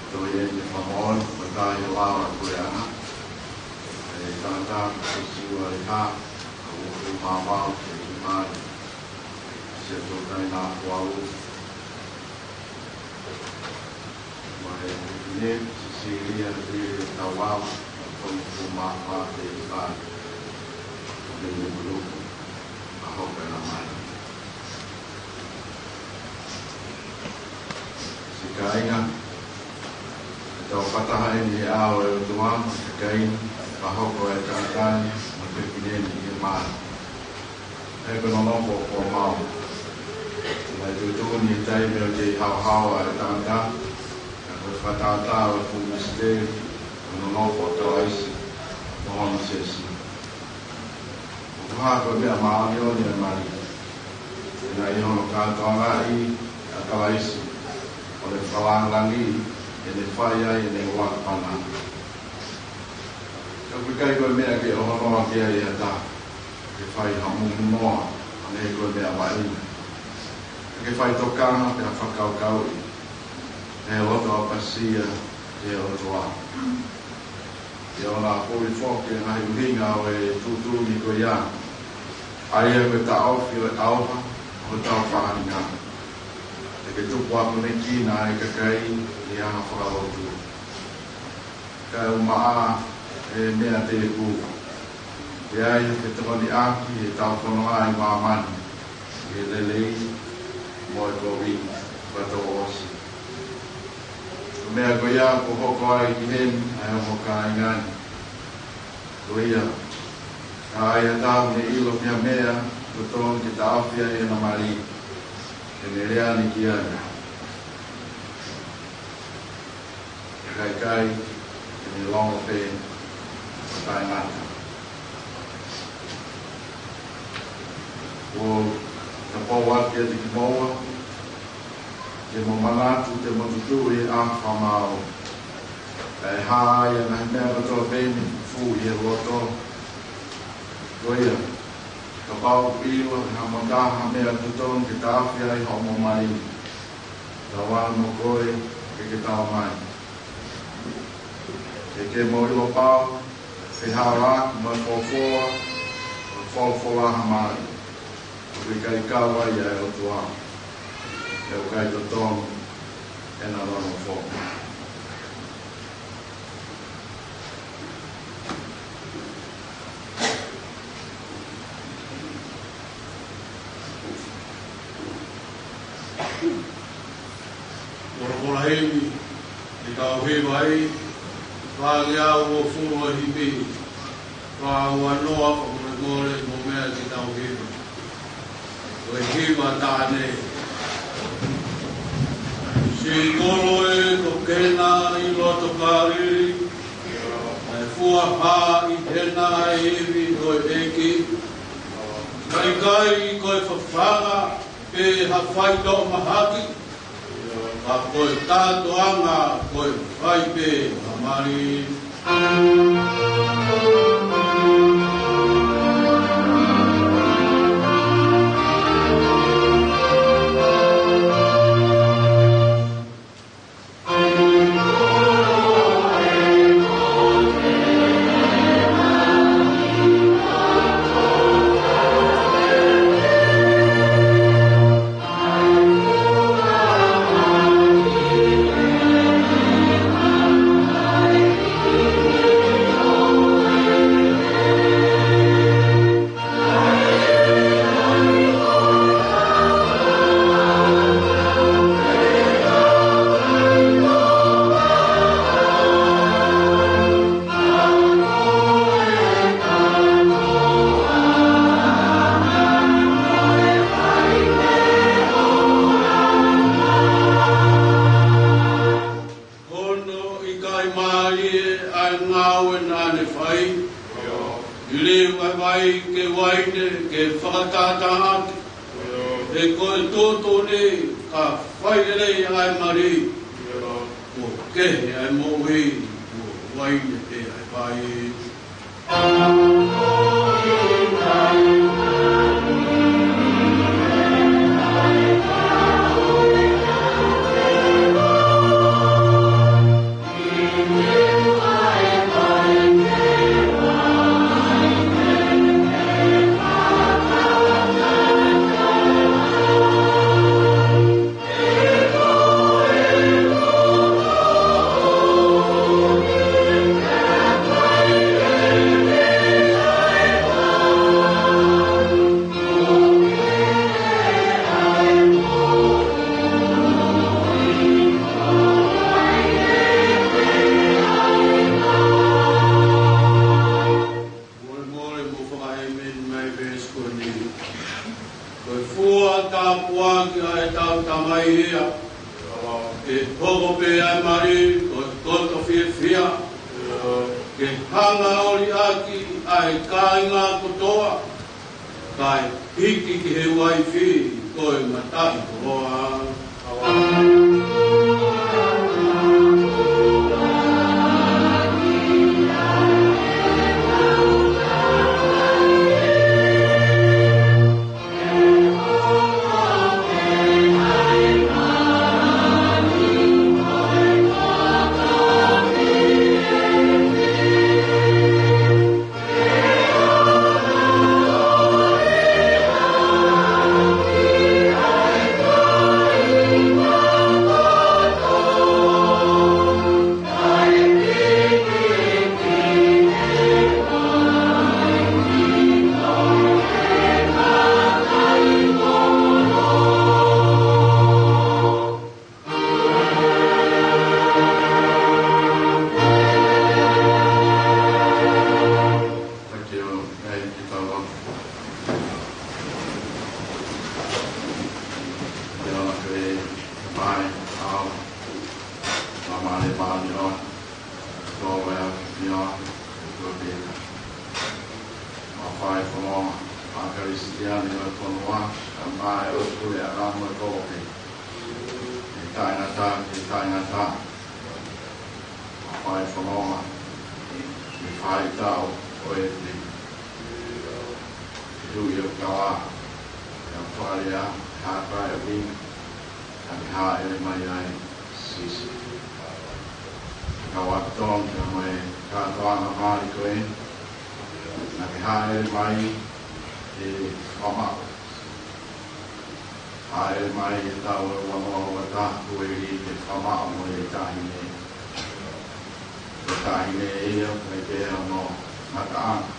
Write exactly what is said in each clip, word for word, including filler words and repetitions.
Ko ia te fakamoʻoni, ko e taha ʻi he lao ʻa e puleʻanga, ʻa e tangata ko Siua ʻi he hā, ʻa ʻoku mapau ke i mai, se tō kai nā kuau, mo e ne, Sisilia Vili Tauau, ʻa ʻoku mapau ke i mai, ke i muluku, ʻa hoko e na mai. Siʻi kāinga, ʻe tau fakataha eni he ʻao ʻo e ʻOtua, mo e kakai, fakahoko e tangata ni, mo e fefine ni ʻi he mali. ʻE ko e nonofo kuo mau. Naʻe tuʻutuʻuni e taimi ʻo e haohaoa ʻa e tangata, ka ko e fakatātā ʻo e fuʻu misiteli, ko e nonofo ʻa Kalaisi, mo hono siasi. ʻOku hā ko e meʻa māʻoniʻoni ʻa e mali. He naʻe ʻi hono kātoangaʻi ʻa Kalaisi, ʻo ne fakalāngilangiʻi, ʻene fai ai ʻene ʻuluaki pana. ʻIkai ko e meʻa ke ʻohonoa ki ai ha taha ke fai ha muʻomuʻa, ʻa ē ko e meʻa vaʻinga. Ke fai tokanga pea fakakaukauʻi ʻe he loto ʻapasia ki he ʻOtua. Ke ʻoua naʻa puli foki e ngaahi ʻuhinga ʻo e tuʻutuʻuni ko ia, ʻa ia ko e taʻofi ʻo e ʻauha ʻo hotau faʻahinga. Ke ke tupu akonekina ʻa e kakai ʻi he anga fakalotu. Kae ʻumaʻā e meʻa tēpū, ke ʻai ke tokoni ʻaki ʻetau fononga ʻi māmani, ʻi he lelei mo e kovi, ka tō ʻosi. Ko e meʻa ko ia kuo hoko ai ki heni ʻa e ongo kāinga ni. Ko ia, ka ai ha taha ʻoku ne ʻilo ki ha meʻa ʻoku totonu ke taʻofi ai ʻena mali, ke ne lea ni ki ai. Kae ʻikai, ke ne longo pē ʻo taʻengata. ʻOku ou tapou atu kiate kimoua, ke mou manatu, ke mou tutuʻu ʻi he ʻaho fakamaau. Kae hā ai ʻa e ngaahi meʻa kotoa pē ʻoku fufū ʻi he loto. Ko ia, kapau ʻoku ʻilo ʻe hamou taha ha meʻa ʻoku totonu ke taʻofi ai hoʻomou mali, tau ʻalu mo koe ke ke tala mai. Ke ke mou ʻilo pau, ʻe hala mo e folofola, mo e folofola ha mali ʻoku ʻikai kau ai ʻa e ʻOtua, ʻe ʻikai totonu ʻena nonofo. Folofola himi, ʻi he tau hiva ʻi, fāngeau ʻo fulu ʻa e himi, fāua noa fakamolemole mo e meʻa ke tau hiva. Ko e hiva taʻane. Siʻi kolo ē, ko Kena ʻi loto Kālili, naʻe fua hā ʻi hena ʻa e ivi ʻo e ʻEiki. Naʻe ʻikai ko e fafanga pe ha faitoʻo mahaki, ka ko e kātoanga ko e fai pē ha mali. Hono ʻikai mālie ʻa e ngāue naʻa ne fai. ʻI he liliu ʻa e vai ke uaine ke fakatātā ʻaki. He ko e tuʻutuʻuni ka fai lelei ʻa e mali, kuo kehe ʻa e moʻui, kuo uaine pē ʻa e vai. Mole mole mo fakaʻēmeni mai veesi ko eni. Ko e fua tāpuaki ʻa ʻetau Tamai ia, ke hoko pē ʻa e mali ko e koto fiefia, ke hanga ʻo liʻaki ʻa e kāinga kotoa, kae hiki ki he uaifi ko e mataʻikoloa. Ia, e kua peka. Mafai fononga, ʻa e Kalisitiane ʻo e fonua, ʻa e maʻa ʻo e puleʻanga mo e kolope. ʻE taʻengata, ʻe taʻengata. Mafai fononga, ʻi he faitau ʻo e pē. Tuʻi ʻo Kala, ʻe Australia, haka e wing, naʻe hāʻele mai ai, Sisi. Kawatong, ka mo e kātoanga mali ko ē, naʻe hāʻele mai e fama. Hāʻele mai e tau e ua noa ua taha kueli ke fama mo e taʻahine. Ko e taʻahine ia, ko e te ono mataʻanga.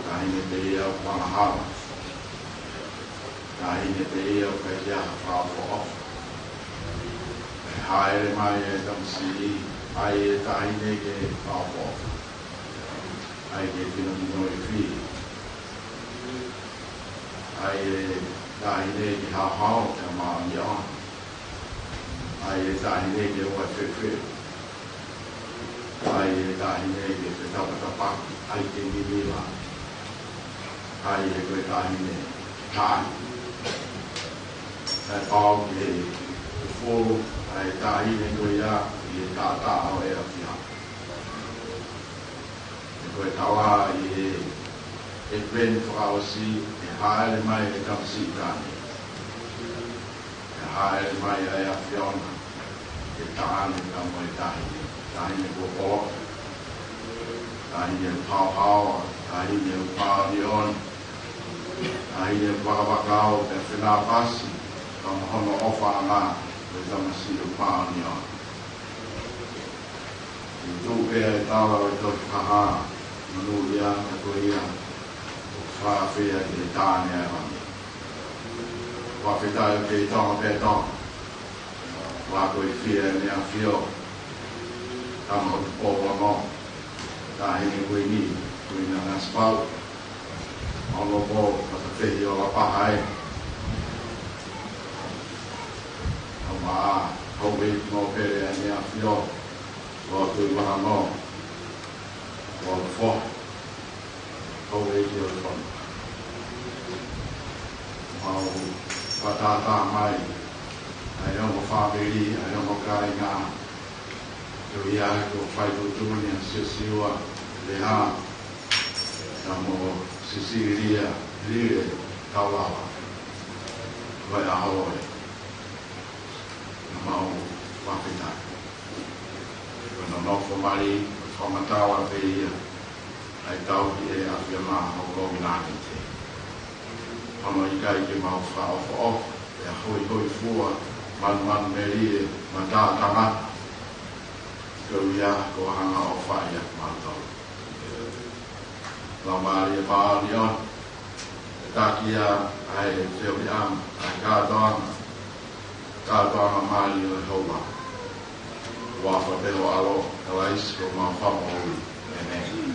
Taʻahine pē ia ʻoku angahala. Taʻahine pē ia ʻoku ʻikai ke ʻi ai ha fakaʻofoʻofa. ʻE hāʻele mai e tamasiʻi, ʻai e taʻahine ke fakaʻofoʻofa. ʻAi ke pinopino e fili. ʻAi e taʻahine ke haohaoa pea māʻoniʻoni. ʻAi e taʻahine ke ua fefeu. ʻAi e taʻahine ke fetapatapa, ʻai ke niniva. ʻAi e ko e taʻahine, taʻahine. ʻAi pau ke fufulu, ʻai e taʻahine ko ia, ʻi he taʻataʻa ʻo e ʻAfiona. ʻE ko e tau ʻi he, ʻe peni fakaʻosi, ʻe hāʻele mai e tamasiʻi taʻahine. ʻE hāʻele mai ʻa e ʻAfiona, ʻe taʻane ka mo e taʻahine, taʻahine kuo poloki, taʻahine haohaoa, taʻahine māʻoniʻoni, taʻahine vakavakau, ʻe fenāpasi, ka mo hono ʻofaʻanga, ʻe tamasiʻi māʻoniʻoni. ʻI tuʻu pē ʻa e tala ʻo e tohi Fakahā, monūʻia ka ko ia, ʻoku fakaafeʻi ʻe he Tāne ʻa e Langi. Fakafetaʻi ʻoku kei Tonga pē Tonga. Fakafetaʻi ʻEne ʻAfio, Tama Hotupou Ono, Taʻahine Kuini, Kuini Nanasipauʻu, Honourable Fatafehi ʻo Lapaha ē. Tama Houʻeiki Nōpele ʻEne ʻAfio, Lord Tuʻivakanō, Lord Foha, Houʻeiki ʻo e fonua. Mau fakatātā mai, ʻa e ongo fāmili, ʻa e ongo kāinga, ko ia ko e fai tuʻutuʻuni ʻa Siosiua Leha, ka mo Sisilia Lile Taulava. Ko e ʻaho ē, naʻa mau fakafetaʻi. Ko hono nofo mali, ko e fakamatala pē ia, ʻa e tauhi ʻe he ʻAfiona hoʻo kovinānite. Hono ʻikai ke mau fakaʻofoʻofa, pea hoihoifua, manumanumelie, matātangata. Ko ia kuo hanga ʻo fai ʻa kimautolu. Laumālie Māʻoniʻoni, ʻe taki ia ʻa e feohiʻanga, ʻa e kātoanga, kātoanga mali ʻo e houa. ʻI he huafa pē ho ʻAlo, Kalaisi ko homau Fakamoʻui. ʻĒmeni.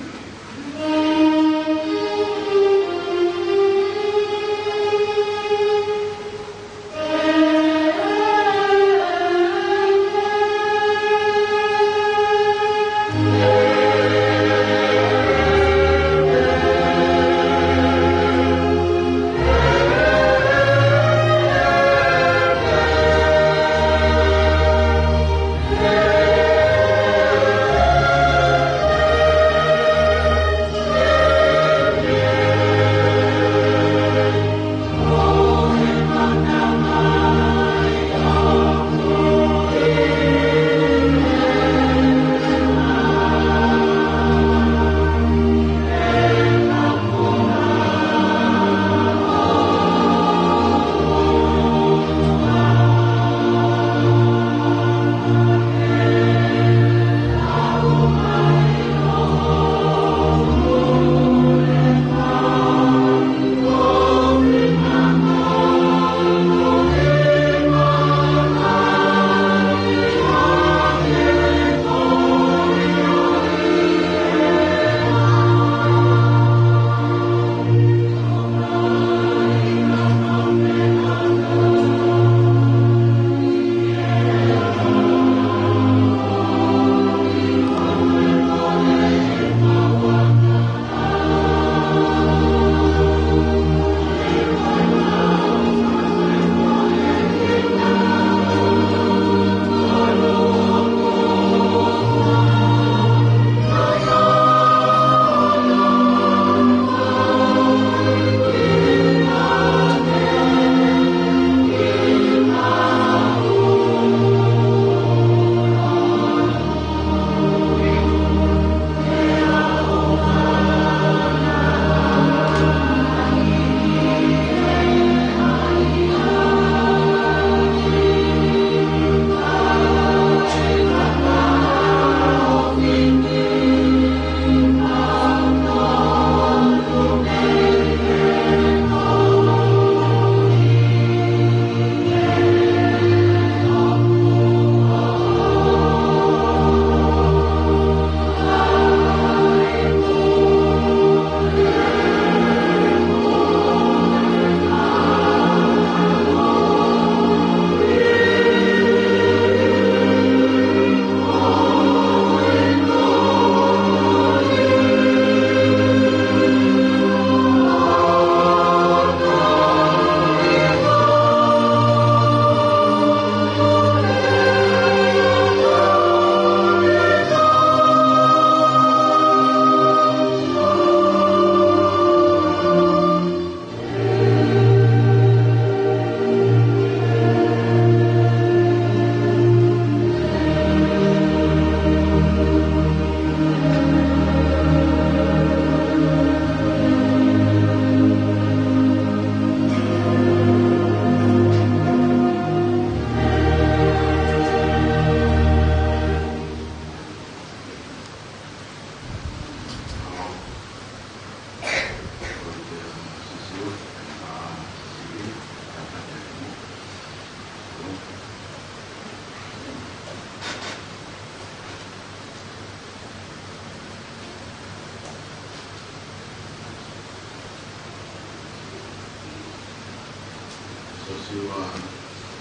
Siua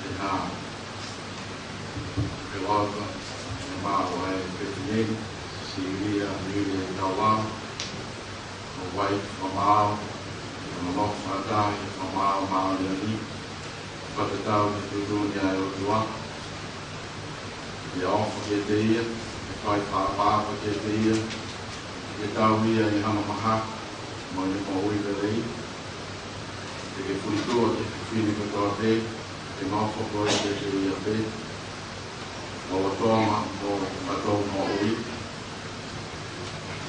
ʻe hā. Ke ʻoatu ʻe he maʻu ʻa e petinei, Sisilia Lile Tauao, mo e uaifi fakamaau, ʻo nonofo fakataha ʻi he fakamaau māʻoniʻoni, fakatatau ki he tuʻutuʻuni ʻa e ʻOtua. ʻIo, ʻofa kiate ia, ʻio, fai fakaʻapaʻapa kiate ia, ʻio, tauhi ia ʻi hano mahaki mo ʻene moʻui lelei. ʻIo, ke fokotuʻu ki he fefine kotoa pē, ke nofo ko ia kiate ia pē, lolotonga ʻo hotau moʻui.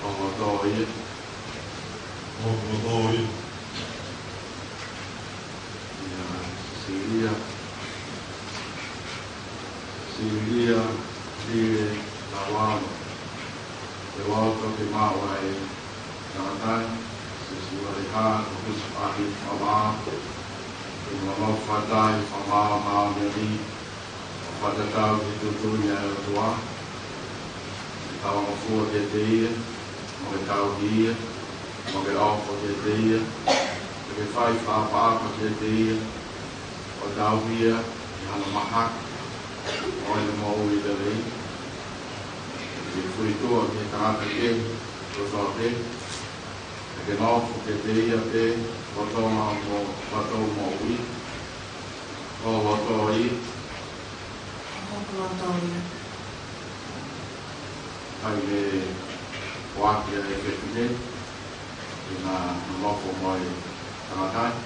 Lolotonga ia. Lolotonga ia. ʻIo, Sisilia. Sisilia Lile Tauao. Ke ʻoatu ʻe he maʻu ʻa e tangata ni, Sisiua ʻe hā, ko e husepāniti fakamaau, ʻo nonofo fakataha ʻi he fakamaau māʻoniʻoni, ʻo fakatatau ki he tuʻutuʻuni ʻa e ʻOtua. Ke tauangofua kiate ia, mo ke tauhi ia, mo ke ʻofa kiate ia, mo ke fai fakaʻapaʻapa kiate ia, ʻio, tauhi ia ʻi hano mahaki mo ʻene moʻui lelei. ʻIo, ke fokotuʻu ki he tangata kehe kotoa pē, ʻio, ke nofo kiate ia pē, lolotonga ʻo hotau moʻui. Lolotonga ia. Lolotonga ia. Kae ʻoatu ʻa e petinei, ʻio, ke nonofo mo e tangata ni.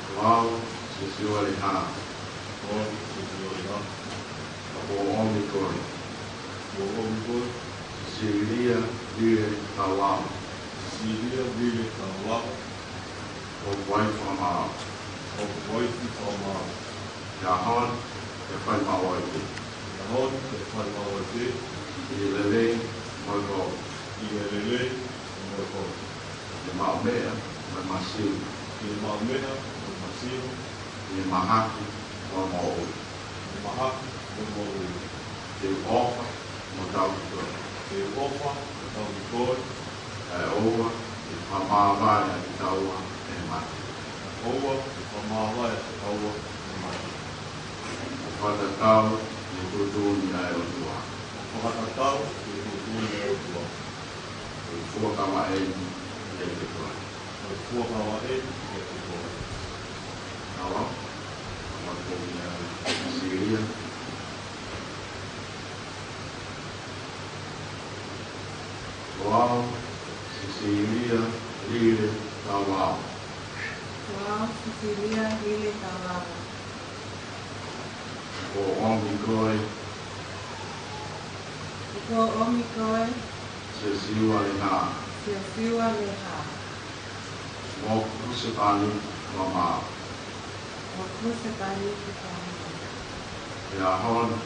Ko au, Sisiua ʻe hā. Ko au, Sisiua ʻe hā. Kuo ʻomi koe. Kuo ʻomi koe. Sisilia Lile Tauao. Sisilia Lile Tauao. Ko hoku uaifi fakamaau. Ko hoku uaifi fakamaau. ʻI he ʻaho ni, ke fai maʻu ai pē. ʻI he ʻaho ni, ke fai maʻu ai pē. ʻI he lelei mo e kovi. ʻI he lelei mo e kovi. ʻI he maʻumeʻa mo e masiva. ʻI he maʻumeʻa mo e masiva. ʻI he mahaki mo e moʻui. ʻI he mahaki mo e moʻui. Te u ʻofa mo tauhi koe. Te u ʻofa mo tauhi koe. Kae ʻoua ke fakamāvae ʻa kitaua ʻe he mate. Kae ʻoua ke fakamāvae ʻa kitaua ʻe he mate. ʻO fakatatau ki he tuʻutuʻuni ʻa e ʻOtua. ʻO fakatatau ki he tuʻutuʻuni ʻa e ʻOtua. Ko e fuakava eni kiate koe. Ko e fuakava eni kiate koe. Tauao, tauao ko ia Sisilia. Ko au, Sisilia Lile Tauao. Ko au, Sisilia Lile Tauao. Kuo ʻomi koe. Kuo ʻomi koe. Sisiua ʻe hā. Sisiua ʻe hā. Mo hoku husepāniti fakamaau. Mo hoku husepāniti fakamaau. ʻI he ʻaho ni,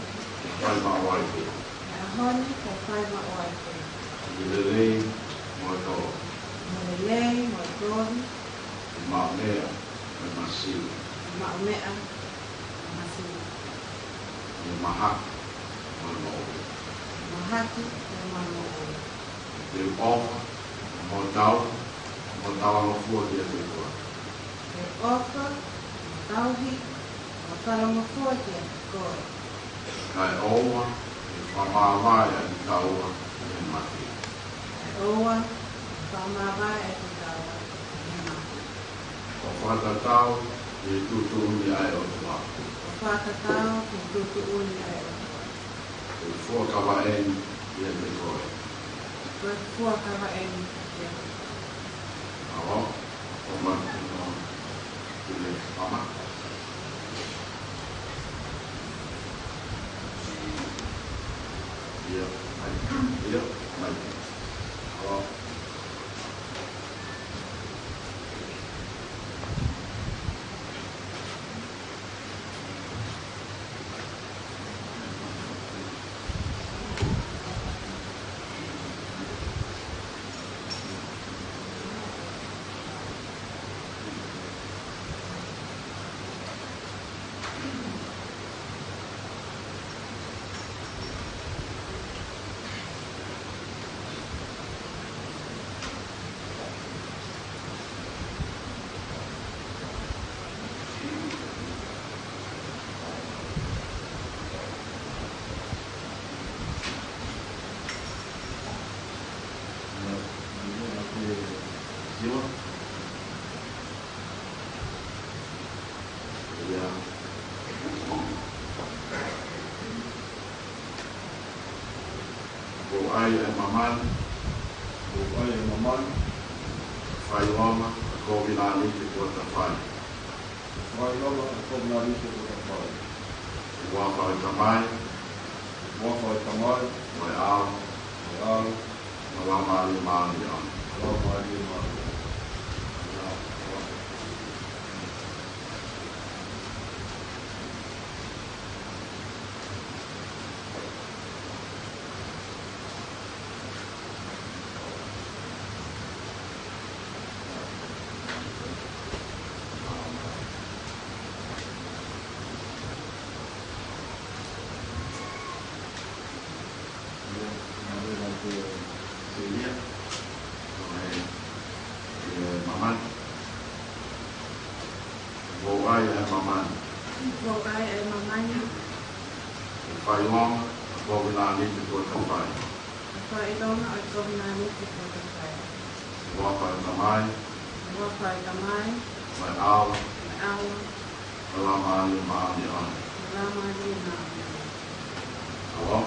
ke fai maʻu ai pē. ʻI he ʻaho ni, ke fai maʻu ai pē. ʻI he lelei mo e kovi. ʻI he lelei mo e kovi. ʻI he maʻumeʻa mo e masiva. ʻI he maʻumeʻa mo e masiva. ʻI he mahaki mo e moʻui. ʻI he mahaki mo e moʻui. Te u ʻofa mo tauhi mo tauangofua kiate koe. Te u ʻofa mo tauhi Fakalongofua kiate koe. Kae ʻoua ʻe fakamāvae ʻa kitaua ʻi he mate. Kae ʻoua ʻe fakamāvae ʻa kitaua ʻi he mate. ʻO fakatatau ki he tuʻutuʻuni ʻa e ʻOtua. ʻO fakatatau ki he tuʻutuʻuni ʻa e ʻOtua. Ko e fuakavaʻe ni kiate koe. Ko e fuakavaʻe ni kiate koe. ʻAlo, ʻo mai ki he mama. ʻIo, mai. ʻIo, mai. ʻAlo. ʻIo. Kuo ʻai ʻa e mama ni. Kuo ʻai ʻa e mama ni. Fai ʻa e kovinānite kuo ta fai. Fai ʻa e kovinānite kuo ta fai. ʻI he huafa ʻo e Tamai. ʻI he huafa ʻo e Tamai. Mo e ʻAlo. Mo e ʻAlo. Mo e Laumālie Māʻoniʻoni. Mo e Laumālie Māʻoniʻoni. Kuo ʻai ʻa e mama ni. Kuo ʻai ʻa e mama ni. Fai ʻa e kovinānite kuo ta fai. Fai ʻa e kovinānite kuo ta fai. ʻI he huafa ʻo e Tamai. ʻI he huafa ʻo e Tamai. Mo e ʻAlo. Mo e ʻAlo. Mo e Laumālie Māʻoniʻoni. Mo e Laumālie Māʻoniʻoni. ʻAlo.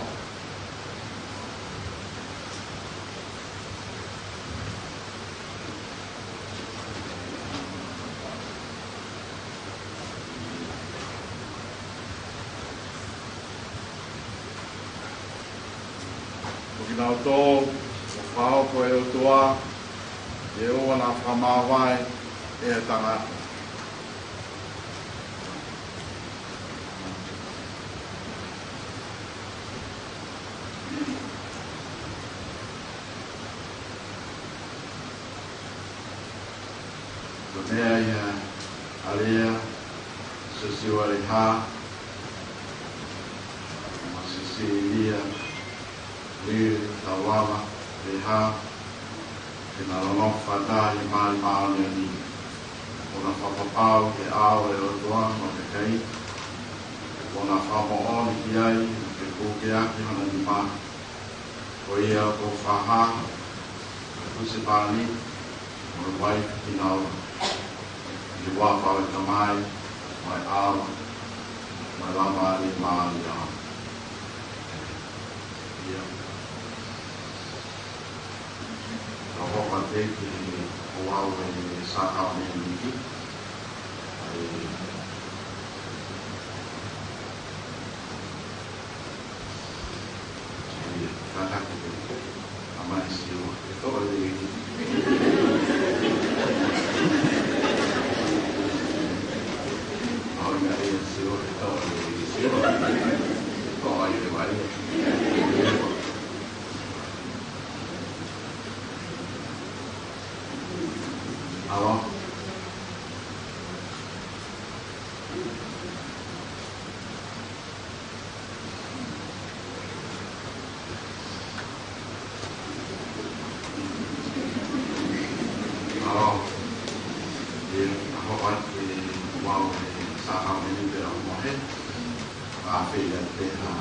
Ko kinautolu kuo fakahoko ʻe he ʻOtua, ʻi he ʻoua naʻa fakamāvae ʻe ha tangata. Ko e meʻa ia ʻa Lea, Siosiua Leha, mo Sisīlia Lili Taulava Leha, ke na nonofo fakataha ʻi he Laumālie Māʻoniʻoni. Kuo na fakapapau ki he ʻao ʻo e ʻOtua mo e kakai. Kuo na fakamoʻoni ki ai, ke pukeaki hona nima. Ko ia kuo fakahā ʻa e husepāniti mo e uaifi kinaua, ʻi he huafa ʻo e Tamai, mo e ʻAlo, mo e Laumālie Māʻoniʻoni. ʻIo. Ka hoko atu ki he ouau ʻo e sākalamēniti. ʻAi, ʻai, kātaki pē. ʻAmai Siua, ʻe toʻo e lelei. ʻAmai Siua, ʻe toʻo e lelei. Siua, ʻe toʻo e lelei. ʻAlo. ʻAlo. ʻIo, ʻa hoʻo ʻai ke mau e Hāmani pea mo e, ʻa e fēfē pē ha,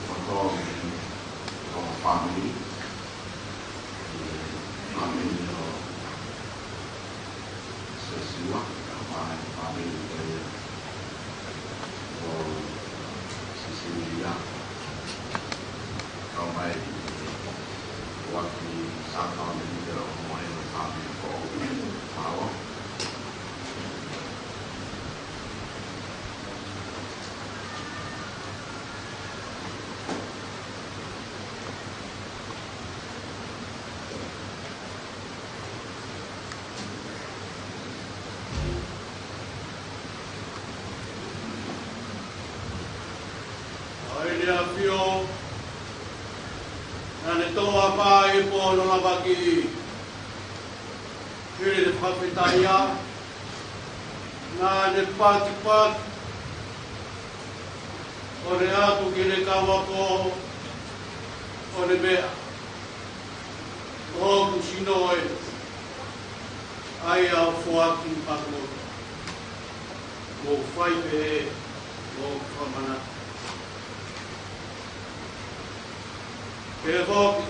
ʻo tō me, ʻo fāmili, hāmani ʻo Sosiua, ʻa e fāmili pē ia ʻo Sisilia. Kau mai ʻi he uaki Sākalamēniti ʻo Mohe mo e fāmili ko Mālō. ʻA ia ʻa e ʻAfio, naʻa ne toʻo mai e pō ʻo e lavaki, hili e fakafetaʻi, naʻa ne patipati, ʻo ne ʻatu ki heʻene kau ako, ʻo ne meʻa, Ko hoku sino ē, ʻa ia ʻoku foaki maʻamoutolu. Mou fai pehē, mou fakamanatu. Pehē foki,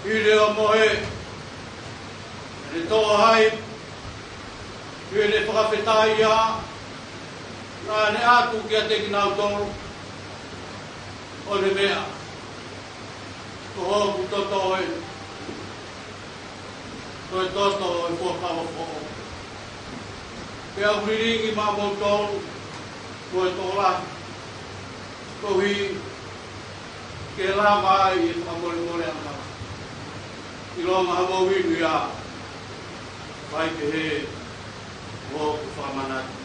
hili ʻa Mohe, ʻene toʻo ai, hili e fakafetaʻi, naʻa ne ʻatu kiate kinautolu, ʻo ne meʻa, Ko hoku toto ē, ko e toto ʻo e fuakava foʻou. Pea ʻoku lilingi maʻamoutolu, ko e tokolahi, koeʻuhi ke lava ai e fakamolemoleʻanga. ʻIlonga haʻamou inu ia, fai pehē, mou fakamanatu.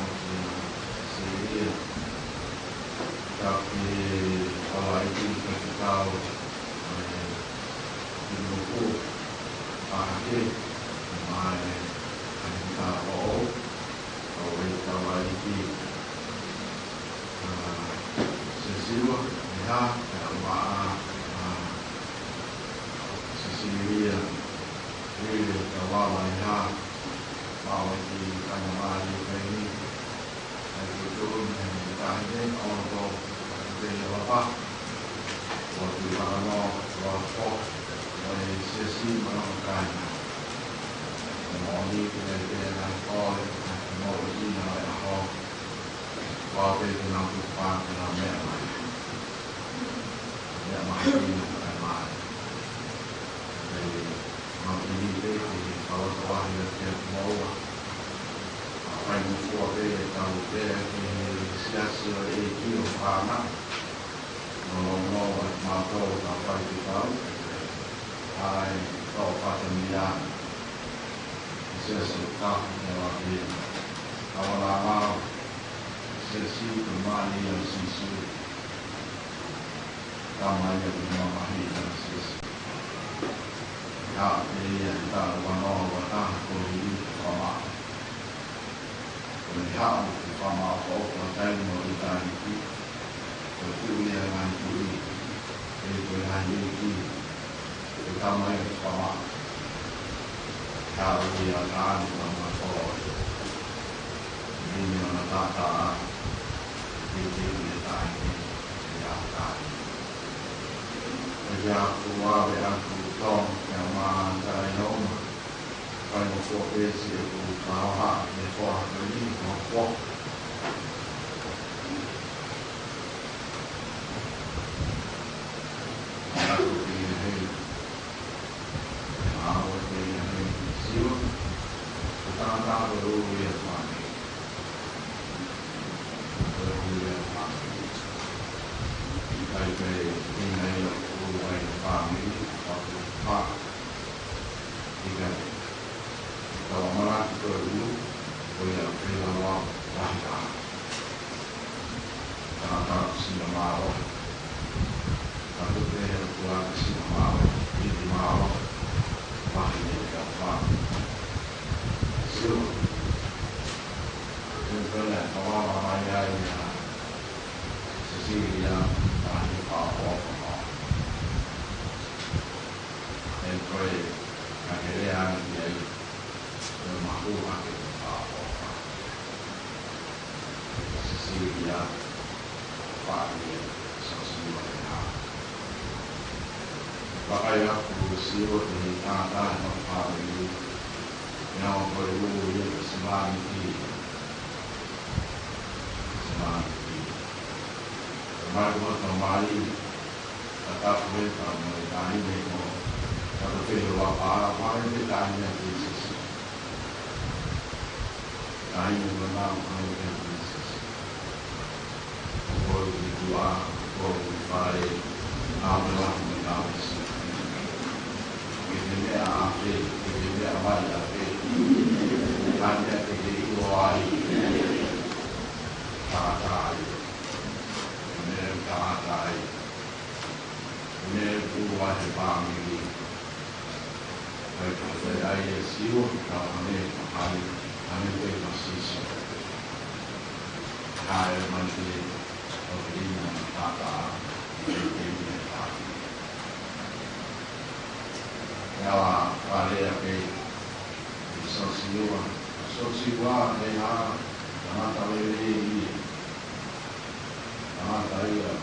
moʻui ʻa Sesilia. Ka ke kau ai ki he kau, ē, ki he moku, ʻa hake, mai, ʻa e ka o, ʻo e kau ai ki, ā, Sesiua, ʻi ha, ʻa, ua, ā, ā, Sesilia, ʻi he kau ala ʻi ha, ʻa, ʻo e ki, ʻa, ʻa, ʻa, ʻi he ni, ʻa e tuʻutuʻuni ʻa e taʻahine ʻo Loto, ʻa e Pehē Lapa, ʻo Tuʻi Vānoa, ʻo Ako, ʻo e Siasi Manavahākāinga. ʻO moʻoni ke ne pehē ʻa e koe, ʻa e moʻui ʻi he ʻaho, ʻo pehē ke nau tuʻu pā ke nau meʻa mai. Meʻa mai ki he kakai mai. Pea mau ʻi he pē ke faloto ʻa e ke maua. ʻA e faingofua pē ʻetau pehē ki he Siasi ʻo e ʻEiki ʻo Fānau. Nō, nō, nō, ʻa e mātou ka fai ki tau. ʻA e tau pata mia. Siasi ka, ʻe wa pē. Ka wa la mau. Siasi ko e mali ʻo Sīsū. Tama ia ʻoku mamahiʻi ʻa Sīsū. Ka ʻe ia ʻi he taʻu ua noa ua taha ko e ʻi Fama. Ko e haʻu ki Fama ʻo ka ʻoku ʻa taimi ʻo ʻitāniti. Ko e tuʻi ʻa e ngaahi tuʻi. ʻE ko e ngaahi ʻeiki. Ko e tama ia ʻi Fama. Ka ʻoku ʻi ai ʻa e tama ko ʻIni ʻo na tātā, ʻi te ʻi e taʻahine, ʻi he ʻatāina. ʻE ia kuo ʻave ʻa ku tong, ʻe ma taʻe noma, kai mo ko pesi e ku kaha, ʻe ko a kani, ko ko. ʻA ku ki he hei, ʻa ʻo te ia he Siua, ko e tangata ko e ʻulu ia fāmili. Ko e ʻulu ia fāmili. ʻIkai ke ʻi ai ʻa ʻulu ai fāmili, ʻa ko e pā. ʻIkai. Ka ʻo malaki ko e ʻulu, ko ia ke lava lahi taha. Tangata sina mālohi. Ka ko te he ʻOtua sina mālohi, ʻi mālohi, mahi e ka fā. Siua. Ko e pele ka lava mai ai ʻa Sesilia, ʻa e pā o ka mā. ʻE ko e, ka ke lea ʻa ki ai, ko e mahu ake ko e pā o ka. Sesilia, fāmili, Sesilia ʻe hā. Vakai aku Siua ki he tangata no fāmili, ʻi he ʻaho ko e ʻulu ia ko Simaniti. Simaniti. Mai ko Tamai, ka tapu e ka mai taʻahine ko, ka ta pehē ua pā, mai te taʻahine ki Sesi. Taʻahine ko nau mai ki Sesi. Ko i tua, ko i fale, nau me la me nau si. Ke te meʻa ake, ke te meʻa mai ake. Ka meʻa ke te ʻilo ai. Tātai. Meʻa tātai. Meʻa ʻulu ai he fāmili. Kai ka fai ai e Siua, ka hane, hane, hane pē ka Sisi. Ka e mai te, o te ina na tata, i te ina e fāmili. Ia wa, wale a pē, i Sosiua, Sosiua, e ha, tangata lelei ia. Tangata ia,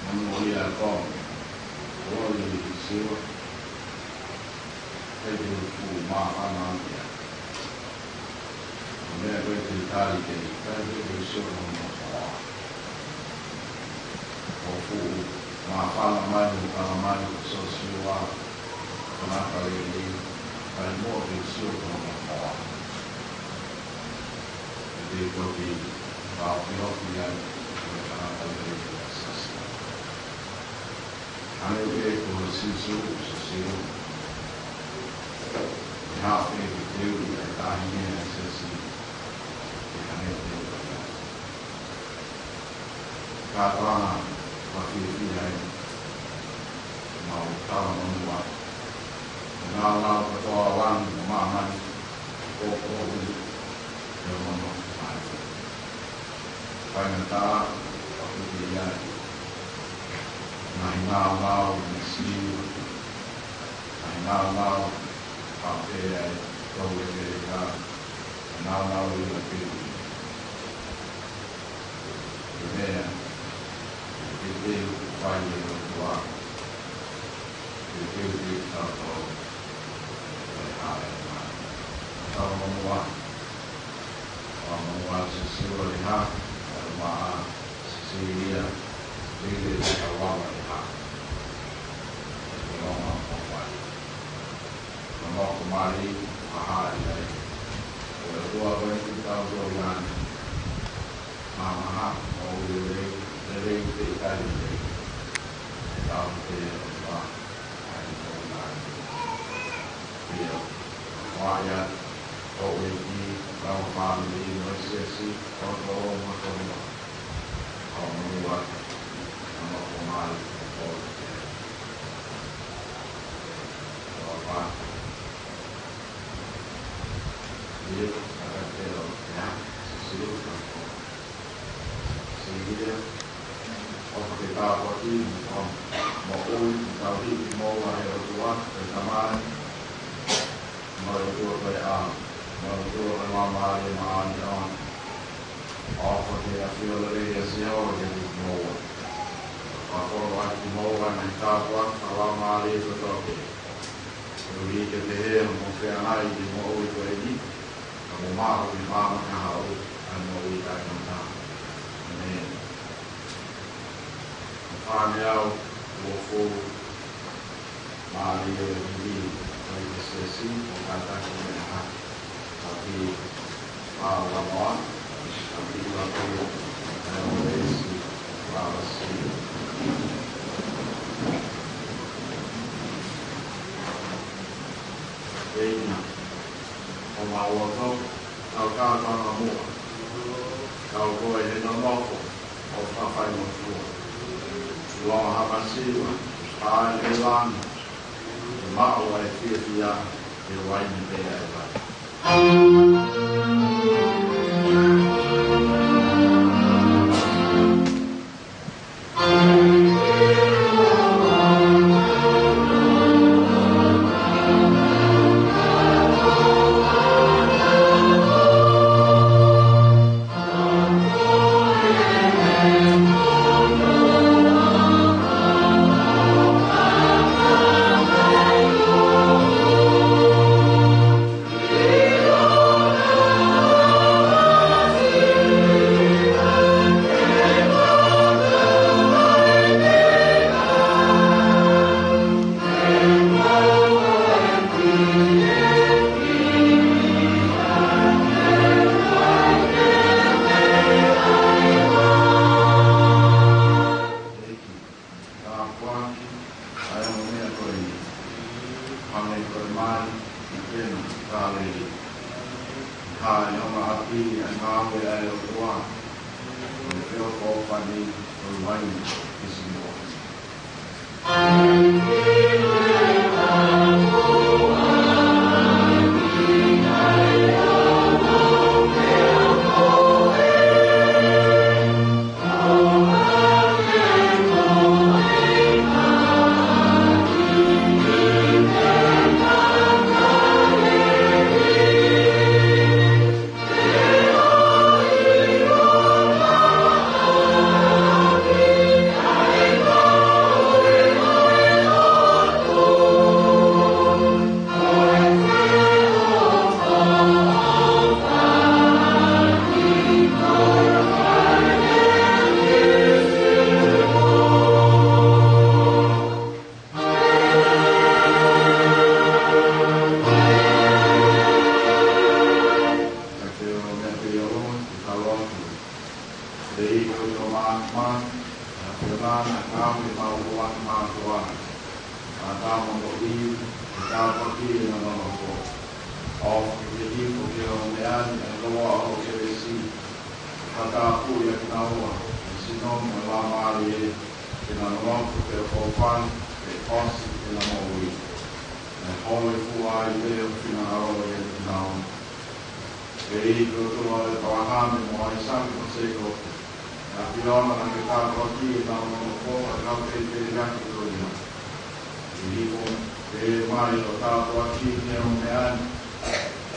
ʻa Mo ia ko, ko i siua, ʻe te fuʻu māfana ia. Ko e meʻa ko ē te tali ke, tali ke te sio mo mo hoa. ʻO fuʻu māfana mai mo tala mai ko Siosiua, ko e tangata lelei, kae mo te sio mo mo hoa. Te ko te pāpioki ai, ko e tangata lelei ʻo e siasi. Hangē pē ko Sīsū, Sīsū. ʻE haʻu pē ke teuʻi ʻa e taʻahine ʻa e siasi, ke hangē pē ko ia. Kātoanga, ʻoku fiefia ai, mau talamonū ai. Naʻa nau kātoa ʻo langi mo māmani, ko koe, ʻe ono mai. Faingataʻa, ʻoku fiefia ai. Ngaahi naunau, ngaahi siva, ngaahi naunau, pāpē ai, tau e keleka, naunau ʻi la pili. Ko e meʻa, ʻe te fai ʻe he ʻOtua, ʻe te fai ʻe tautolu, ʻe haʻele mai. Talamonū, talamonū Sīsū ʻi ha, ʻa e maʻa, Sīsū ia, lele te tau ama ʻi ha. ʻE te loma ʻo fai. Nonofo mai, ʻa ha i ai. Ko e ʻOtua ko e ki tau tau i ai. Māmaha, ʻo lelei, lelei te i kai lelei. Tau te ʻOtua, ai tau i ai. Ia, ʻo ia, ʻo e ki, lau fāmili, mo e siasi, ʻo tō, mo tō, ʻo mua. Mo e ʻOtua ko e ʻAlo, mo e ʻOtua ko e Laumālie Māʻoniʻoni. ʻOku ʻafio lelei ʻa Sihova ʻiate kimoua. ʻOku folofola ʻaki kimoua ʻa e ngaahi tāpuaki ʻa e Laumālie kotoa pē. Koeʻuhi ke pehē hoʻomou feangai ʻi he moʻui ko eni, ka mou maʻu ʻa e maama kahaʻu, ʻa e moʻui taʻengata. ʻĒmeni. Fānau, uofulu, mālie ʻa e hili, ʻa e siasi, ʻo kātaki mo e hā. Tapi, pālaloa, tapi, tapi, ʻa e ʻo e si, pālasi. Eina, ʻo mau loto, tau kātoanga muʻa. Tau ko e he nonofo, ʻo fafai mo tua. Longo ha masiva, ʻa e langi, ʻe maʻu ʻa e fiefia, ʻe uaine pē ʻa e vai. Tāpuaki, ʻa e ongo meʻa ko eni. Hangē ko e mali, ʻi he kena, ka lelei. Ka ʻi homa ʻapi, ʻa e ngāue ʻa e ʻOtua. Ko e feʻofoʻofani, ko e uaine, kisi moa. Ke mana ngāue mau ʻoaki mātuʻa. Ka tama ko i, ke tāpuaki ʻena nonofo. ʻOfa ke hifo ki he ongo meʻa ni ʻa e loloa ʻo e kelesi. Ka tāpuaki ʻa kinaua, ʻe sino mo e Laumālie, ke na nonofo pea fofanga, pea ʻosi ʻena moʻui. ʻE holo fua ai pē ʻo finangalo ʻia kinaua. ʻEiki ko e ʻOtua ʻo ʻĒpalahame mo ʻAisake mo Sēkope. ʻE ʻAfiona naʻa ke tāpuaki ʻenau nonofo, ʻa e kau fefine ʻaki ko ia. ʻI he hifo pē mai ʻo tāpuaki ki he ongo meʻa ni.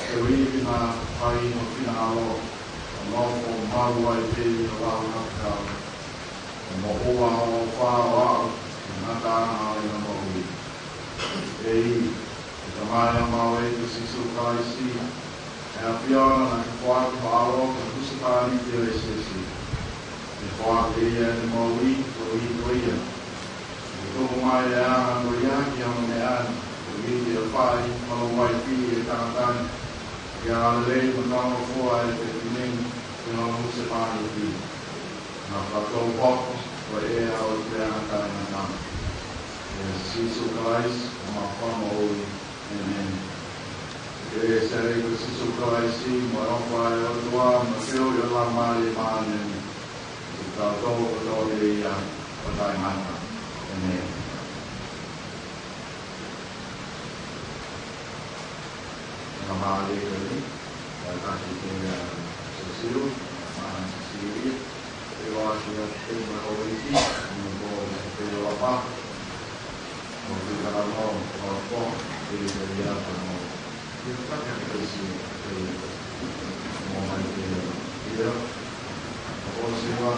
Ke ui kina hai mo finangalo, ʻo nofo maʻu ai pē ʻi ho lau kapitau. ʻO moʻua ʻo fā ʻo aʻu, ʻi he ngataʻanga ʻo ʻena moʻui. ʻEiki, ʻe Tamai ʻa homau ʻEiki ko Sīsū Kalaisi, ʻe ʻAfiona naʻa ke foaki ho ʻAlo ke husepāniti ʻo e siasi. ʻE foaki ʻe ia ʻene moʻui, koeʻuhi ko ia. ʻE tuku mai ʻa e anga ko ia ki he ongo meʻa ni, koeʻuhi ke ʻofa ʻi hono uaifi ʻa e tangata ni, ke ʻalu lelei mo talangofua ʻa e fefine ni, ke husepāniti. Naʻa fakatau poko, ko e ʻea ʻo e puleʻanga taʻengata. ʻIa Sīsū Kalaisi, homau Fakamoʻui. ʻĒmeni. Ko e kelesi ʻa e ʻEiki ko Sīsū Kalaisi, mo e ʻofa ʻa e ʻOtua, mo e feohi ʻa e Laumālie Māʻoniʻoni, ʻiate kitautolu kotoa pē ia, ʻo taʻengata. ʻĒmeni. Ka mālie ko eni, ka taki ke a Sesiu, mana Sesiu ia, e wa ki a te ma ko iti, mo ko te wa pa, mo ki ka mo, mo ko, e te ia pa mo. Ia ka ka ke si, e mo mai ke ia. Ia, ko si wa.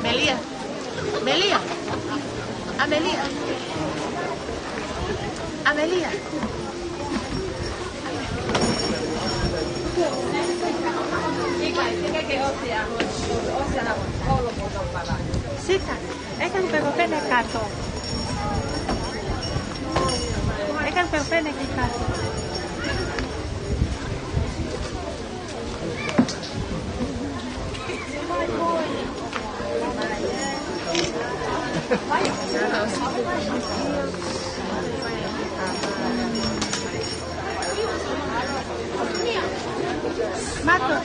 Melia. Melia. ʻA Melia. ʻA Melia. Sita, ʻe ʻikai ke u pehē pē ʻoku ne kato. ʻE ʻikai ke u pehē ʻoku ne kato. Mato.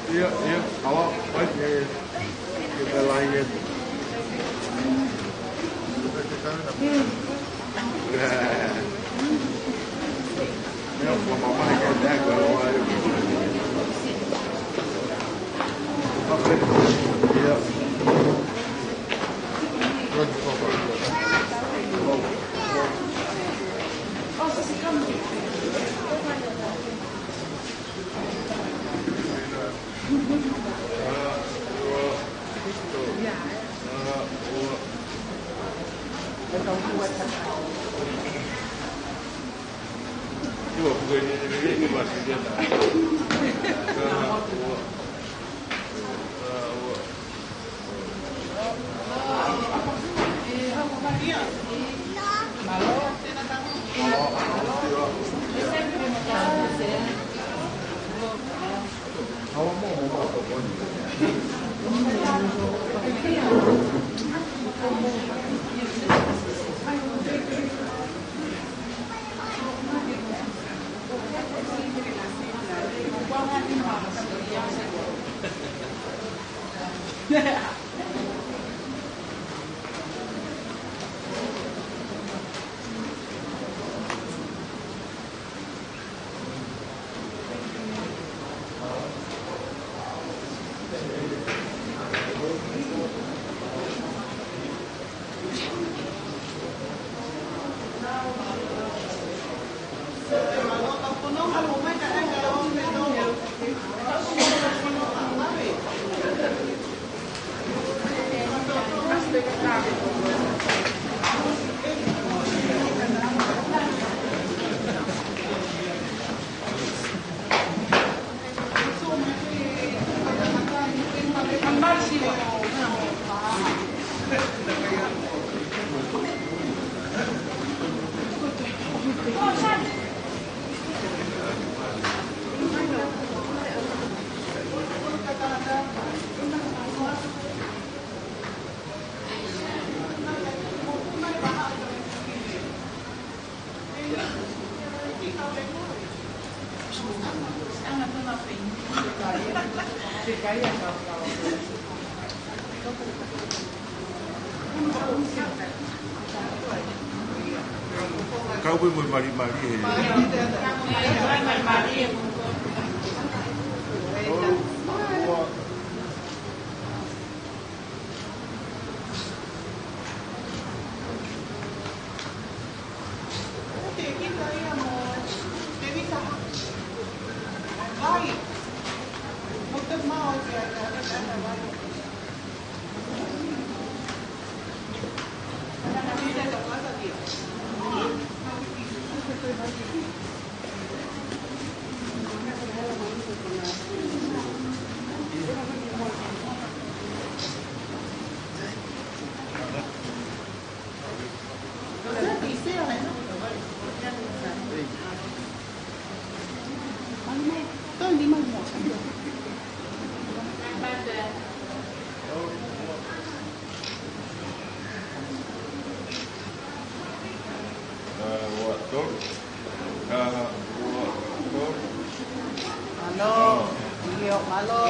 Ia, ia, awa, ʻai, ia, ia. Ia, pē lahi, ia. Ia, ua mamahi ke meʻa ko e loa, ia. Ia. Kau pē mo e malimali he. Ua, tolu. Ua, tolu. Mālō. ʻIo, mālō.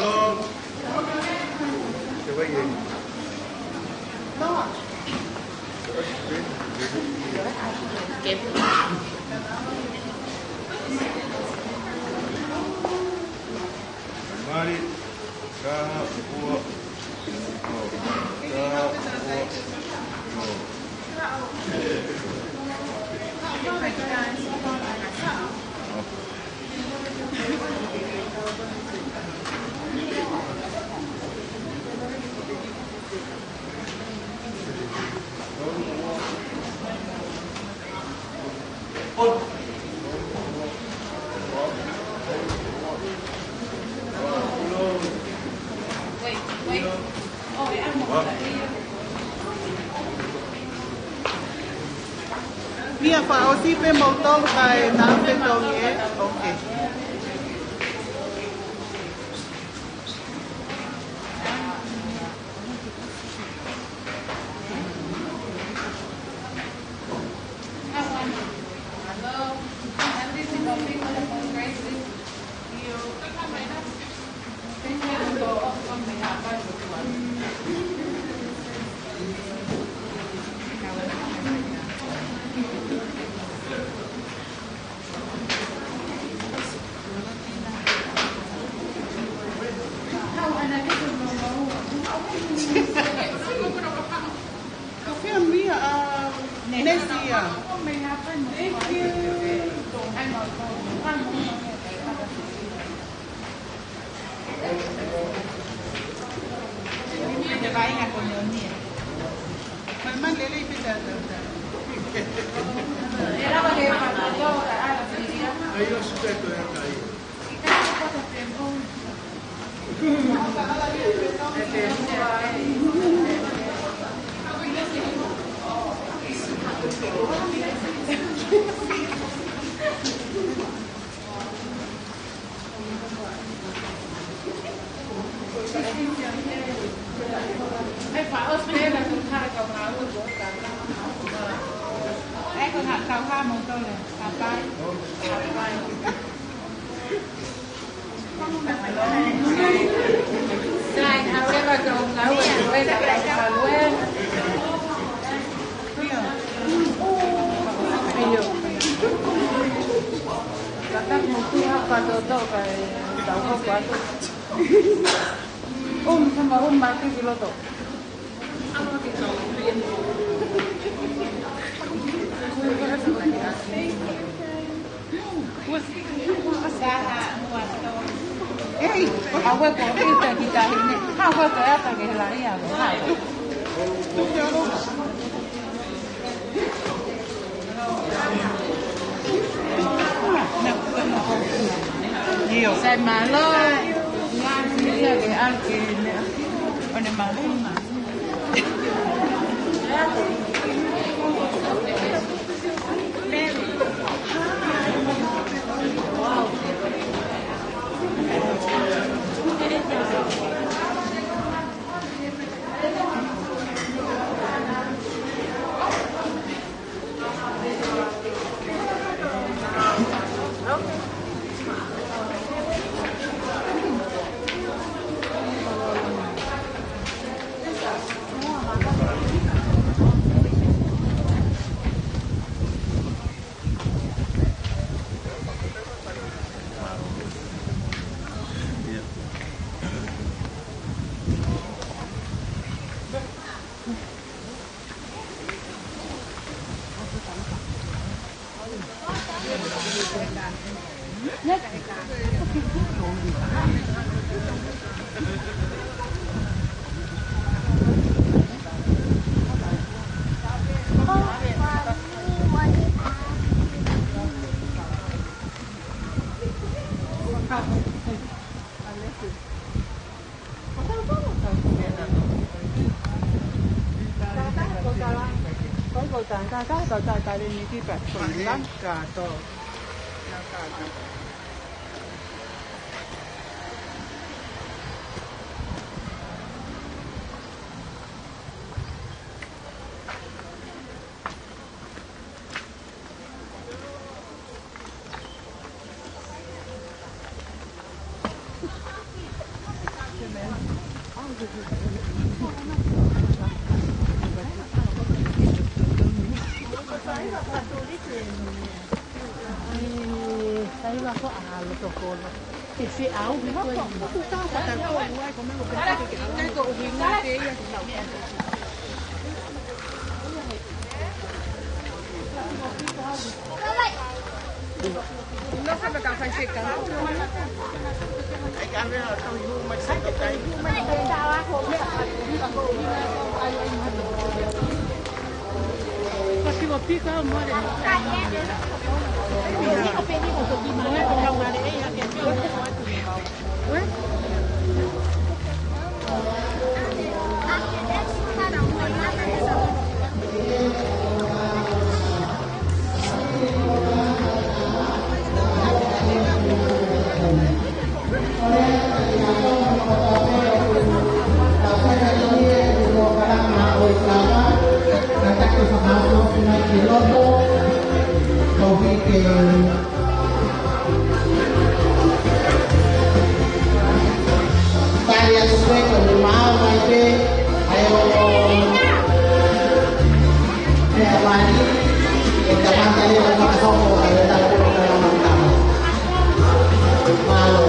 Mali, kaha, ua, nō. Kaha, ua, nō. Mia, fakaʻosi pē moutolu kae nau fetongi ē. Okay. Ko fē Mia, ʻa Nesia? Thank you. Mia, te vaʻinga ko Nesia. Mai, mai, lele i pita, pita. Ai, o suka to ya kai. Um, sama um mati di loto. Ei, awe ko kita kita ini. Awe ko ya tak kehilai ya. Sai mālō, ngā ia ke ake, one mālō. Tali atu pē ko e maau mai pē, ʻa e o, pea vali, e kamata leva ʻo fakahoko ʻa e tau polokalama. Mālō.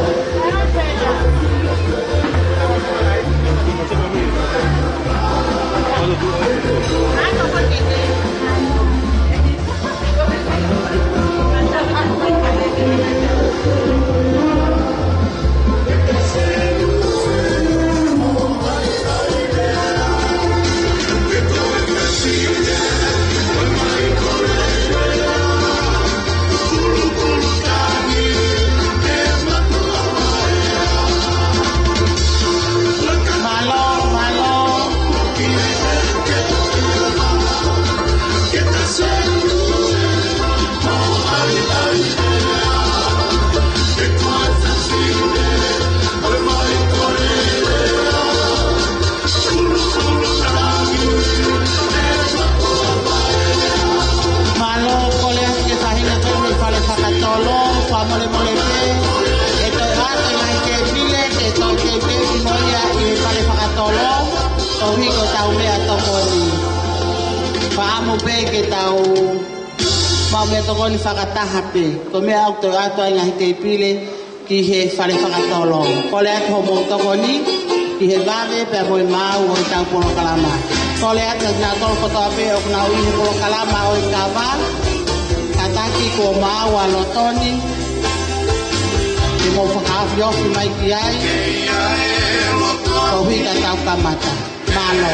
Mālō, mālō. Mālō, kole atu ki he faʻahinga ko eni mei Falefakatolo, fakamolemole pē, ʻe toe ʻoatu e ngaahi tēpile, ke toe kei pē ki mo ia ʻi he Falefakatolo, koeʻuhi ko ʻetau meʻatokoni. Fakaʻamu pē ke tau maʻu meʻatokoni fakataha pē, ko e meʻa ʻoku toe ʻoatu ai e ngaahi tēpile, ki he Falefakatolo. Kole atu hoʻomou tokoni ki he vave pea mo e maau ʻo ʻetau polokalama. Kole atu kiate kinautolu kotoa pē ʻoku nau ʻi he polokalama ʻo e kava, kātaki kuo maau ʻa loto ni, ke mou fakaofiofi mai ki ai, koeʻuhi ka tau kamata. Mālō.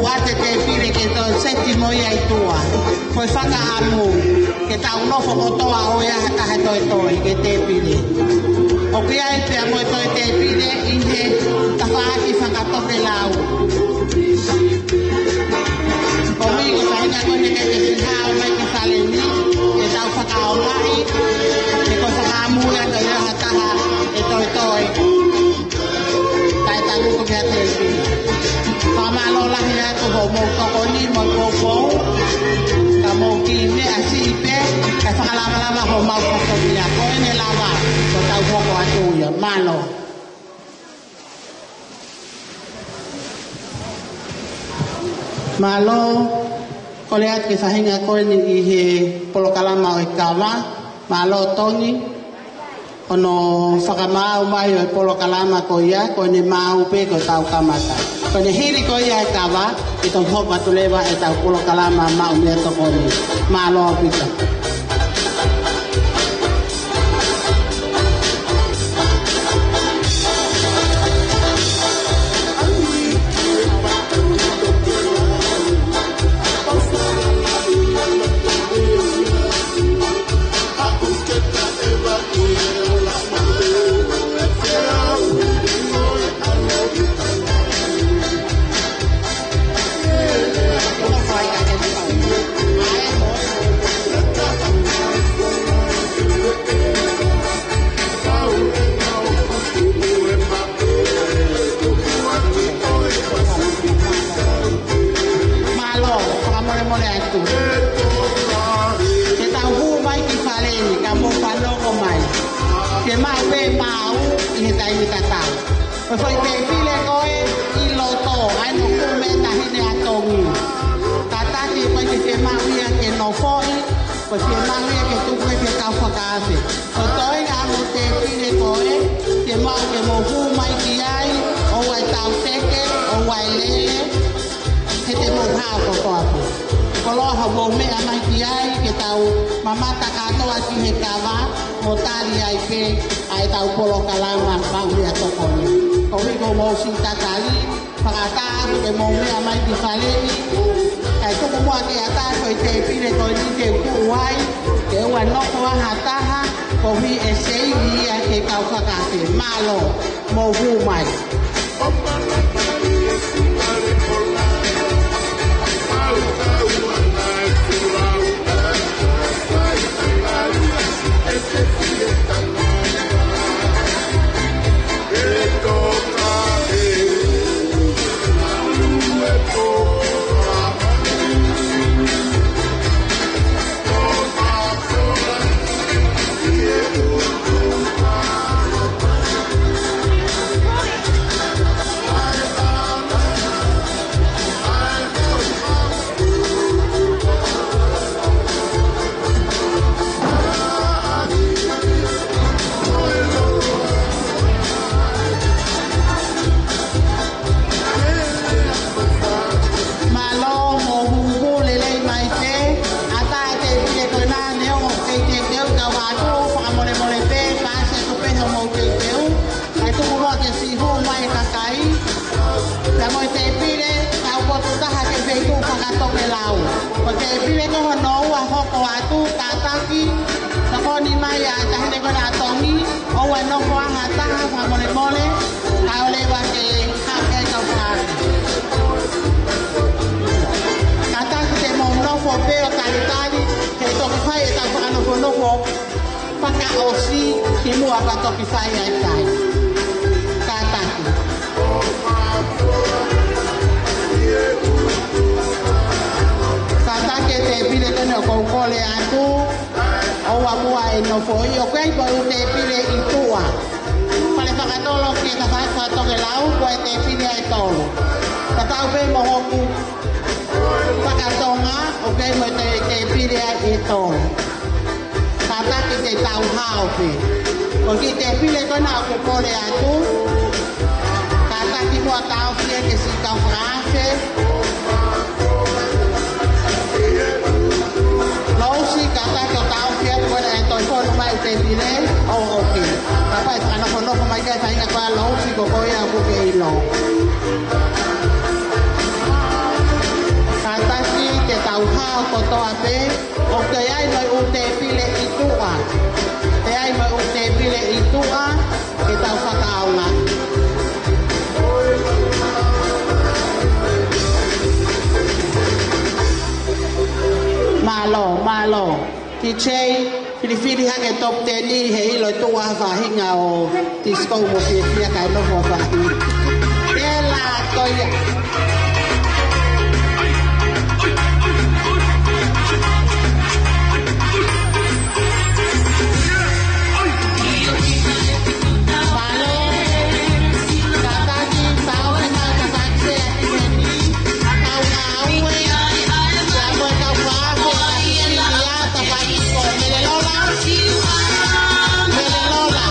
ʻOatu e tēpile ke toe seti mo ia ʻi tuʻa. Ko e fakaʻamu ke tau nofo kotoa ʻo ʻi ai ha taha ʻe toetoe ki he tēpile. ʻOku ʻi ai pea mo e toe tēpile ʻi he tafaʻaki fakatokelau. Ko e ʻuhi ko e faʻahinga ko eni ke ke fihao mai ki fale ni, ke tau fakaʻaongaʻi, he ko e fakaʻamu ia ke ʻi ai ha taha ʻe toetoe. Kae tangutu ki he tēpile. Fakamālō lahi atu hoʻomou tokoni mo e poupou. Ka mou kiʻi meʻa siʻi pē, kae fakalavalava homau fatongia. Ko eni lava, ko ʻetau hoko atu ia. Mālō. Mālō, kole atu ki he faʻahinga ko eni ʻi he polokalama ʻo e kava. Mālō Tongi, hono fakamaau mai ʻo e polokalama ko ia, ko ʻene maau pē ko ʻetau kamata. Ko ʻene hili ko ia e kava, ʻe toki hoko atu leva ʻetau polokalama maʻu meʻatokoni. Mālō ʻaupito. Mālō, fakamolemole atu. Ke tau hū mai ki fale ni, ka mou fanongo mai. Ke maʻu pē maau ʻi he taimi tatau. Ko e foʻi tēpile ko ē ʻi loto, ʻa ia ʻoku kumi e taʻahine ʻa Tongi. Kātaki ko e ke fiemaʻu ia ke nofoʻi, ko e fiemaʻu ia ke tuku e ke kau fakaafe. Ko e toenga ʻa e tēpile ko ē, ke mou, ke mou hū mai ki ai, ʻoua ʻe tau teke, ʻoua ʻe lele, he te mou hao kotoa pē. Koloa hoʻomou meʻa mai ki ai, ke tau mamata kātoa ki he kava, mo tali ai pē ʻa ʻetau polokalama maʻu meʻatokoni. Ko e ʻuhi ko hoʻomou siʻi tatali, fakaʻatā atu ke mou meʻa mai ki fale ni. Kae tuku muʻa ke ʻatā ko e tēpile ko eni ke tuʻu ai, ke ʻoua ʻe nofo ha taha, koeʻuhi ʻe seivi ia ki he kau fakaafe. Mālō, mou hū mai. Mālō, mou hū lelei mai pē, ʻatā e tēpile ko ena, neongo ʻoku kei teuteu kau atu, fakamolemole pē, paasi atu pē hoʻomou teuteu. Kae tuku muʻa ke siʻi hū mai e kakai. Pea mo e tēpile, tau potu taha ki he feituʻu fakatokelau. Ko e tēpile ko hono ua hoko atu, kātaki, tokoni mai ʻa e taʻahine ko ena ʻa Tongi, ʻoua ʻe nofo ha taha, fakamolemole, kae ʻoua leva ke hake ai kau fakaafe. Kātaki te mou nofo pē ʻo talitali, he toki fai ʻetau fakanofonofo fakaʻosi kimuʻa pea toki fai ai tai. Kātaki. Kātaki e tēpile ko ena ʻoku ou kole atu. ʻOua muʻa ʻe nofoʻi, ʻoku ʻi ai pē ʻū tēpile ʻi tuʻa. Fale fakatolo ki he tafaʻaki fakatokelau, ko e tēpile ʻe tolu. Tatau pē mo hoku fakatonga, ʻoku ʻi ai mo e tē-, tēpile ʻe tolu. Kātaki ke tau hao pē. Ko e kiʻi tēpile ko ena ʻoku ou kole atu. Kātaki muʻa taʻofi ia ke siʻi kau fakaafe. Lousi, kātaki ʻo taʻofi atu ko ena ʻe toe fonu mai tēpile. ʻO, ʻoku kei. Kapau ʻe fakanofonofo mai ki ai e faʻahinga ko ia Lousi, ko koe ia ʻoku ke ʻilo. Ape, ʻoku ʻi ai mo e ʻū tēpile ʻi tuʻa. ʻI ai mo e ʻū tēpile ʻi tuʻa, ke tau fakaʻaongaʻi. Mālō, mālō. D J, filifili hake top ten ʻi he ʻilo tuʻa faʻahinga ʻo disco mo fiefia kae nofo faʻahinga. Tēlā ko ia. Mālō. Kātaki, tau ki mai kātaki se ati heni. Kau ngāue. Kia mo e kau faafe, ati heni ia, tau fai ko Melelola. Melelola.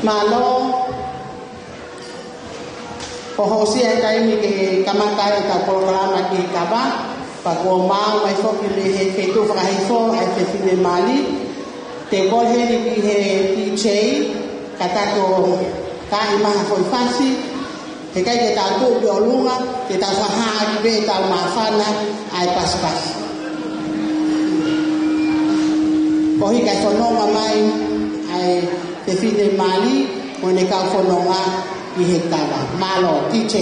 Mālō. Ko hoʻo ʻosi ʻa e taimi ke kamata ai ʻetau polokalama ki he kava, pea kuo maau mai foki mei he feituʻu fakahihifo ʻa e fefine mali. Te u kole heni ki he D J, ka ta toki maʻu ha foʻi fasi, heʻikai ke tau tuʻu ki ʻolunga, ke tau fakahā ʻaki pē ʻetau māfana ʻa e pasipasi. Ko e hiki ʻa e fononga mai ʻa e fefine mali, mo ʻene kau fononga ʻi he kava. Mālō, D J.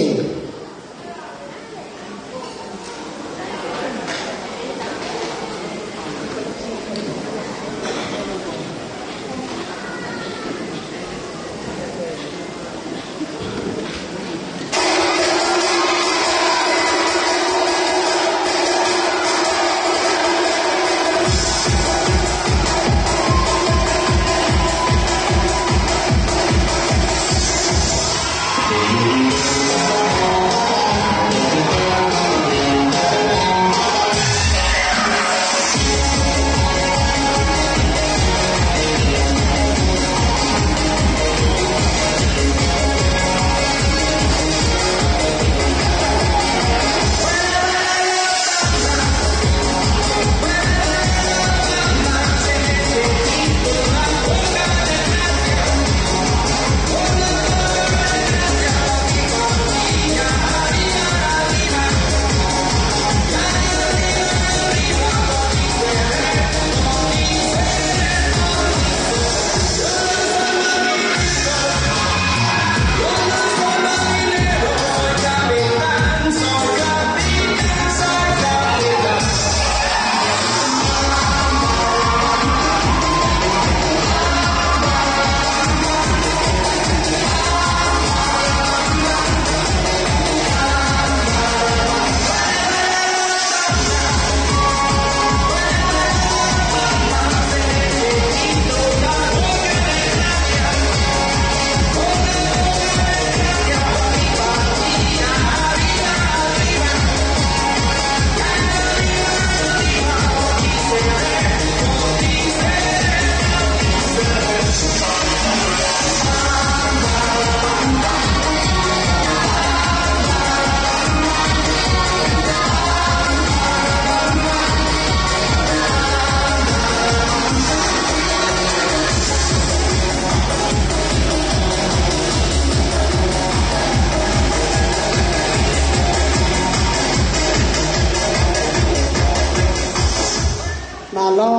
Mālō,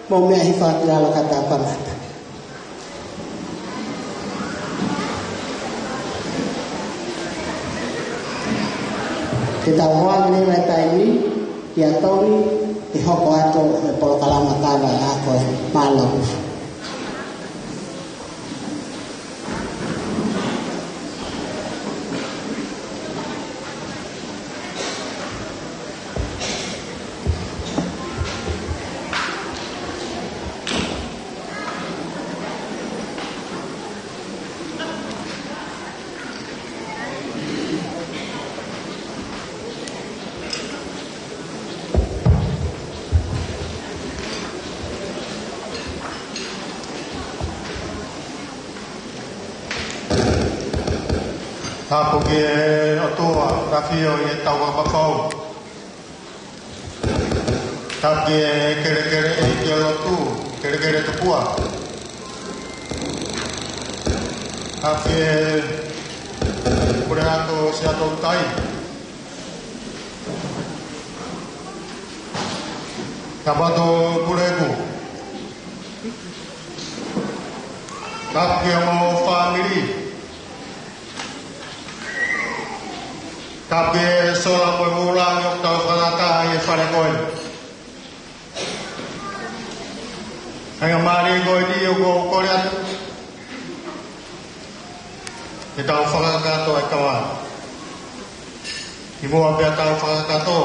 mou meʻa hifo atu ʻi lalo ka ta kamata. Ke tau hoʻi leva e taimi kia Tony ke hoko atu e polokalama kava ʻa e ako. Mālō. Tapu ki he ʻOtua, ʻafio ʻi he tau fakapapau. Tapu ki he kelekele ʻeiki ʻo e lotu, kelekele tupua. Tapu ki he puleako Siaʻatoutai. Tapu atu Puleku. Tapu ki hoʻomou fāmili. Tapu ki he sola mo e vūlangi ʻoku tau fakataha ʻi he fale ko eni. ʻA e ngaahi mālie ko eni ʻoku ou kole atu ke tau fakakakato e kava. Kimuʻa pea tau fakakakato,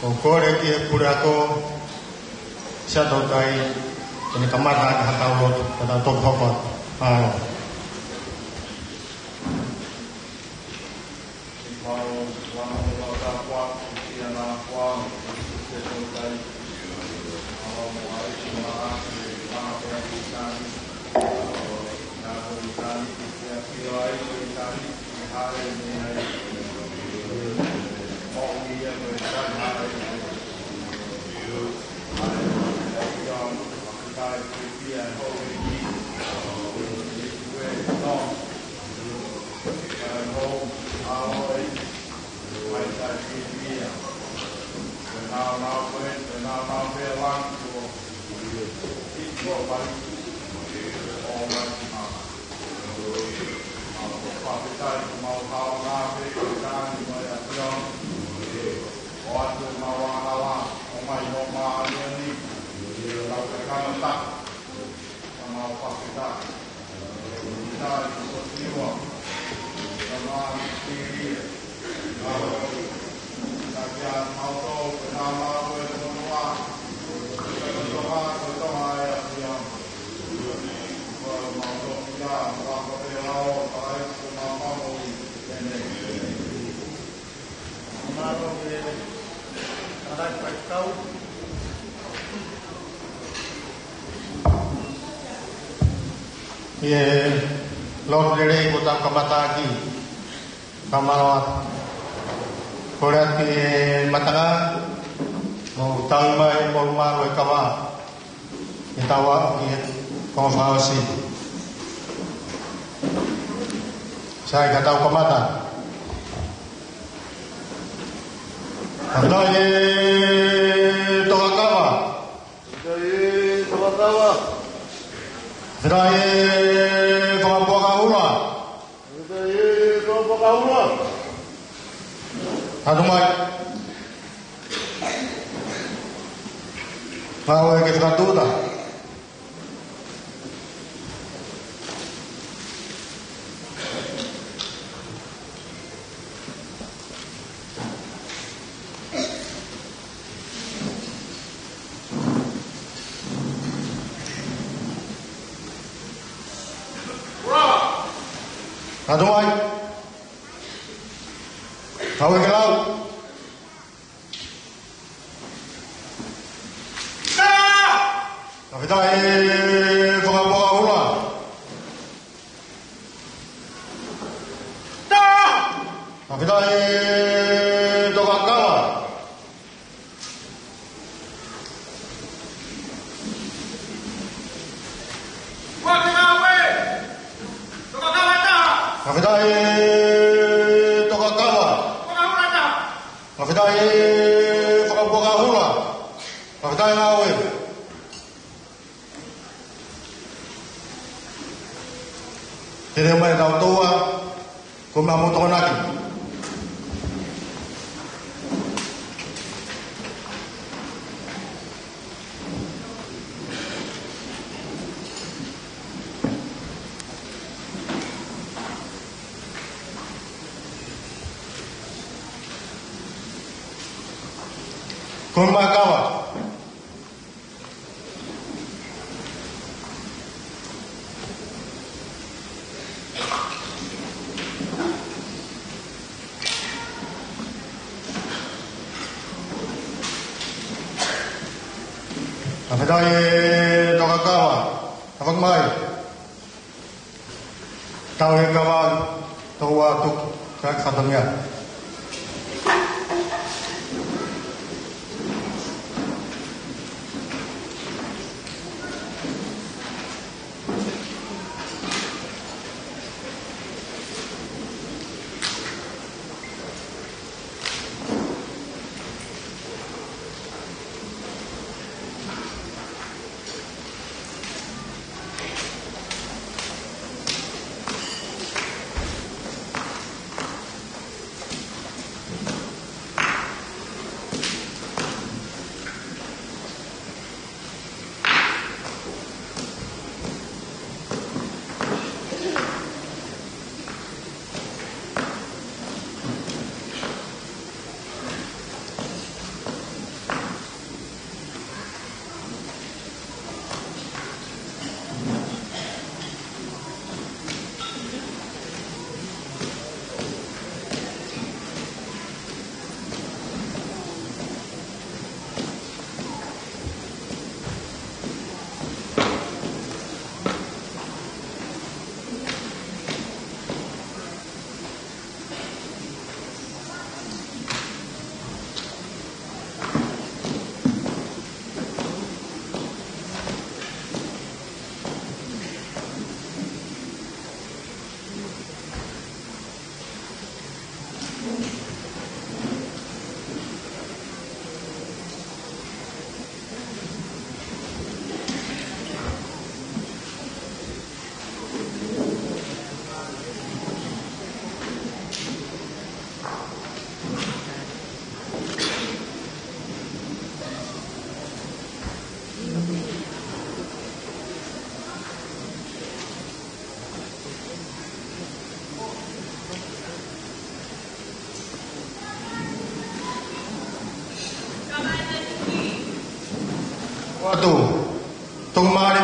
ʻoku ou kole ki he puleako Siaʻatoutai ke ne kamata ʻaki haʻatau lotu, ka tau toki hoko atu. Mālō. ʻI he lotu lelei kuo tau kamata ʻaki, kamala kole atu e matanga, mo tau mai mo malu e kava, ʻi he tau aʻu ki he konga fakaʻosi. Sai ka tau kamata. Fakafetaʻi e tokakava. Fakafetaʻi e tokakava. Fakafetaʻi e fakapuaka hula. Fakafetaʻi e fakapuaka hula. Atu mai. Ngāue ke fakatūta. Atu mai. Ngāue ke lau. Fakafetaʻi e fakapuaka hula. Fakafetaʻi e tokakava. Fakafetaʻi e tokakava. Fakafetaʻi e fakapuaka hula. Fakafetaʻi ngāue. Te leo mai tau toa, ko e meʻa mo tokonaki. Ko e meʻa kava. Fakafetaʻi e tokakava. Tafaki mai. Tau he kava, tau atu, ka fatongia.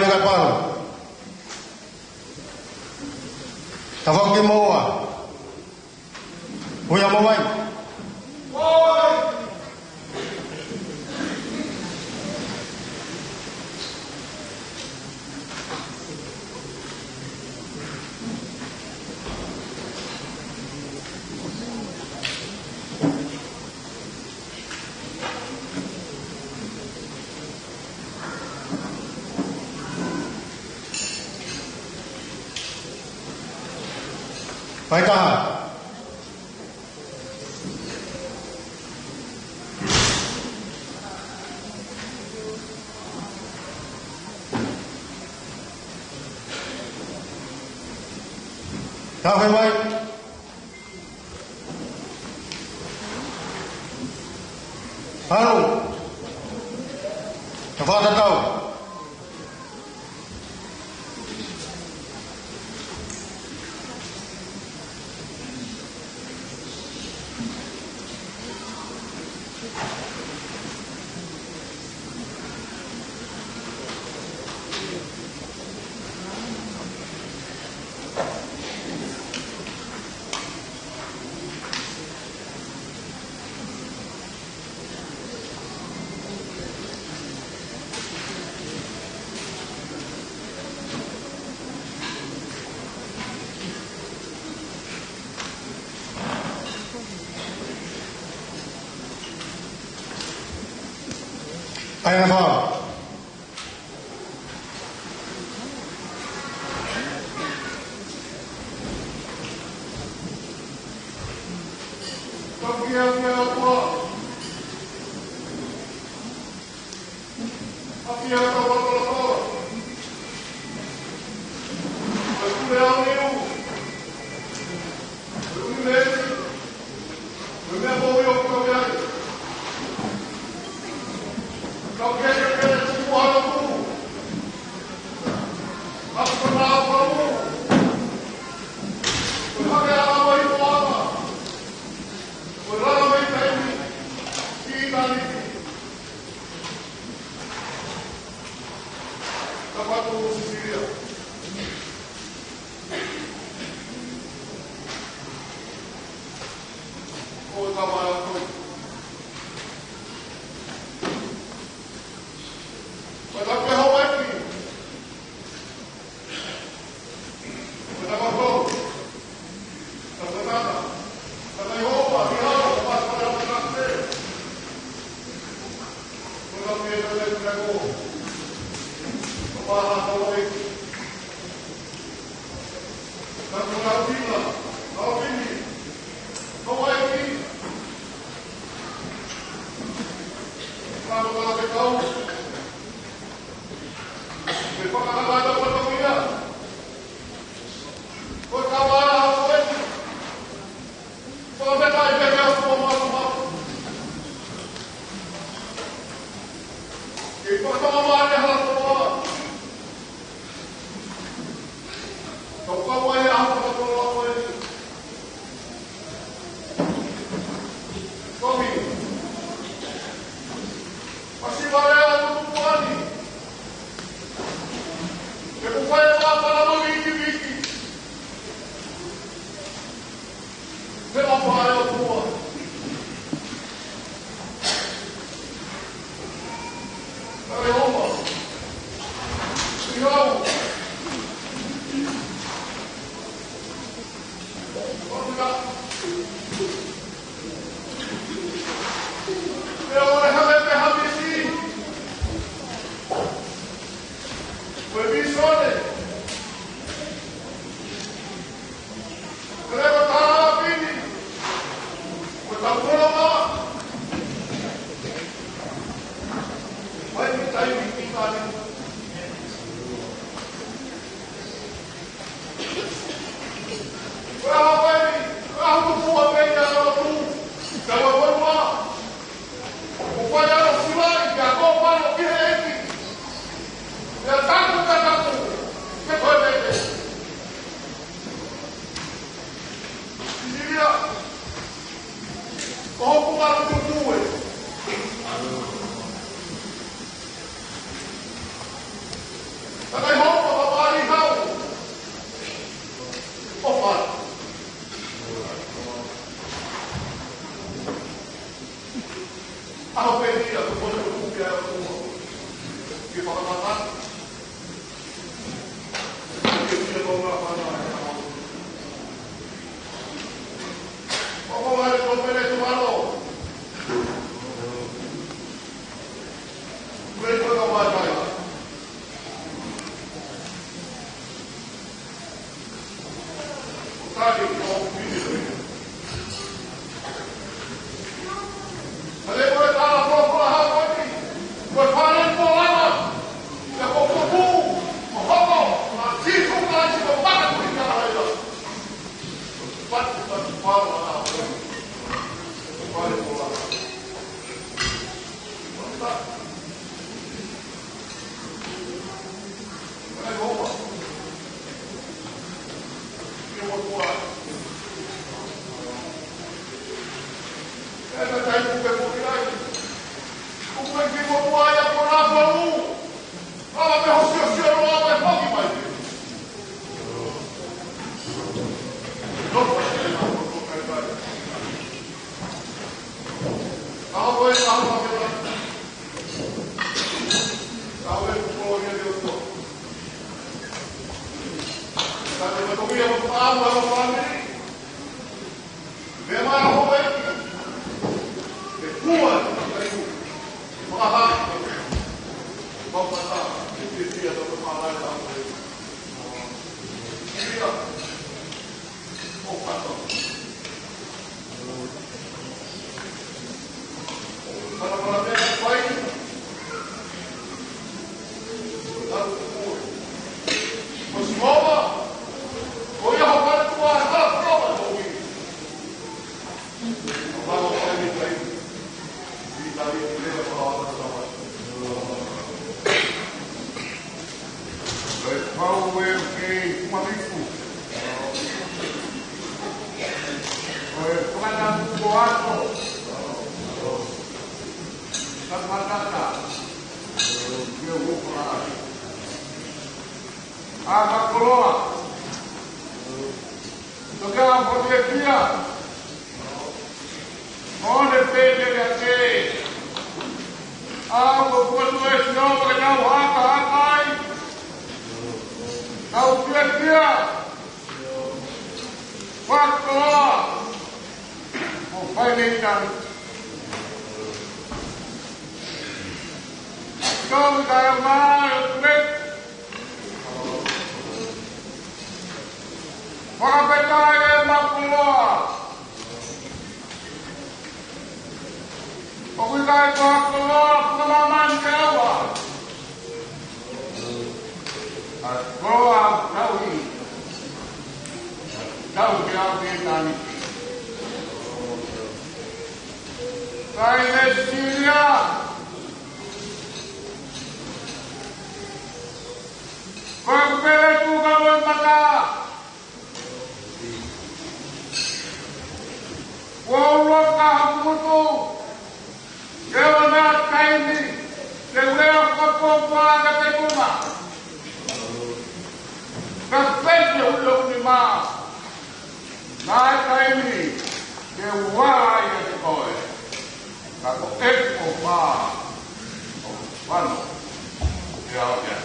Kapalu. Tafaki Moa. Uia Momai. Faitaha. Tau fai mai. Halo. Tau fakatatau. ʻAi ange fā. ʻA ka koloa, toki ʻa potekia, ʻo ne pētele ake. ʻA ko kuo tuʻu ʻe Sihova ke tau hakahaka ai. Tau pēkia, fakakoloa, ʻo fai mei tani. Tau kae mai ʻo tuʻu Fakafetaʻi ʻe Makoloa. ʻOku ʻikai ko ha koloa fakamāmani ke ʻaua. ʻA e koloa tauhi. Tauhi ke ʻalu ki ʻitāniti. Kae ʻi Sīlia. Ko e pele tuʻu ka loi mata. Kuo uloka hoku ngutu, ke ʻoua naʻa taimi, ke u lea fakapōpula ʻa e pekunga. Ka pete ʻulu ʻo nima, naʻe taimi, ke u ala ai ʻiate koe. Ka ko e ko pā, ʻo fano, ke au ia.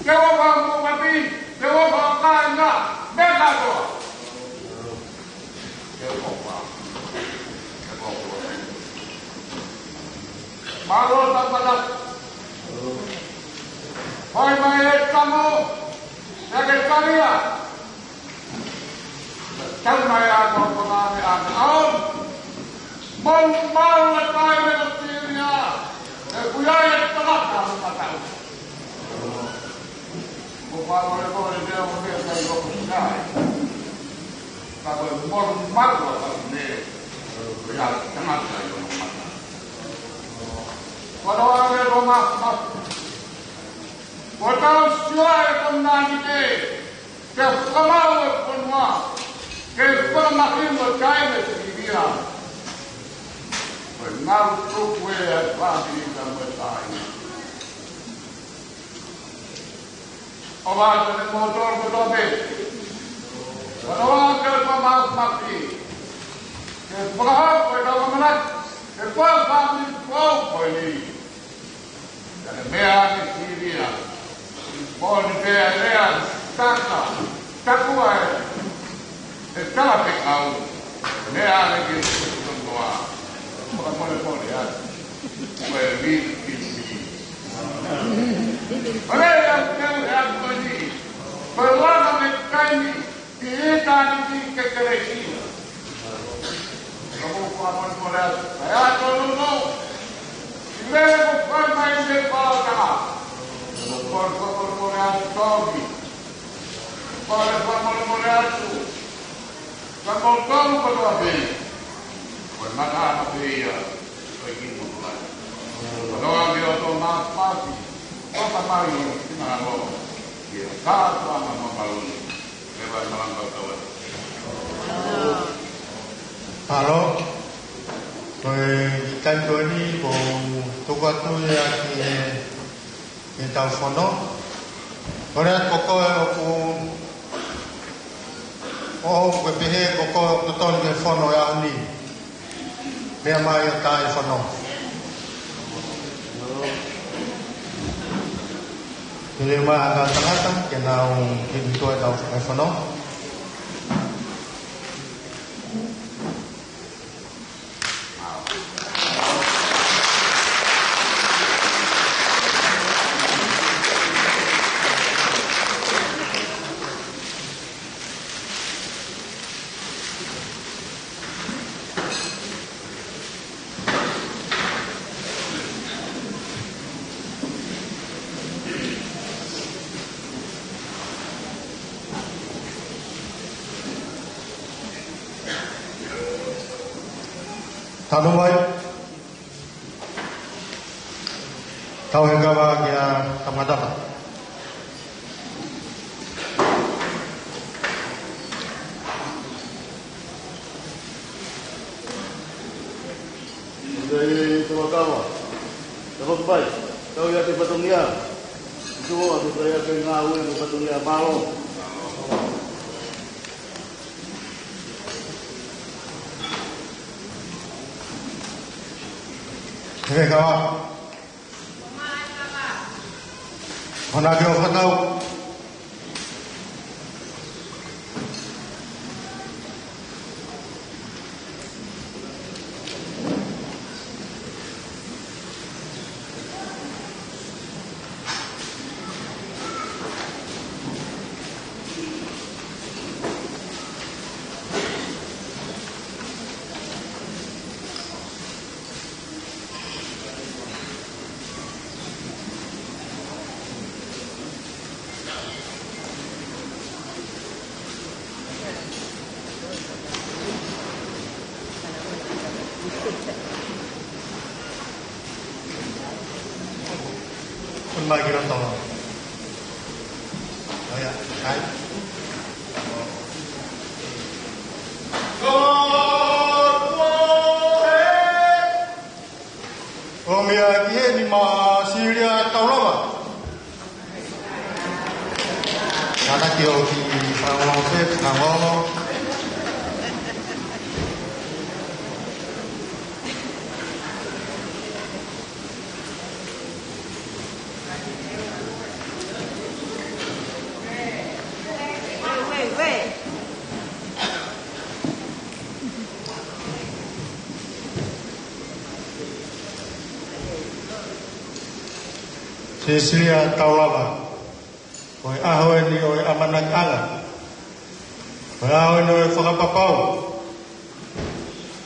Ke ʻoua ʻe mōmoti, ke ʻoua ʻe kāinga, me kātoa. Ke ʻoua, ke ʻoua. Mālō Tāpana. Fai mai e tamo, ia ke talia. Tau mai ʻa e koloa ʻa e ʻaho. Mau, mau e taimi ʻo Sīlia. ʻE kui ai e tangata mo matau. Ko pā ko e ko e teo ke kai ko kai. Ka ko e mau mau ʻa ka ne. Ko ia tangata ʻi ʻo matau. Ko ʻoua ʻe loma ma. Ko tau sio ai ko nani te. Ke fakamau e fonua, ke fakamahino taime Sīlia. Ko e ngaahi tuku ʻe ʻa e fāmili ka mo e taimi. ʻOua te ne mōtoro ko tope. ʻOua ke fakamau maki. Ke fakahoko e tau kamanaki, ke fakafāmili ko au ko eni. Ka ne meʻa ange Sīlia, moʻoni pē ʻa e lea, taka, takua e, e tala pe kau, meʻa ange ki he tuku noa, fakamolemole atu, ko e lili ki lili. Ko e lea ʻoku teu he atu ko eni, ko e langa me ʻi ʻitāniti ke kelesi. Ka mou fakamolemole atu. Kae ʻatā lunu. ʻI he meʻa kuo fai mai mei he fānau. Mou fakamolemole atu Tomi. Mou fakamolemole atu. Ka mou tonu kotoa pē. Ko e mata ana pē ia. Ko e kiʻi motuʻa. Ko e loa ke o tō mafimafi. Ko ka mai o ki na lo. Ia ka tō ana mamaluni. Ke vai malanga kau atu. Halo. Ko e kiʻi taimi ko eni, ko u tuku atu ia ki he, ki heʻetau fono. Kole atu ko koe ʻoku, ʻoku ke pehē ko koe ʻoku totonu ke fono he ʻaho ni. Meʻa mai ʻo tā e fono. Pehē mai ʻa e kau tangata, ke nau kiʻi tuʻu ʻetau fono. Tanu mai. Tau he kava kia Tamatapa. Tau he kava. Tau pai. Tau ia ke fatongia. Tau ia ke ngāue ke fatongia mālō. He kava. Hona ke o fakatau. Mai ki loto. ʻO ia, ʻai. ʻOmai ki heni Masilia Taulava. Kātaki ʻo kiʻi fanongo pē, fanongo. Sisilia Taulava. Ko e ʻaho eni ʻo e ʻamanakiʻanga. Ko e ʻaho eni ʻo e fakapapau.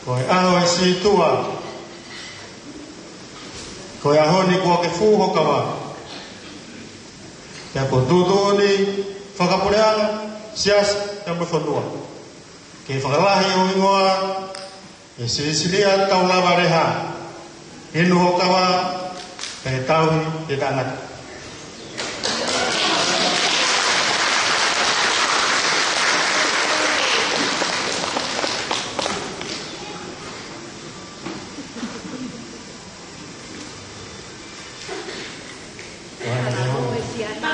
Ko e ʻaho ʻo e sītuʻa. Ko e ʻaho ni kuo ke fū ho kava. Pea kuo tuʻutuʻuni fakapuleʻanga, siasi, pea mo e fonua. Ke fakalahi ho hingoa, ʻe Sisilia Taulava Leha. Inu ho kava, pea tauhi ʻe tangata. Talavou ʻe Siana.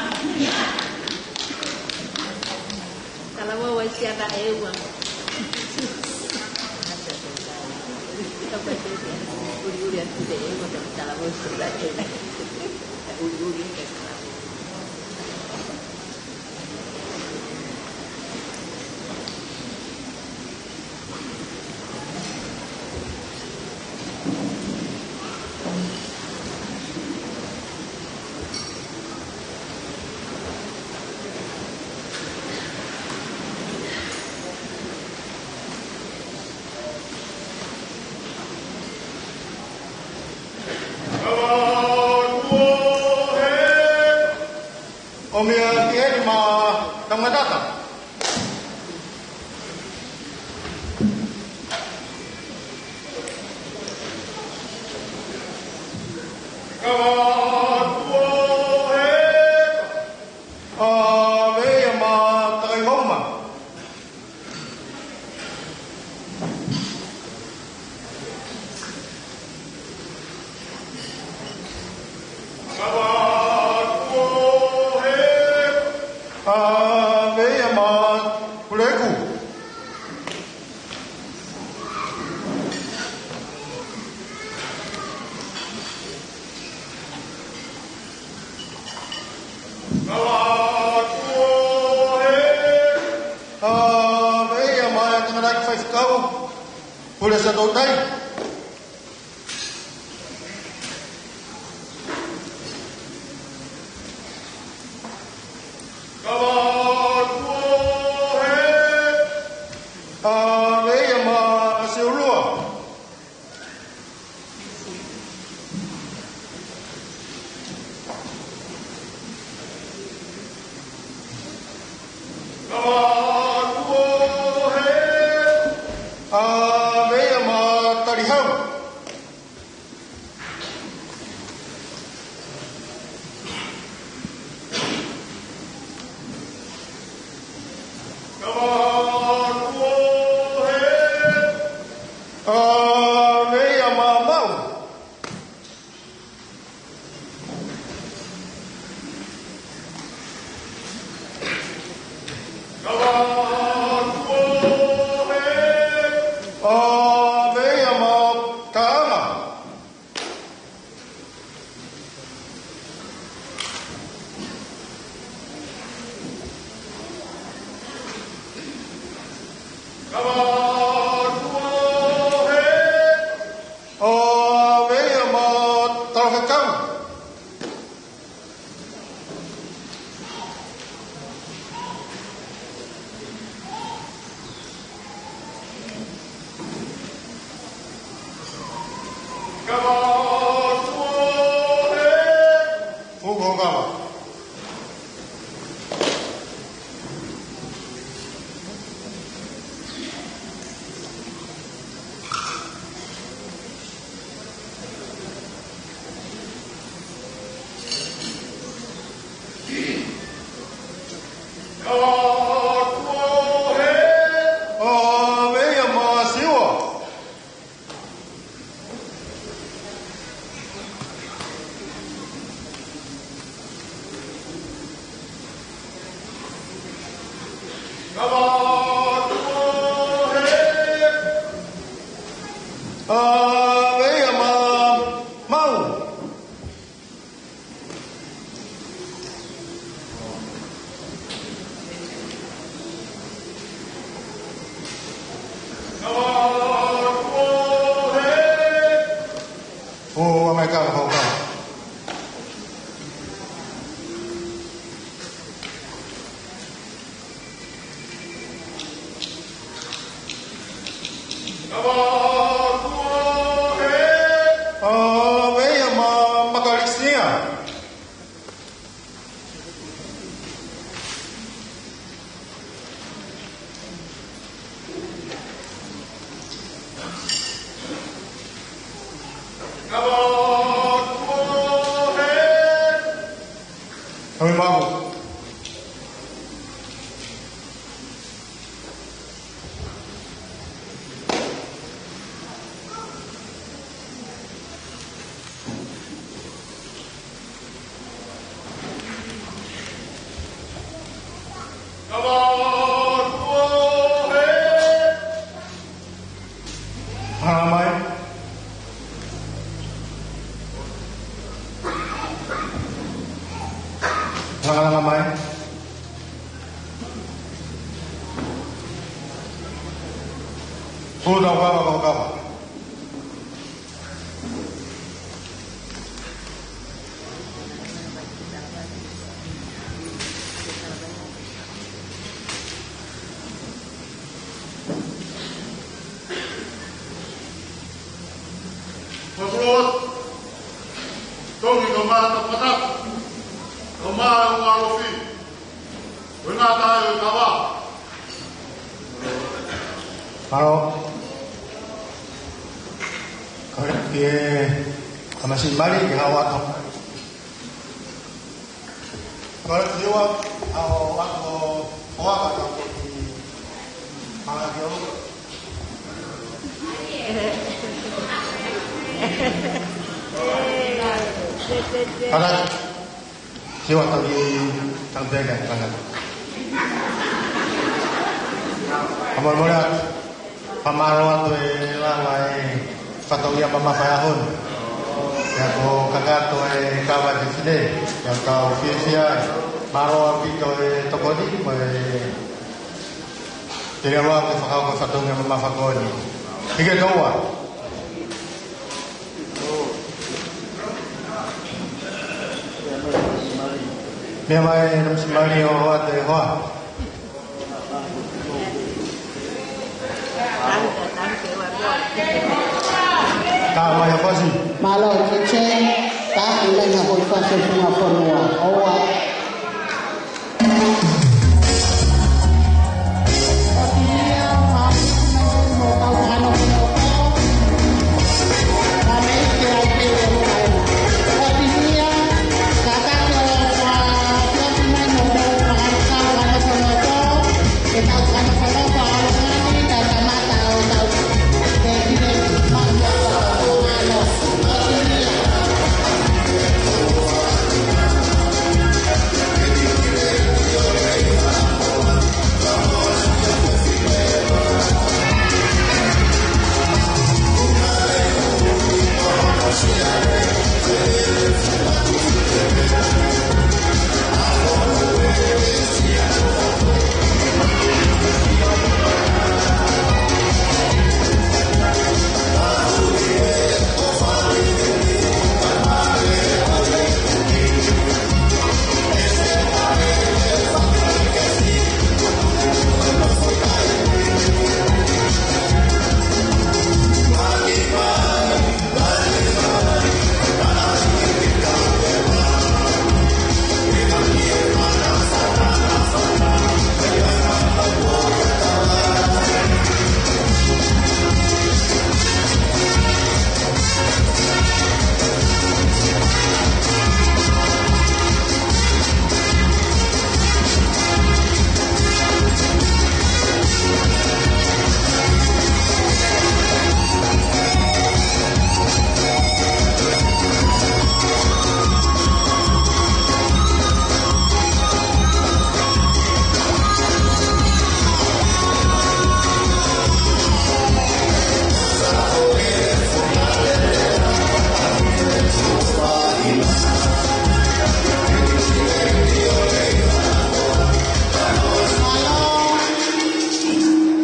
Talavou ʻe Siana ʻe ua. Uliuli atu te ʻe ua, talavou ʻe Siana ʻe ua. Uliuli atu. ʻOmi ia ki heni maʻa Taungatata. Kava tua he. ʻA, ʻave ia maʻa Takaihouma. Kava tua he. ʻA, ʻave ia maʻa Puleku. Kava tua he. ʻA, ʻave ia maʻa e tangataʻeiki faifekau, Pule Satoutai. Kava tua he. ʻA, ʻave ia maʻa Seulua. Kava tua he. ʻA, ʻave ia maʻa Talihau. Kava tua he. ʻA, ʻave ia maʻa Mau. Kava tua he. ʻA, ʻave ia maʻa Taʻanga. Kava tua he. ʻA, ʻave ia maʻa Talafekau. Kava tua he. Fuʻu kava. Kava tua he. ʻA, ʻave ia maʻa Siua. Kava tua he. ʻA, ʻave ia maʻa Mau. Kava tua he. ʻO, ʻa mai kava, kava, kava. Kava tua he. ʻA, ʻave ia maʻa Makalisia. Kava tua he. ʻA mai Mau. Kava tua he. Hanga mai. Hanga, hanga mai. Fuʻu kava, kava, kava. Fakulo, tongi kau mā, kau mā, kau mā. Alofi. Ui ngā tae ui kava. Mālō. Kole ki he tamasiʻi mali ke hao atu. Kole ki ua, hao atu ʻo aka ka ko ki Mala ki o. Kala. Siwa tau i tau pega, tau. Fakamālō atu. Fakamālō atu e lava e fatongia mamafa e ʻaho ni. Pea ko kakato e kava ki fine. Pea tau fiefia. Mālō ʻaupito e tokoni, mo e te rea loa ke fakahoko e fatongia mamafa ko eni. Hike toua. Meʻa mai e tamasiʻi mali ʻo ʻoatu e hoa. Ka mai e fasi. Mālō, Tite, ka mai ha hoi fasi punga ponua. ʻOua.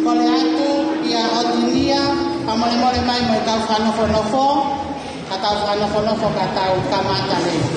Kole atu ia ʻo Tinia, fakamolemole mai mo e kau fakanofonofo, ka tau fakanofonofo ka tau kamata leva.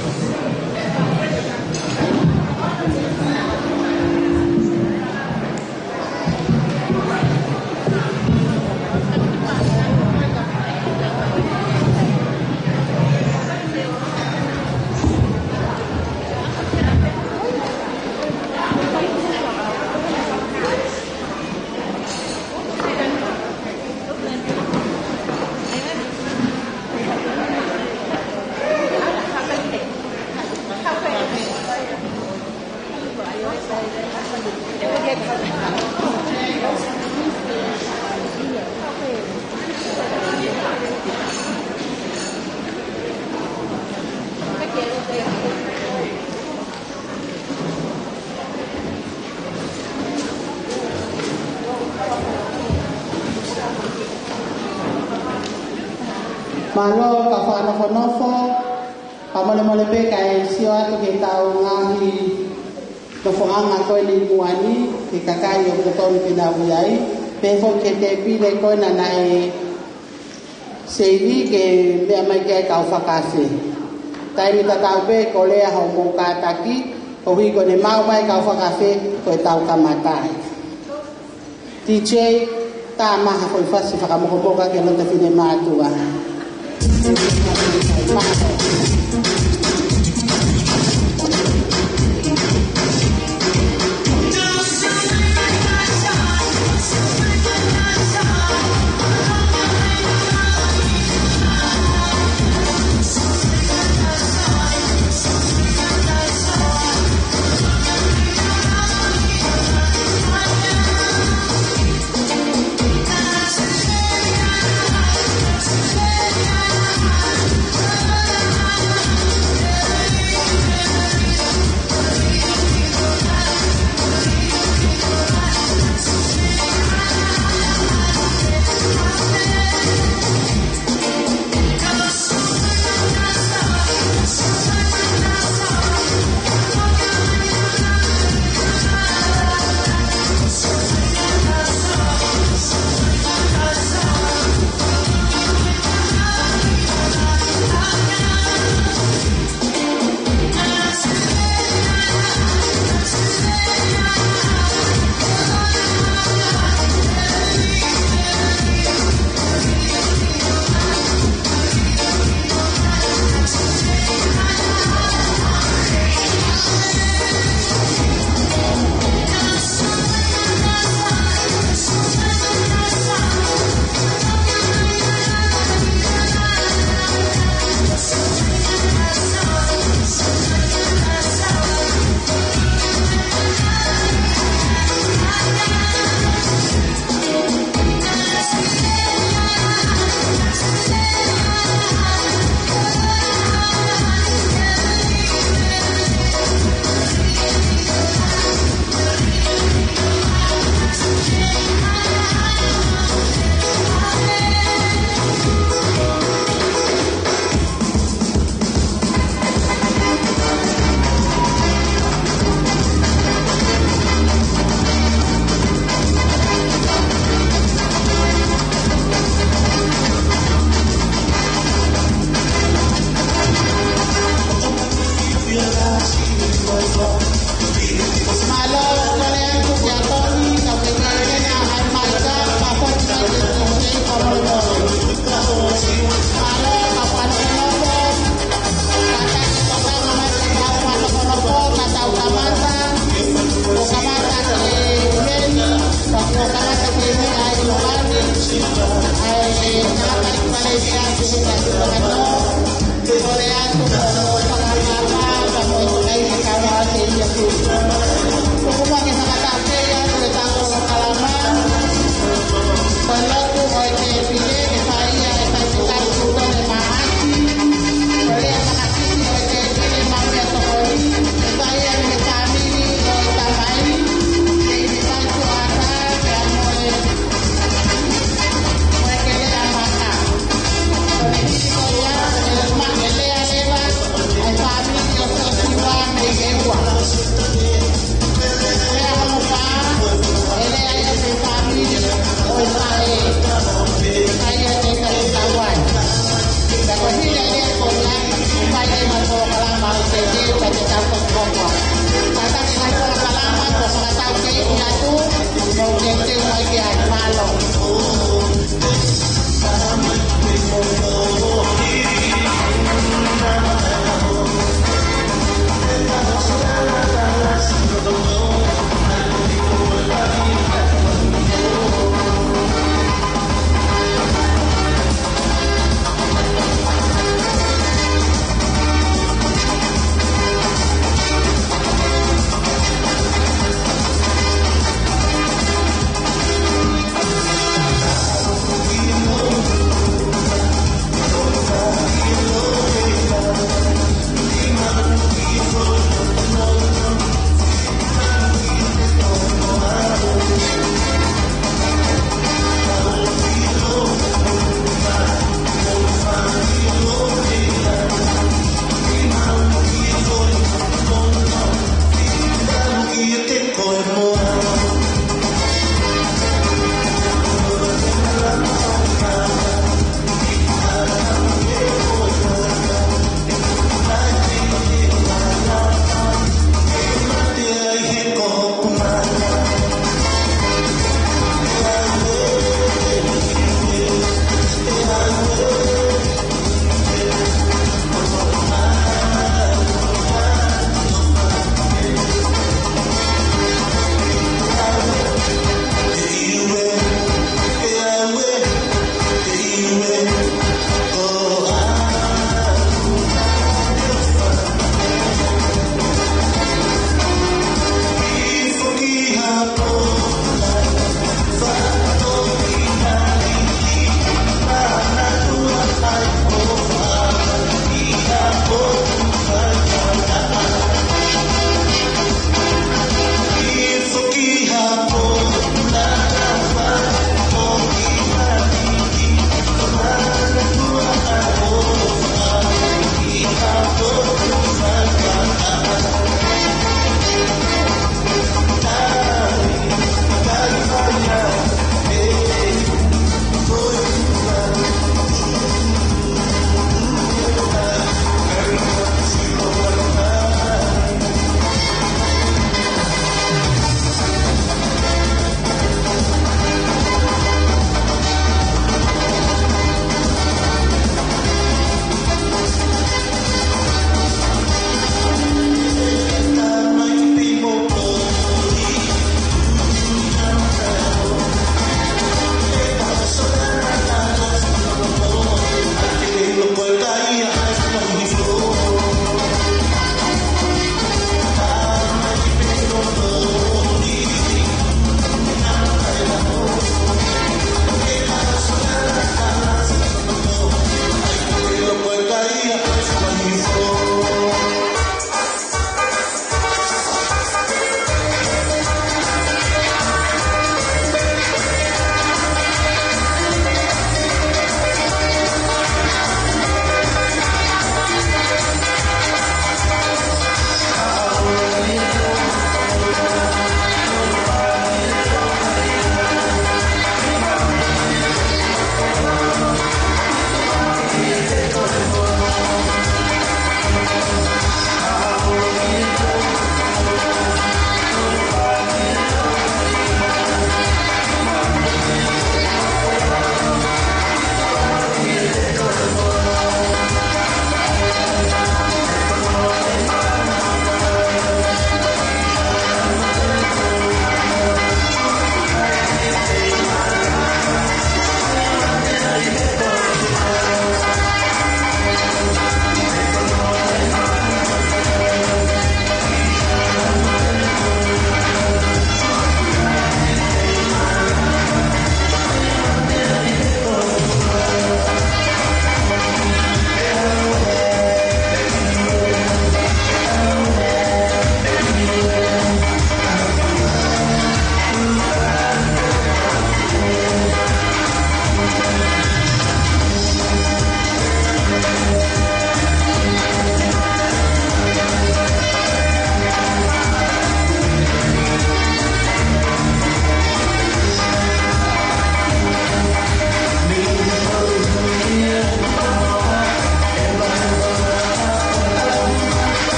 Mālō kau fakanofonofo, fakamolemole pē kae sio atu ki heʻetau ngaahi nofoʻanga ko eni ʻi muʻa ni, ki he kakai ʻoku totonu ke nau ʻi ai, pehē foki ki he tēpile ko ena naʻe seini ke meʻa mai ki ai kau fakaafe. Taimi tatau pē, kolea hoʻomou kātaki, koeʻuhi ko ʻene maʻu mai kau fakaafe, ko ʻetau kamata ai. T J, tā mai ha foʻi fasi fakamokomoka ki he loto finemātuʻa. Mālō.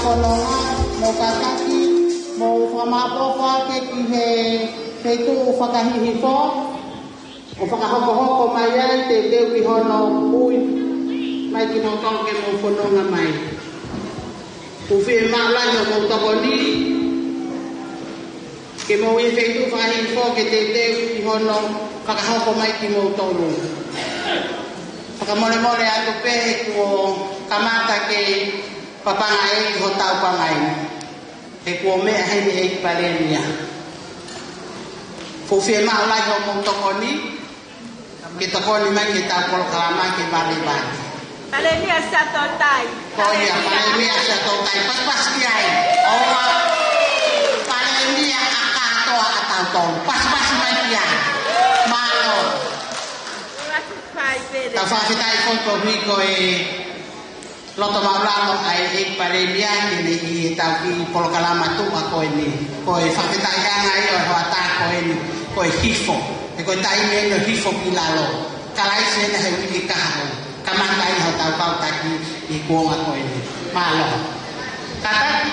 Fononga, mou kātaki, mou fakamālō atu ki he feituʻu fakahihifo, ʻo fakahokohoko mai ai, teuteu ki hono ui mai kimoutolu ke mou fononga mai. ʻOku fiemaʻu lahi hoʻomou tokoni, ke mou ʻi he feituʻu fakahihifo ke teuteu ki hono fakahoko mai kimoutolu. Fakamolemole atu pē he kuo kamata ke papanga ʻeiki hotau pangai. He kuo meʻa heni ʻEiki Palēmia. ʻOku fiemaʻu lahi hoʻomou tokoni, ke tokoni mai ki heʻetau polokalama ke valevale. Palēmia Siaʻatoutai. Ko ia, Palēmia Siaʻatoutai. Pasipasi ki ai. ʻOua, Palēmia ʻa kātoa ʻatautolu. Pasipasi mai ki ai. Mālō. Tau fakafetaʻi foki koeʻuhi ko e loto maʻulalo ʻa e ʻEiki Palēmia ke ne ʻi heʻetau kiʻi polokalama tuʻa ko eni. Ko e fakafetaʻiʻanga ia ʻo e hoʻatā ko eni, ko e hifo. He ko e taimi eni ʻo e hifo ki lalo. Kalaisi ena he uike kahaʻu. Kamata ai hotau kau taki ʻi he kuonga ko eni. Mālō. Kātaki.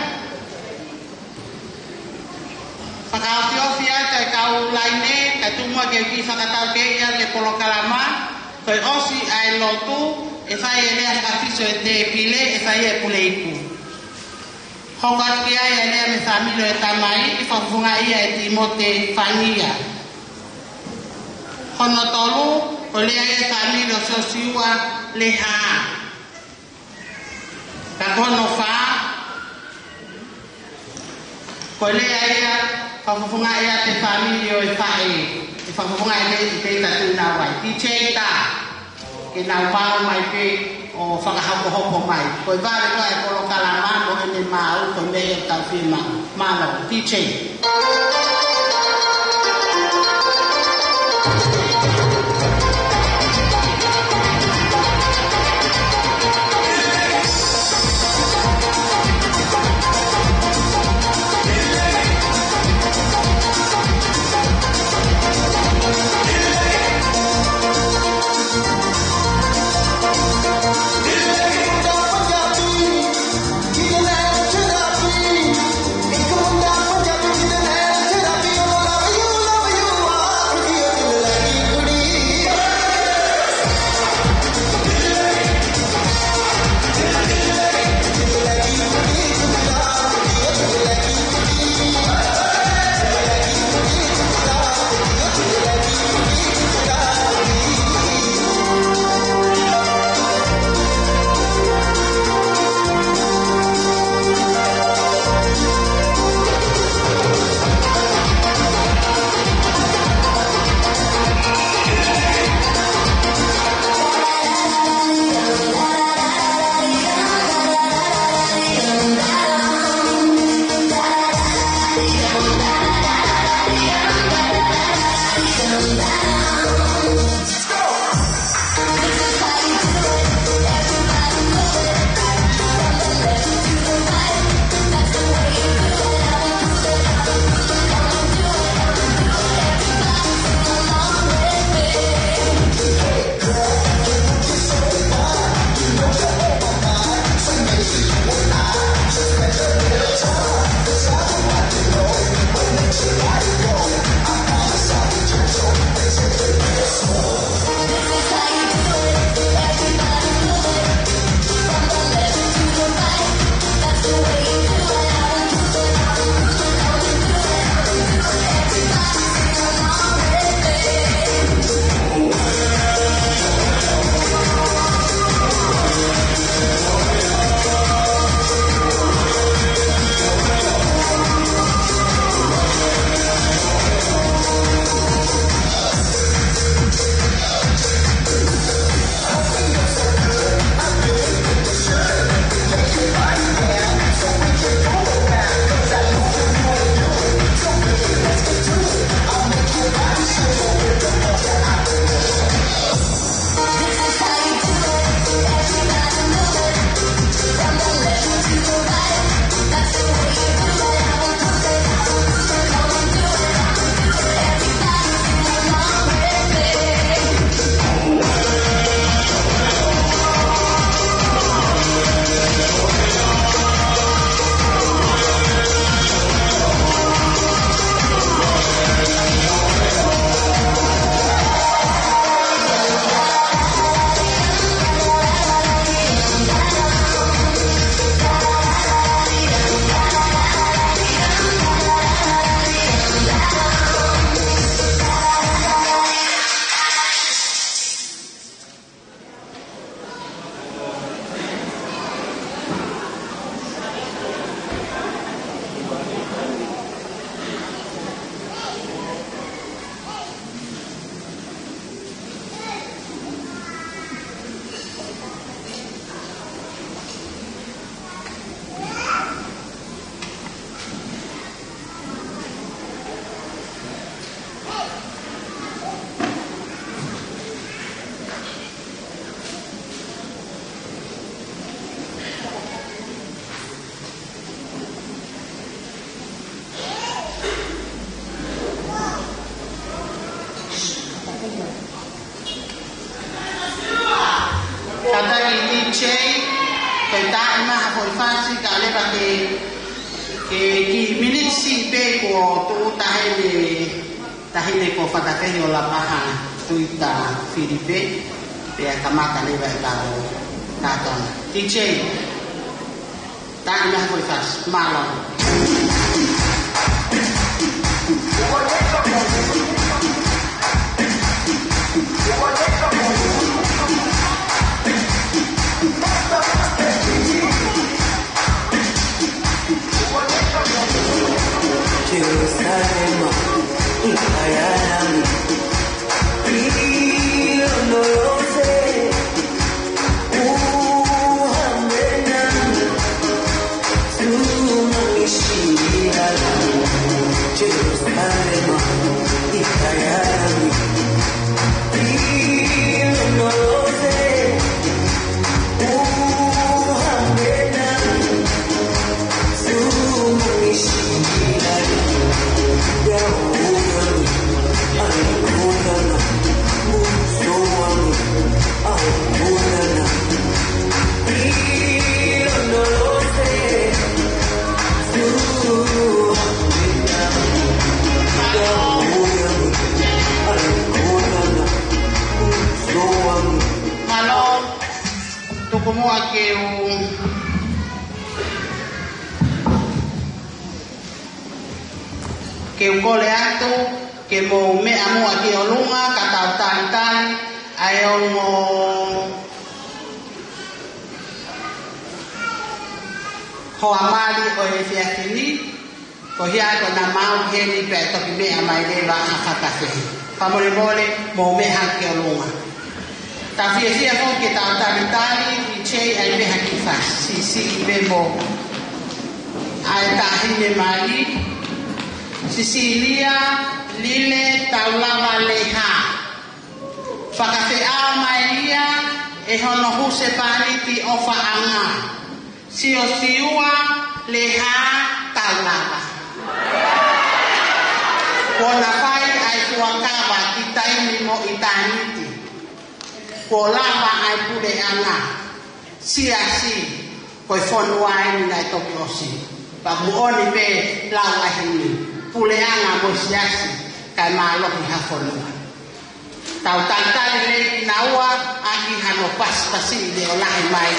Fakaofiofi atu e kau laine, kae tuku muʻa ke u kiʻi fakataukei atu e polokalama, ko e ʻosi ʻa e lotu, ʻe fai e lea fakafiso ʻi he tēpile, ʻe fai e puleiku. Hoko atu ki ai e lea mei he fāmili ʻo e tamai, ʻe fakafofongaʻi ia ʻe Timote Fangia. Hono tolu, ko e lea ia ʻa e fāmili ʻo Siosiua Leha. Ka ko hono fā, ko e lea ia, fakafofongaʻi ʻe he fāmili ʻo e faʻē, ʻe fakafofongaʻi ʻe he, ʻe he tatu nau ai. Titeita, ke nau pau mai pē ʻo fakahokohoko mai. Ko e vale ko ē e polokalama mo ʻene maʻu, ko e meʻa ia ʻoku tau fiemaʻu. Mālō, T J. Taʻemaha foʻi fasi, ka leva ke, ke kiʻi miniti siʻi pē kuo tuʻu taʻahine, taʻahine ko Fatakehi ʻo Lapaha Tuita Filipe, pea kamata leva ʻetau kātoanga. D J, taʻemaha foʻi fasi, mālō. Jerusalema, ikayalami, io no lo sé, uhamena, sumangishila, Jerusalema, ikayalami, io no lo sé, Mālō, tuku muʻa ke u, ke u kole atu, ke mou meʻa muʻa ki ʻolunga, ka tau talitali ʻa e ongo hoa mali ʻo e efiafi ni, ko ia ko Namau Heni pea toki meʻa mai leva ʻa Fatakehi. Fakamolemole, mou meʻa ki ʻolunga. Tau fiefia foki ke tau talitali, D J, ʻa e meʻa ki fasi, siʻisiʻi pē mo ʻa e taʻahine mali, Sisilia Lile Taulava Leha. Fakafeʻao mai ia ʻe hono husepāniti ʻofaʻanga, Siosiua Leha Taulava. Kuo na fai ʻa e fuakava ki taimi mo ʻitāniti. Kuo lava ʻa e puleʻanga, siasi, ko e fonua eni naʻe toki ʻosi. Pea moʻoni pē lau ʻa e himi, puleʻanga mo siasi, kae mālohi ha fonua. Tau talitali lelei kinaua ʻaki hano pasipasi leʻo lahi mai,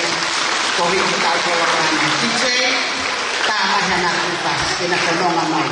ko hiki tau koloa mai. D J, tā mai hana kupa, ke na fononga mai.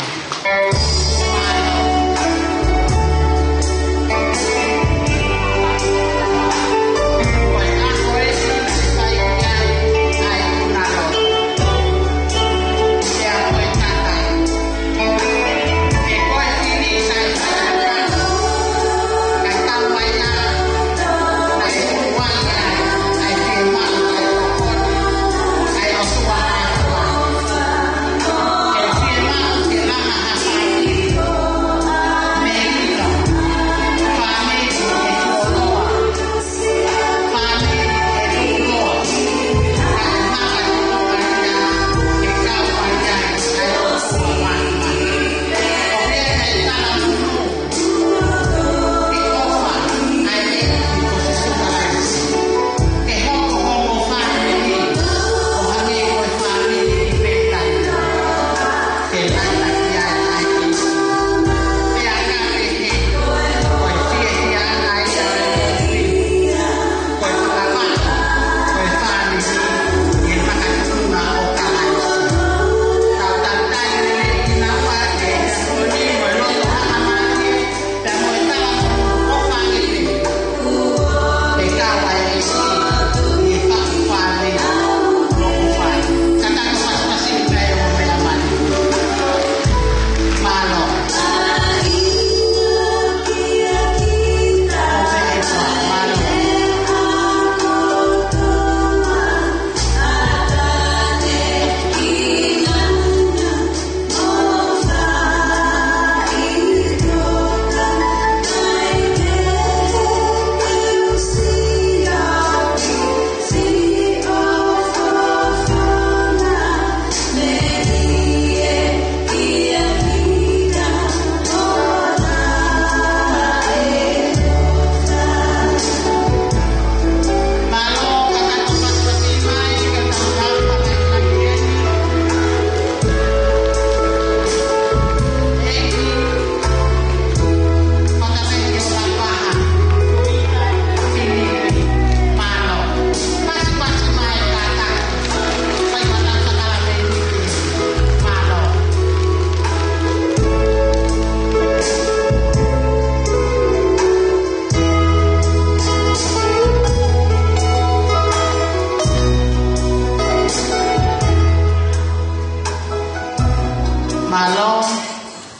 Mālō,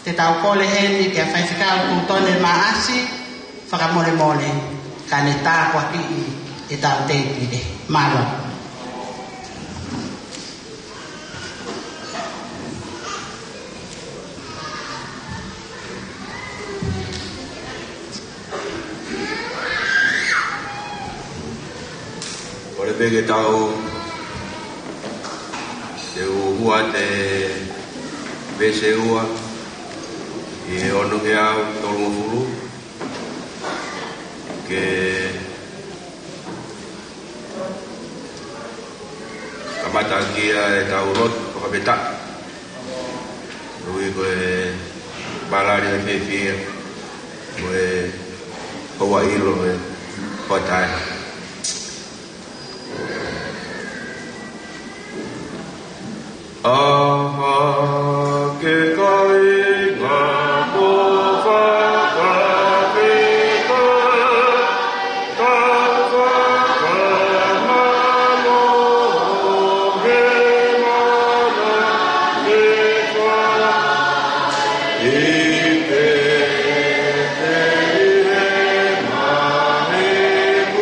te tau kole heni ki he faifekau Tūtone Maʻasi, fakamolemole, ka ne tāpuakiʻi ʻetau tēpile. Mālō. Kole pē ke tau, te u hua atu e veesi ua ʻi he onongeau tolungofulu, ke kamata ʻaki ʻetau lotu fakafetaʻi. Ui ko e palali ʻo e fiefia, ko e houa ʻilo ʻo e hoʻatā. ʻA e kāinga, mo fakafetaʻi, tau fakamālō he mana ʻi Petelihema he kuonga ko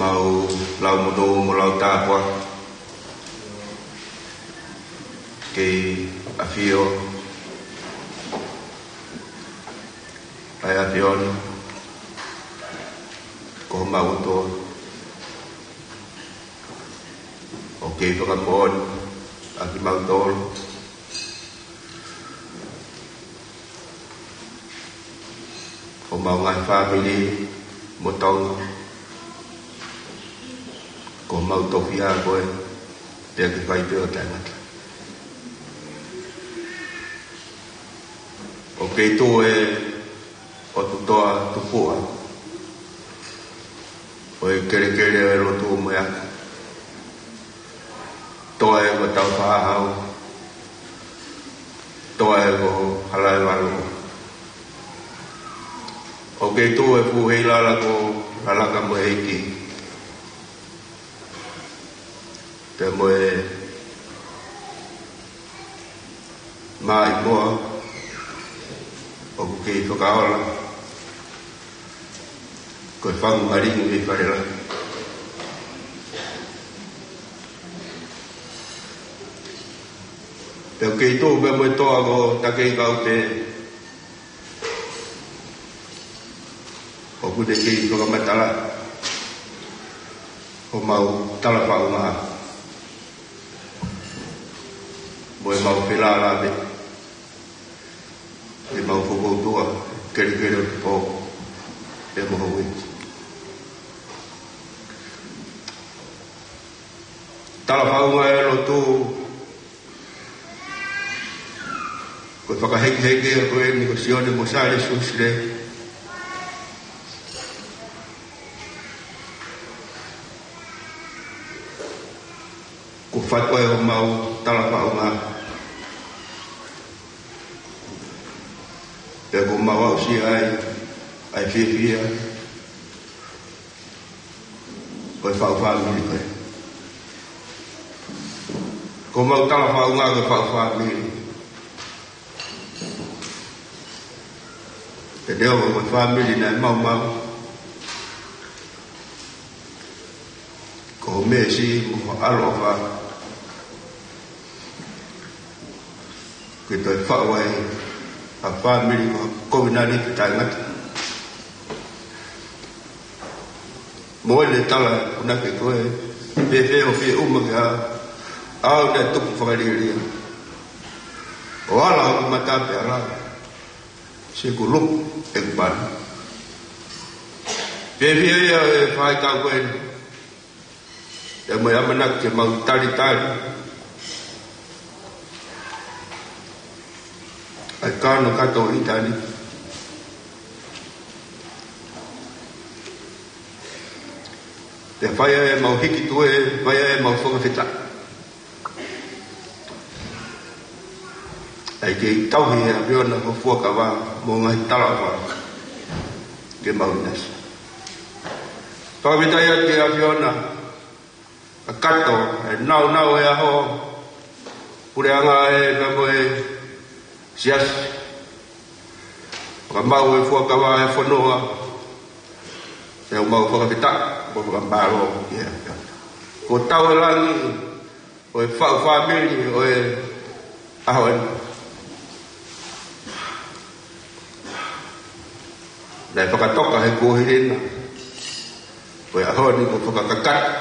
Mau lau monū mo lau tāpuaki ki he ʻAfio, ʻa e ʻAfiona, ko homau ʻOtua, ʻoku kei fakamoʻoni ʻa kimautolu, homau ngaahi fāmili mo Tonga, ko homau tofiʻa koe, pea ke fai pē ʻo taʻengata. ʻOku kei tuʻu e ʻOtu Toa Tupuʻa ʻo e kelekele ʻo e lotu mo e ʻaho. Toa e ko Taufaʻāhau, toa e ko Halaevalu. ʻOku kei tuʻu e fuʻu heilala ko Lalaka mo e ʻEiki, pea mo e Maʻimoa ʻoku kei fakaola. Ko e fangu malingi mei Fale Lahi. Pea ʻoku kei tuʻu pē mo e toa ko Takei Kaute. ʻOku te kei fakamatala homau talafaʻunga mo ʻemau felālāveʻi ʻemau fokoutua kelekele ʻo Tupou ʻi he moʻui. Talafaʻunga ʻo e lotu ko e fakahekeheke ko eni ko Sione mo Sālesi Uēsilī. Ko e fatu ʻa homau talafaʻunga. Pea kuo mau aʻusia ai ʻa e fiefia ko e faʻu fāmili ko ē. Ko homau talafaʻunga ko e faʻu fāmili. Pea neongo ko e fāmili naʻe maumau, ko e meesi mo e ʻaloʻofa ke toe faʻu ai ʻa e fāmili ko e kovinānite taʻengata. Mo ʻene tala ʻoku na ke koe, pea fēfē hoʻo fie ʻuma kiate au, ʻa au naʻe tupu fakalielia, ʻo ala hoku mata pea lava siʻeku luku ʻeku pana. Pea fēfē ia ʻe fai kau koe, ʻe mo e ʻamanaki ke mau talitali ʻa e kano kato ʻi tani. Pea fai ai ʻemau hiki tuē, fai ai ʻemau fakafetaʻi. ʻAi ke tauhi ʻe ʻAfiona ho fuakava mo e ngaahi talaʻofa ke mau ʻinasi. Fakafetaʻi atu ki he ʻAfiona, kakato e nāunau ʻo e ʻaho, puleʻanga ē pea mo e siasi, fakamaau e fuakava ʻa e fonua, pea ʻoku mau fakafetaʻi mo fakamālō ki he ʻAfiona. Ko e tau e langi ʻo e faʻu fāmili ʻo e ʻaho ni, naʻe fakatoka he kuohili na, ko e ʻaho ni kuo fakakakato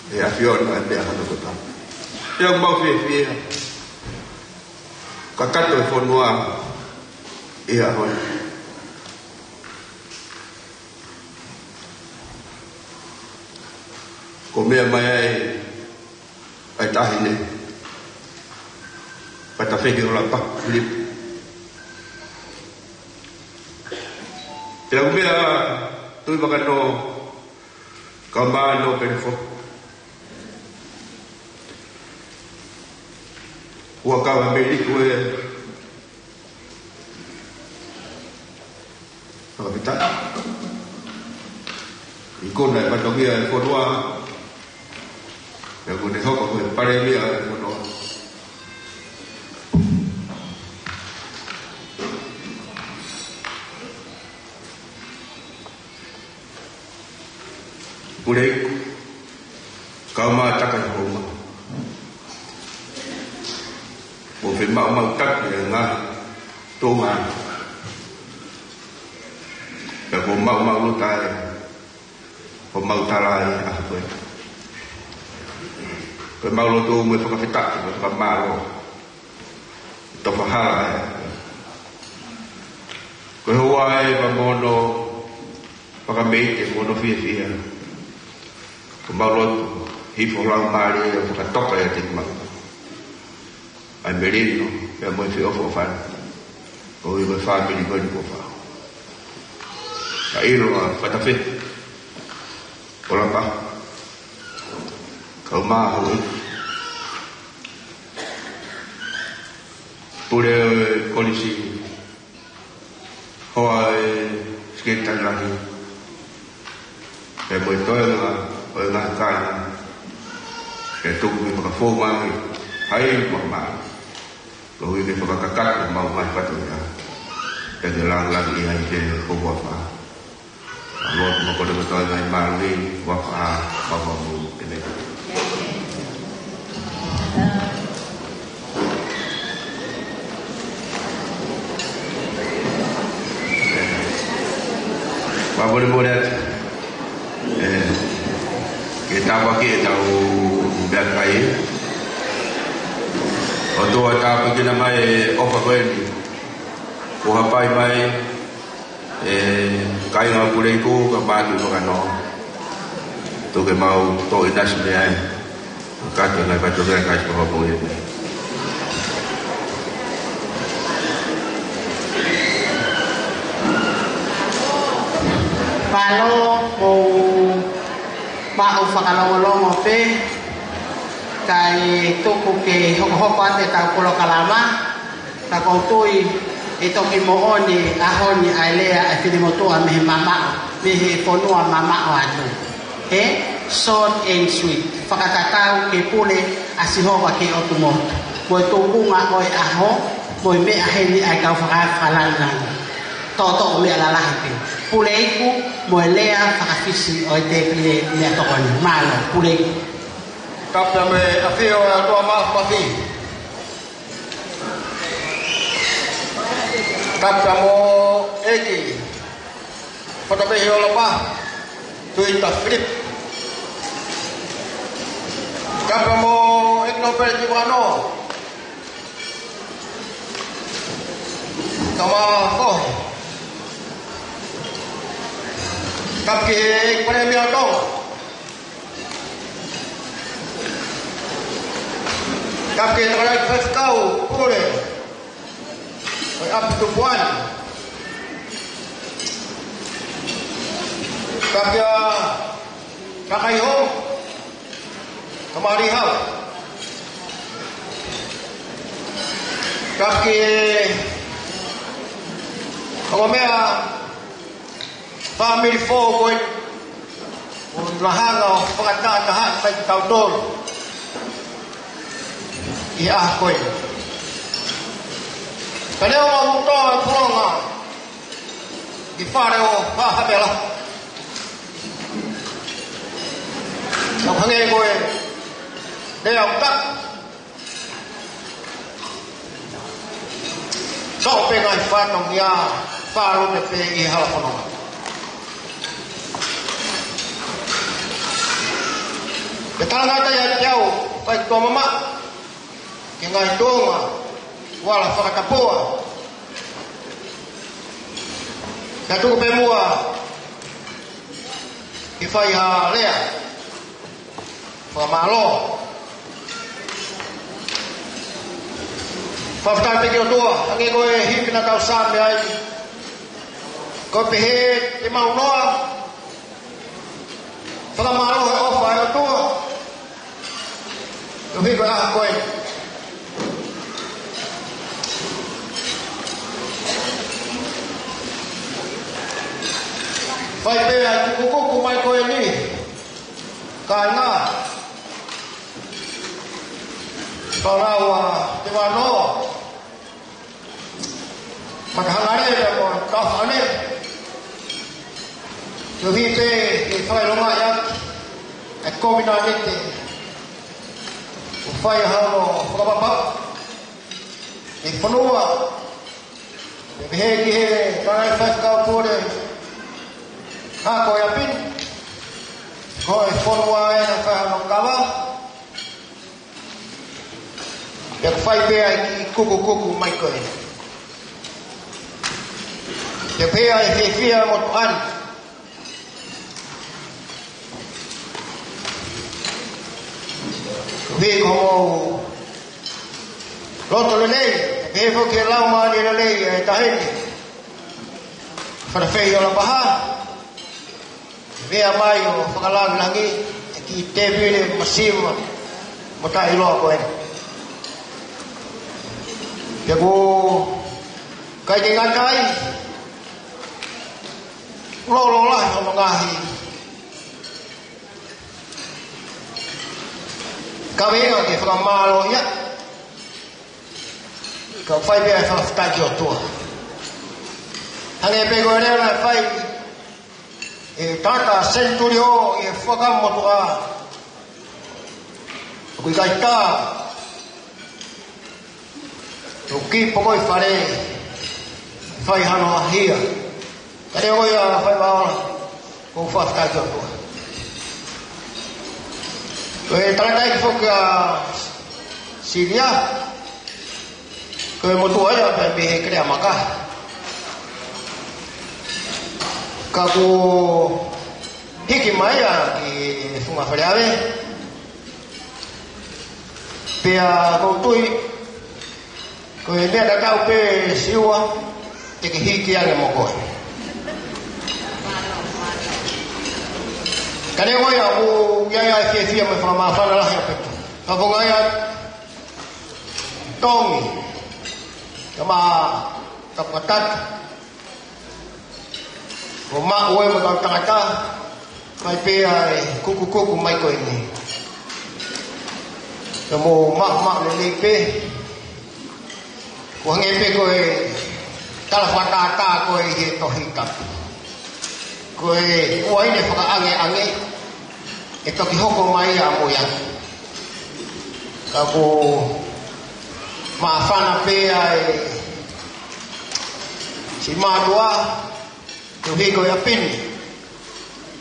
ʻe he ʻAfiona ʻa e meʻa hono kotoa. Pea ʻoku mau fiefia, kakato e fonua ʻi he ʻaho ni. Kuo meʻa mai ai ʻa e taʻahine Fatafehi ʻo Lapa Filipe. Pea ʻoku meʻa Tuʻivakanō, Kaumānō Pelefoa. Fuakava mei Liku ē. Fakafetaʻi. ʻIkuna e fatongia e fonua, pea kuo ne hoko ko e palēmia e fonua. Pule Iku, Kaumātaka ʻi Houma. Kuo fiemaʻumaʻutaki e ngaahi tōmā, pea kuo maʻumaʻuluta ai homau tala ʻi he ʻaho ko eni. Ko ʻemau lotu mo e fakafetaʻi mo e fakamālō. Tofa hala ē. Ko e hoa ē pea mo hono fakameite mo hono fiefia, ʻoku mau lotu hifo lau mālie ʻo fakatoka ʻiate kimautolu ʻa e melino pea mo e feʻofoʻofani ʻo e fāmili ko eni kuo faʻu. Ka ʻilo ʻa Fatafehi ʻo Lapa, Kaumānō, Pule ʻo e Kolisi, hoa e Sekelitali Lahi, pea mo e toenga ʻo e ngaahi kāinga, ke tuku ke fakafou mai, hai mo mai, koeʻuhi ke fakakakato ʻemau ngaahi fatongia. Ka ke lāngilangiʻia ai ki he huafa. Lotu mo kole kotoa e ngaahi mālohi, huafa, huafa mui, ʻēmeni. Fakamolemole atu. ʻE, ke tāpuakiʻi ʻetau meʻakai. ʻOtua, tāpuekina mai e ʻofa ko eni kuo hapai mai, ʻe kāinga ʻo Puleiku, ka mātuʻa fakanoa. Tuku ke mau toʻo ʻinasi mei ai. Ka ke ngai pa tuku ke kai ko hopo e. Mālō, mou maʻu fakalongolongo pē, kae tuku ke hokohoko atu ʻetau polokalama. Ka ʻoku ou tui ʻe toki moʻoni ʻaho ni ʻa e lea ʻa e finemotuʻa mei he mamaʻo, mei he fonua mamaʻo atu. He, short and sweet. Fakatatau ke pule ʻa Sihova ki he ʻotu motu. Mo e tuʻunga ʻo e ʻaho, mo e meʻa heni ʻa e kau faka-, fakalāngilangi. Toʻotoʻo meʻa lalahi pē. Puleiku, mo e lea fakafisi ʻo e tēpile meʻatokoni. Mālō, Puleiku. Tapu mo e ʻafio ʻa e ʻOtua Māfimafi. Tapu mo e ʻEiki Fatapehi ʻo Lapa, Tuita Philip. Tapu mo e ʻEiki Nōpele Tuʻivakanō, Tama Kohe. Tapu ki he ʻEiki Palēmia ʻo Tonga. Tapu ki he Tokolahi Faifekau Pule ʻo e ʻApi Tupu Ani. Tapu ki he kakai hou, Tamari Hau. Tapu ki he ongo meʻa, fāmili foʻou ko ē, ʻoku na hanga ʻo fakatahatahaʻi mai kitautolu ʻi he ʻaho ko ē. Ka neongo ʻoku tō e fononga ʻi fale ʻo Haʻa Havela, ʻoku hangē ko e lea ʻoku taku, sio pē ngaahi fatongia, fālote pē ʻi he hala fononga. Ke talangata ia te au, fai tuʻa mamaʻo ki he ngaahi tuʻunga vala fakatapua. Ka tuku pē muʻa ke fai ha lea fakamālō. Fakafetaʻi ki he ʻOtua, hangē ko e himi naʻa tau sāme ai. Ko e pehē te mau noa fakamālō he ʻofa ʻa e ʻOtua. Tuhi ko e ʻaho ko ē. Fai pē ʻa e kukukuku mai ko eni. Kāinga. Fānau ʻa Tevano, Matahangalele mo Taufane. Tuhi pē ke fakaʻilongaʻi ʻaki e kovinānite ʻoku fai hano fakapapau ʻe he fonua. Pea pehē ki he Tokolahi Faifekau Pule, hako e ʻapi ni, ko e fonua ē naʻe fai hano kava, pea fai pē ʻa e kiʻi kukukuku mai ko ē. Pea pehē ʻa e fiefia mo tuʻa ni. Ko e ko hoʻomou loto lelei, pehē foki ki he laumālie lelei ʻa e taʻahine Fatapehi ʻo Lapaha, meʻa mai ʻo fakalāngilangiʻi e kiʻi tēpile masiva mo taʻeʻiloa ko ē. Pea ʻoku ʻikai ke ngata ai, lōloa lahi hono ngaahi kaveinga ke fakamālō ia. Ka fai pē ʻa e fakafetaʻi ki he ʻOtua. Hangē pē ko e lea naʻe fai ʻe he tangata senituli ʻi he Fuakava Motuʻa, ʻoku ʻikai tā ʻo kiʻi poko ʻi fale, fai hano hahia. Ka neongo ia, Faivaola, ʻoku ou fakafetaʻi ki he ʻOtua. Ko e tangataʻeiki foki ʻa Silia, ko e motuʻa ia pē mei he Keleʻamaka. Ka kuo hiki mai ia ki he Funga Faleʻave. Pea ʻoku ou tui, ko e meʻa tatau pē, Siua, te ke hiki ange mo koe. Ka neongo ia, ʻoku ʻi ai ʻa e fiefia mo e fakamāfana lahi ʻaupito. Ka ko e ngaahi tongi, ka ma, ka ma tatu. Mo maʻu ʻe he kau tangata, mai pē ʻa e kukukuku mai ko eni. Ka mou maʻumaʻu lelei pē, ʻo hangē pē ko e tala fakatātā ko ē ʻi he Tohi Tapu. Ko e uaine fakaʻangeʻange, ʻe toki hoko mai ia mo ia. Ka ʻoku māfana pē ʻa e siʻi mātuʻa, koeʻuhi ko e ʻapi ni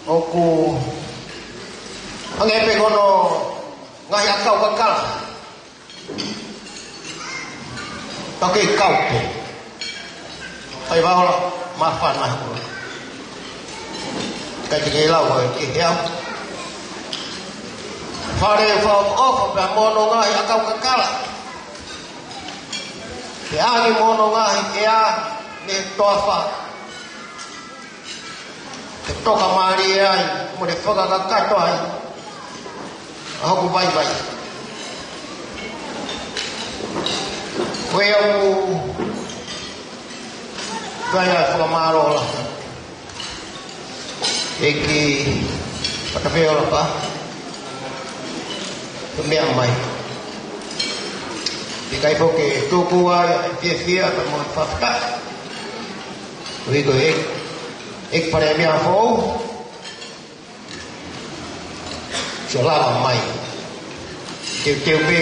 ʻoku hangē pē ko hono ngaahi ʻakau kakala. Pea ke kau pē. Faivaola, māfana hoko. ʻIkai te ke lau ʻe ke heau. Fale fakaʻofoʻofa pea mo hono ngaahi ʻakau kakala. Pea ʻange mo hono ngaahi ʻea mei he toafa. Ke toka mālie ai, mo ne fakakakato ai ʻa hoku vaivai. Ko ia ʻoku ʻikai ai fakamālō lahi. ʻEiki Fatafeola pā, ko e meʻa mai. ʻIkai foki ke tuku ai ʻa e fiefia pea mo e fakafetaʻi. Koeʻuhi ko e ʻEiki, ʻEiki Palēmia foʻou, sio lava mai. Teuteu pē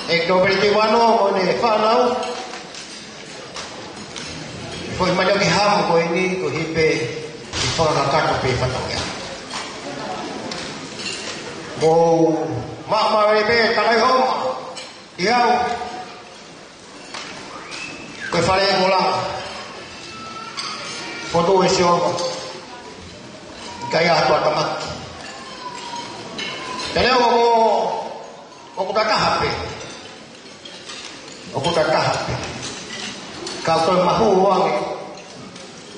ʻEiki Tōpele Teuano mo ʻene fānau. Foʻi mani ʻo ki hamu ko eni, koeʻuhi pē ke fakakakato pē fatongia. Mou maʻumaʻu lelei pē, Takaihoma, ʻi au. Ko e fale ko langa. Fotu e sioma. ʻIkai ha toa tamaki. Te leo ko, ʻoku tataha pē. ʻOku tataha pē. Ka ko e mahu ange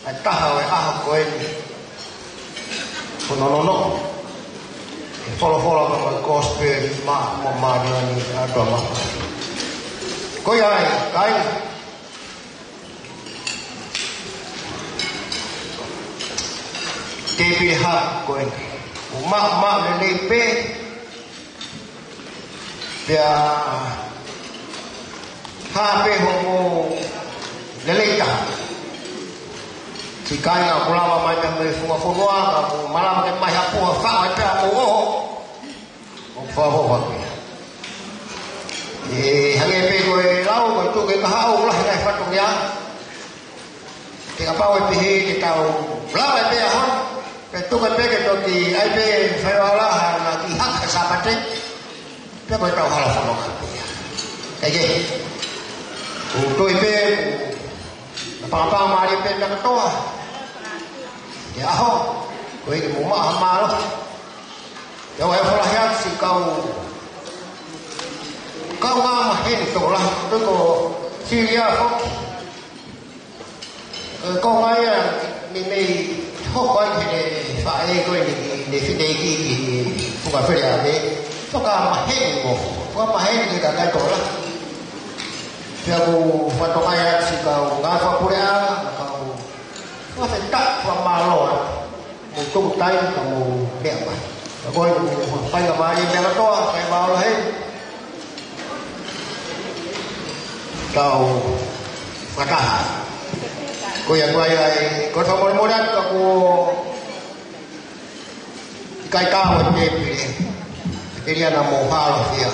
ʻa e taha ʻo e ʻaho ko eni. Ko nonono. ʻE folofola ka ma gospel ma, ma, ma, ni, ni, a, ma. Ko ia ai, kai. Te pē ha ko eni. ʻO ma, ma, lelei pē. Pea hā pē hoʻomou lelei taha. Siʻi kāinga ʻoku lava mai pē mei he funga fonua, ka ʻoku malava ke mai ha puha faʻo ai pē ʻa mou ʻoho. ʻOku fakafoʻou pē. ʻE hangē pē ko e lau, ko e tuku e kahaʻu, lahi ngaahi fatongia. Ke kapau ʻe pehē ke tau lava pē ʻaho ni, ke tuku pē ke toki ʻai pē Faivaola haʻane kiʻi haka Sāpate, pea ko e tau hala fononga pē ia. Kae kehe, ʻoku ou tui pē, ʻoku na pangapanga mālie pē meʻa kotoa. ʻI he ʻaho, ko e ke mou maʻu ha mālohi. Pea ʻoku ou folahi atu siʻi kau, kau ngā maheni tokolahi, ko e ko Silia foki. Ko e konga ia, meimei hoko ai heʻene faʻē ko eni, ʻene fineʻeiki ki Funga Feleʻave. Fakamaheni mo, fakamaheni ki he kakai tokolahi. Pea ʻoku ou fakatokangaʻi atu siʻi kau ngāue fakapuleʻanga, kau fakafetaʻi, fakamālō atu. Mou tuku taimi ka mou meʻa mai. Ka ko e mou fai ka mai meʻa kotoa, kai maola heni. Tau fakataha. Ko ia ko ia e, ko e fakamolemole atu ka ko e ʻikai ke u ʻi he tēpile. Ke lia na mo halo ia.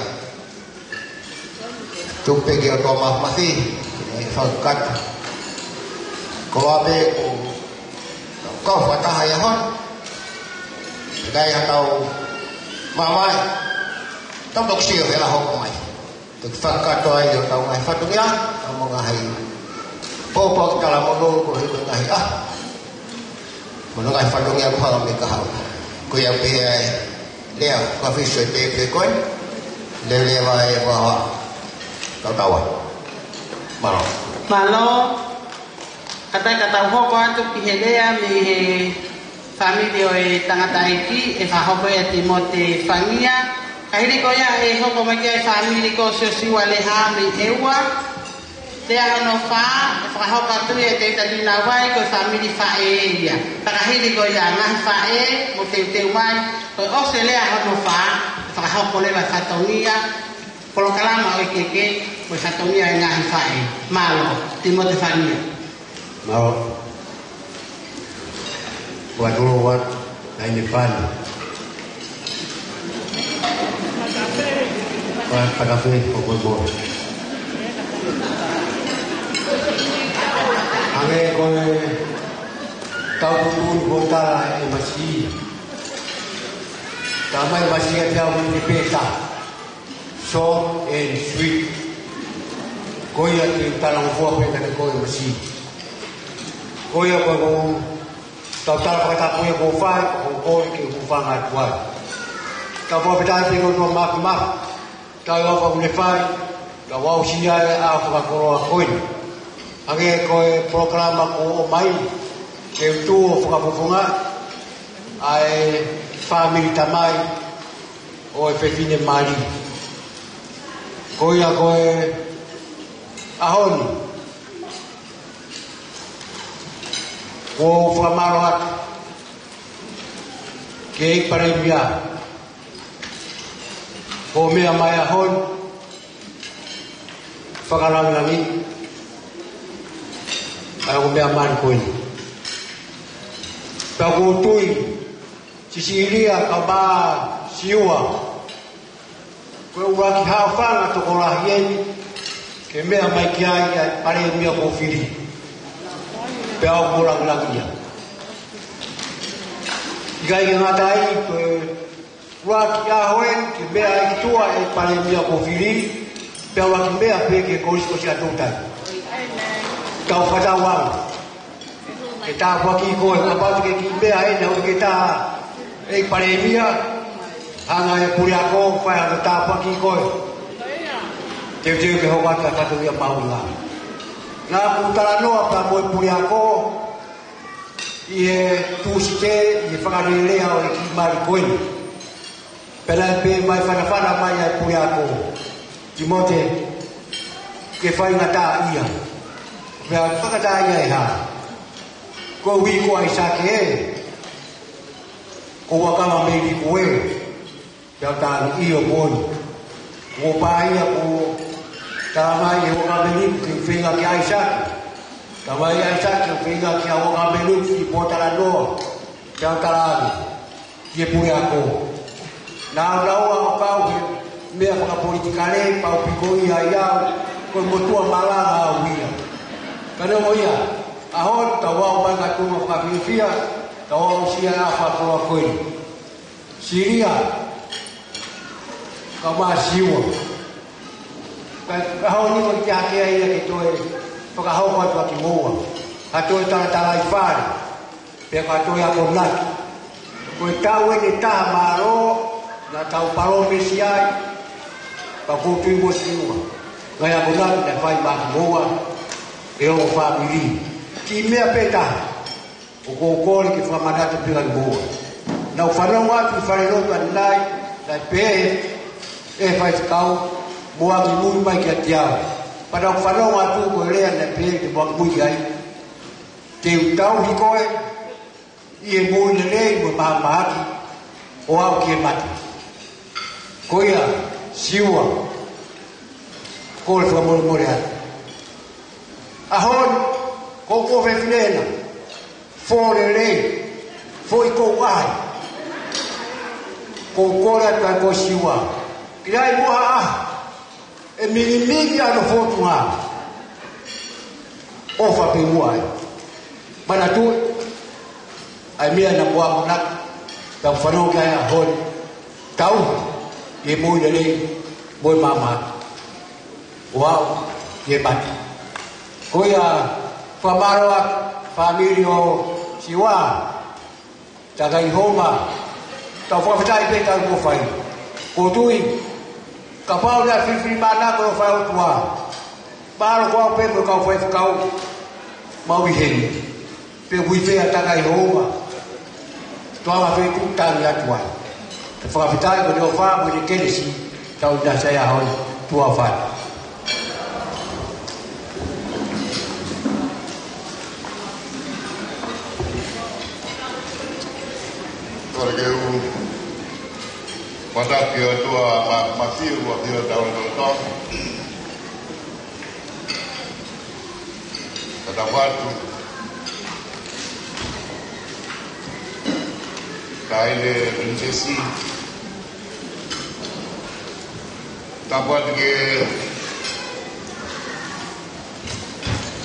Tuku pē ke ʻOtua mafimafi, ʻe fakakakato. Ko e ʻape ko, ko e fakataha ia hon. Kai ha tau mamae. Tau toki sio he la hoko mai. Toki fakakakato ai ʻo tau ngaahi fatongia, tau mo ngaahi pōpoaki talamonū ko e hiko ngaahi a. Mo ngaahi fatongia ko hanga me ka hau. Ko ia pē ai, lea, ka fiso e te pe koe, lea lea vai e vaha, tau taua. Mālō. Mālō. Kae ʻatā ka tau hoko atu ki he lea mei he fāmili ʻo e tangataʻeiki, ʻe fakahoko ʻe Timote Fangia. Ka hili ko ia ʻe hoko mai ki ai e fāmili ko Siosiua Leha mei ʻEua. Lea hono fā, ʻe fakahoko atu ʻe Tēvita Tinavai, ko e fāmili faʻē ia. Ka hili ko ia ngaahi faʻē, mo teuteu mai, ko e ʻosi e lea hono fā, ʻe fakahoko leva e fatongia, polokalama ʻo e keke, mo e fatongia e ngaahi faʻē. Mālō, Timote Fangia. Mālō. Ua tolo ua, nai ne pani. Ua pakafe, ko ko ko. Ange ko e tau tū ko tala e masi. Tamai masi a te au ni peta. Short and sweet. Ko ia te u talangofua pē kiate koe masi. Ko ia ko e tau tala fakatapu ia ko fai, ko ko ke u fanga tuai. Ka fua pē tai pē ko tua maku maku. Tau au faku ne fai, ka wau si ai a fakakoloa koe. Ange ko e polokalama ko o mai, ke u tū ʻo fakafofonga, ʻa e fāmili tamai, ʻo e fefine mali. Ko ia ko e ʻaho ni. Ko fakamālō atu. Ke i palēmia. Ko e meʻa mai ʻaho ni. Fakalangilangi. ʻA e ko e meʻa mali ko eni. Pea ko u tui. Sisilia ka mā Siua. Ko e ua ki haofanga tokolahi eni, ke meʻa mai ki ai ʻa e palēmia ko fili. Pea u mo langilangi ia. ʻIkai ke ngata ai, ko e ua ki ʻaho eni, ke meʻa ai ki tuʻa e palēmia ko fili, pea ua ki meʻa pē ke kolisi ko si atu tai. Tau fakatauanga. Ke tāpuaki koe, kapau te ke kiʻi meʻa ʻe na ʻoku ke tā ʻe palēmia, hanga e puleako, fai hanga tāpuaki koe. Teuteu ke hoko atu ʻa e fatongia mahuʻinga. Naʻa ku talanoa pea mo e puleako, ʻi he Tūsite, ʻi he fakalelea ʻo e kiʻi mali ko eni. Pea naʻe pehē mai fanafana mai ʻa e puleako. Timote, ke faingataʻaʻia. Pea fakataʻaʻia ʻe hā. Ko ui ko ʻAisake ē. Ko ua kama mei liku ē. Pea u tala ʻio ko eni. Ko pā ia ko tala mai ʻe ua kama mei liku ke feinga ki ʻAisake. Tala mai ʻAisake ke feinga ki ua kama mei liku ki Pōtalanoa. Pea u tala ʻange. Ki he puleako. Naʻa nau ʻo kau he meʻa fakapolitikale, pau piko ia ia, ko e motuʻa malanga au ia. Ka neongo ia, ʻaho ni, tau ʻalu mai ka tuʻu fakafiefia, tau ʻalu sia ʻa fakakoloa ko eni. Silia, ka mā Siua. Ka, ka ʻaho ni ko e te hake ai ia ke toe, fakahoko atu ʻa kimoua. Ha toe talatalaifale. Pea ka toe akonaki. Ko e taʻu eni ʻe taha mālō, naʻa tau palōmesi ai, ka ko u tui mo Siua. Ngaahi akonaki naʻe fai maʻa kimoua, ʻe ongo fāmili. Kiʻi meʻa pē taha, ʻoku ou kole ke fakamanatu pē kia kimoua. Naʻa ku fanongo atu ʻi falelotu ʻanenai, naʻe pehē, ʻe faifekau, mo angi mui mai kiate au. Pea naʻa ku fanongo atu ko e lea naʻe pehē, ke mo angi mui ki ai. Te u tauhi koe, ʻi he moʻui lelei mo e mahamahaki, ʻo aʻu ki he mate. Ko ia, Siua, kole fakamolemole atu. ʻAho ni, Ko ko fefine ena, fō lelei, foʻi kou ʻai. Ko kole atu ai ko Siua. Ki ai mo ha ʻaho ʻe milimili ʻa hono fōtunga. ʻOfa pē muʻa ai. Manatuʻi ʻa e meʻa naʻa ku akonaki, tau fanongo ki ai ʻaho ni. Tau, ke moʻui lelei, moʻui māmā. ʻO aʻu ki he mate. Ko ia, fakamālō atu fāmili ʻo Siua, Takaihoma, tau fakafetaʻi pē tau ko fai. Ko tui, kapau naʻe filifilimānako ʻo fai ʻOtua, mālō ko au pē mo e kau faifekau, mau ʻi heni. Pe ui pē ʻa Takaihoma. Toa ma fē tu tangi atu ai. Fakafetaʻi ko e ʻofa mo e kelesi, tau na sai a hoi, tuʻa fai. Kole ke u mātaki ʻOtua ma, ma fiu a fiu tau na tau. Ka tapu atu. Kaile Princess. Tapu atu ke,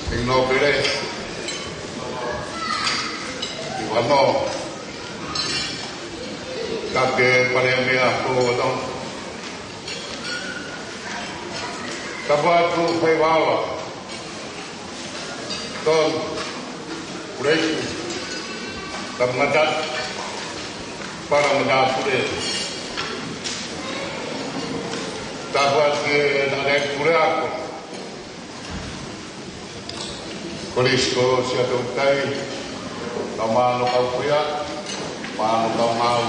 ke nōpele. Ki wano. Ka ke pale mea ko wano. Tapu atu fai wawa. Tonu, Kuleiku, Tapu Ngata, Pala Ngata Pule. Tapu atu ke na ne kule ako. Kolisi ko Siaʻatoutai, ka mano kau kuia, mano kau mau.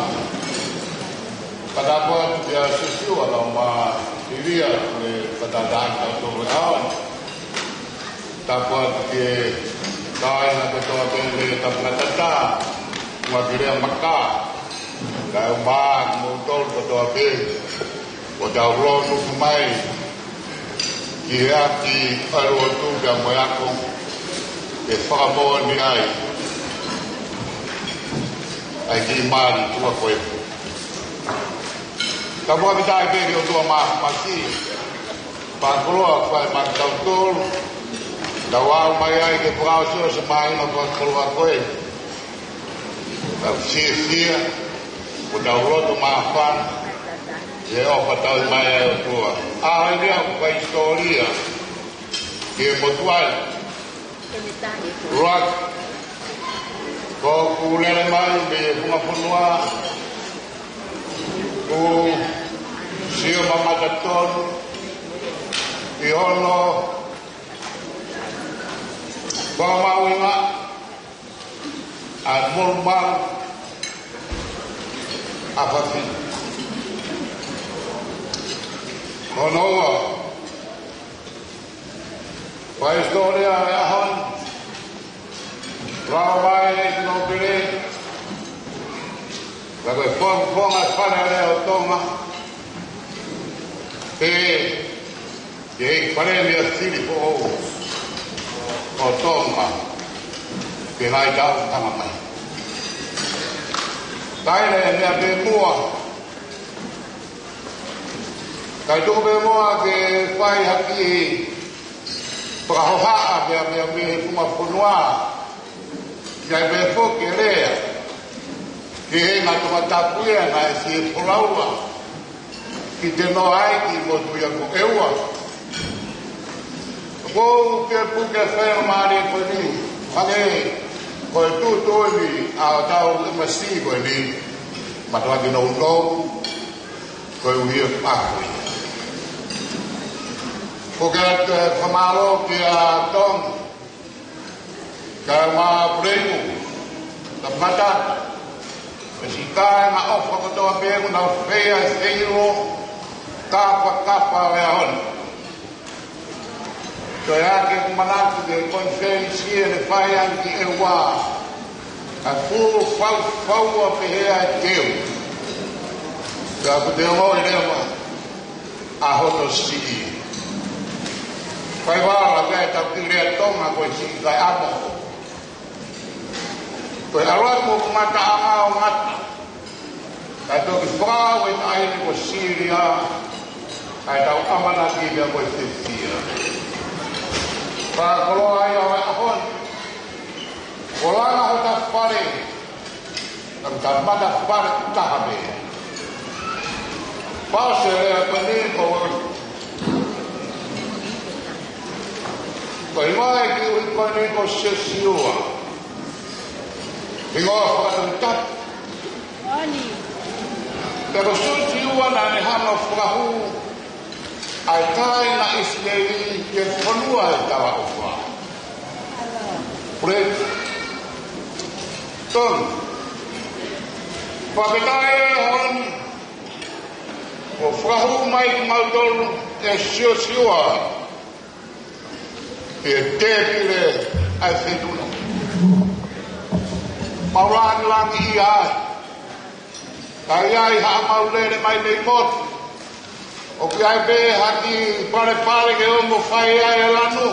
Ka tapu atu kia Sisiua, ka ma ilia, me ka tātā ka tō aon. Tapu atu ki he kāinga kotoa pē mei Tapu Ngata, Makirea Maka, kae ʻumaʻā kimoutolu kotoa pē, ʻoku tau lotu mai ki he ʻEiki ʻa e lotu pea mo e ako, ke fakamoʻoni ai ʻa e kiʻi mali tuʻa ko ē. Ka fakafetaʻi pē ki he ʻOtua Māfimafi, fakakoloa fai maʻatautolu, tau aʻu mai ai ke fakaʻosiʻosi mai ʻa e fakakoloa ko ē. Tau fiefia, ʻo tau loto māfana, ʻi he ʻofa tau mai ʻa e ʻOtua. ʻA ia ʻoku fai hisitōlia ki he motuʻa ni. Rock. Ko ʻeku lele mai mei he funga fonua, ʻoku ou sio mamata tonu ʻi hono fakamaauʻi mai ʻa e molumalu ʻa fafine. Hono ua, fai hisitōlia ʻa e ʻaho ni, lau mai ʻe he nōpele, ka ko e fonga, fonga ʻa e Fale Alea ʻo Tonga, pē ki he Palēmia Fili foʻou ʻo Tonga, ke ngai tau tanga mai. Kaile meʻa pē muʻa, kae tuku pē muʻa ke fai ha kiʻi fakahohaʻa pea, pea mei he funga fonua. ʻIkai pē foki e lea ki he ngaahi tongatapu ia naʻe fie folaua ki Tenoa ai ki motu ia ko ʻEua. Ko u ke puke fai mālie ko eni, hangē ko e tuʻutuʻuni ʻa hotau M C ko eni, Matuaki Nounou, ko e ʻuhi ʻoku ʻaku ia. Ko ke atu e fakamālō kia Tom, kae ʻumaʻā Puleiku, Tapu Ngata, pea siʻi kāinga ʻofa kotoa pē ʻoku nau fai e feʻiloaki, kapa, kapa e ʻaho ni. Toe ake ʻeku manatu ki he konifelenisi ʻe fai ange ki ʻEua, ka fuʻu faufaua pehē ʻa e teu. Ka ʻoku te ongoʻi leva ʻa hoto siʻi. Faivala, pea ʻe tau ki lea Tonga ko e siʻi kae amo. Ko e ʻalu atu ʻo mata anga ʻo ngata. Kae toki fakaʻau e taʻahine ko Silia. Kae tau ʻamanaki pea ko e fiefia. Fakakoloa ia ʻo e ʻaho ni. Ko langa hota fale. Ka ko e mata fale ʻoku taha pē. Pau se lea ko eni ko, ko e hingoa ʻo e kiʻi uhi ko eni ko Siosiua. Hingoa fakataputapu. Pea ko Siosiua naʻa ne hanga ʻo fakahū ʻa e kāinga ʻIsileli ki he fonua ʻo e talaʻofa. Pule. Tonu. Fakafetaʻi ʻaho ni. Kuo fakahū mai kimautolu ʻe Siosiua ki he tēpile ʻa e feituʻu. Mau lāngilangiʻia ai. Ka ʻi ai haʻamau lele mai mei motu, ʻoku ʻi ai pē ha kiʻi palepale ke ongo fai ai e lanu.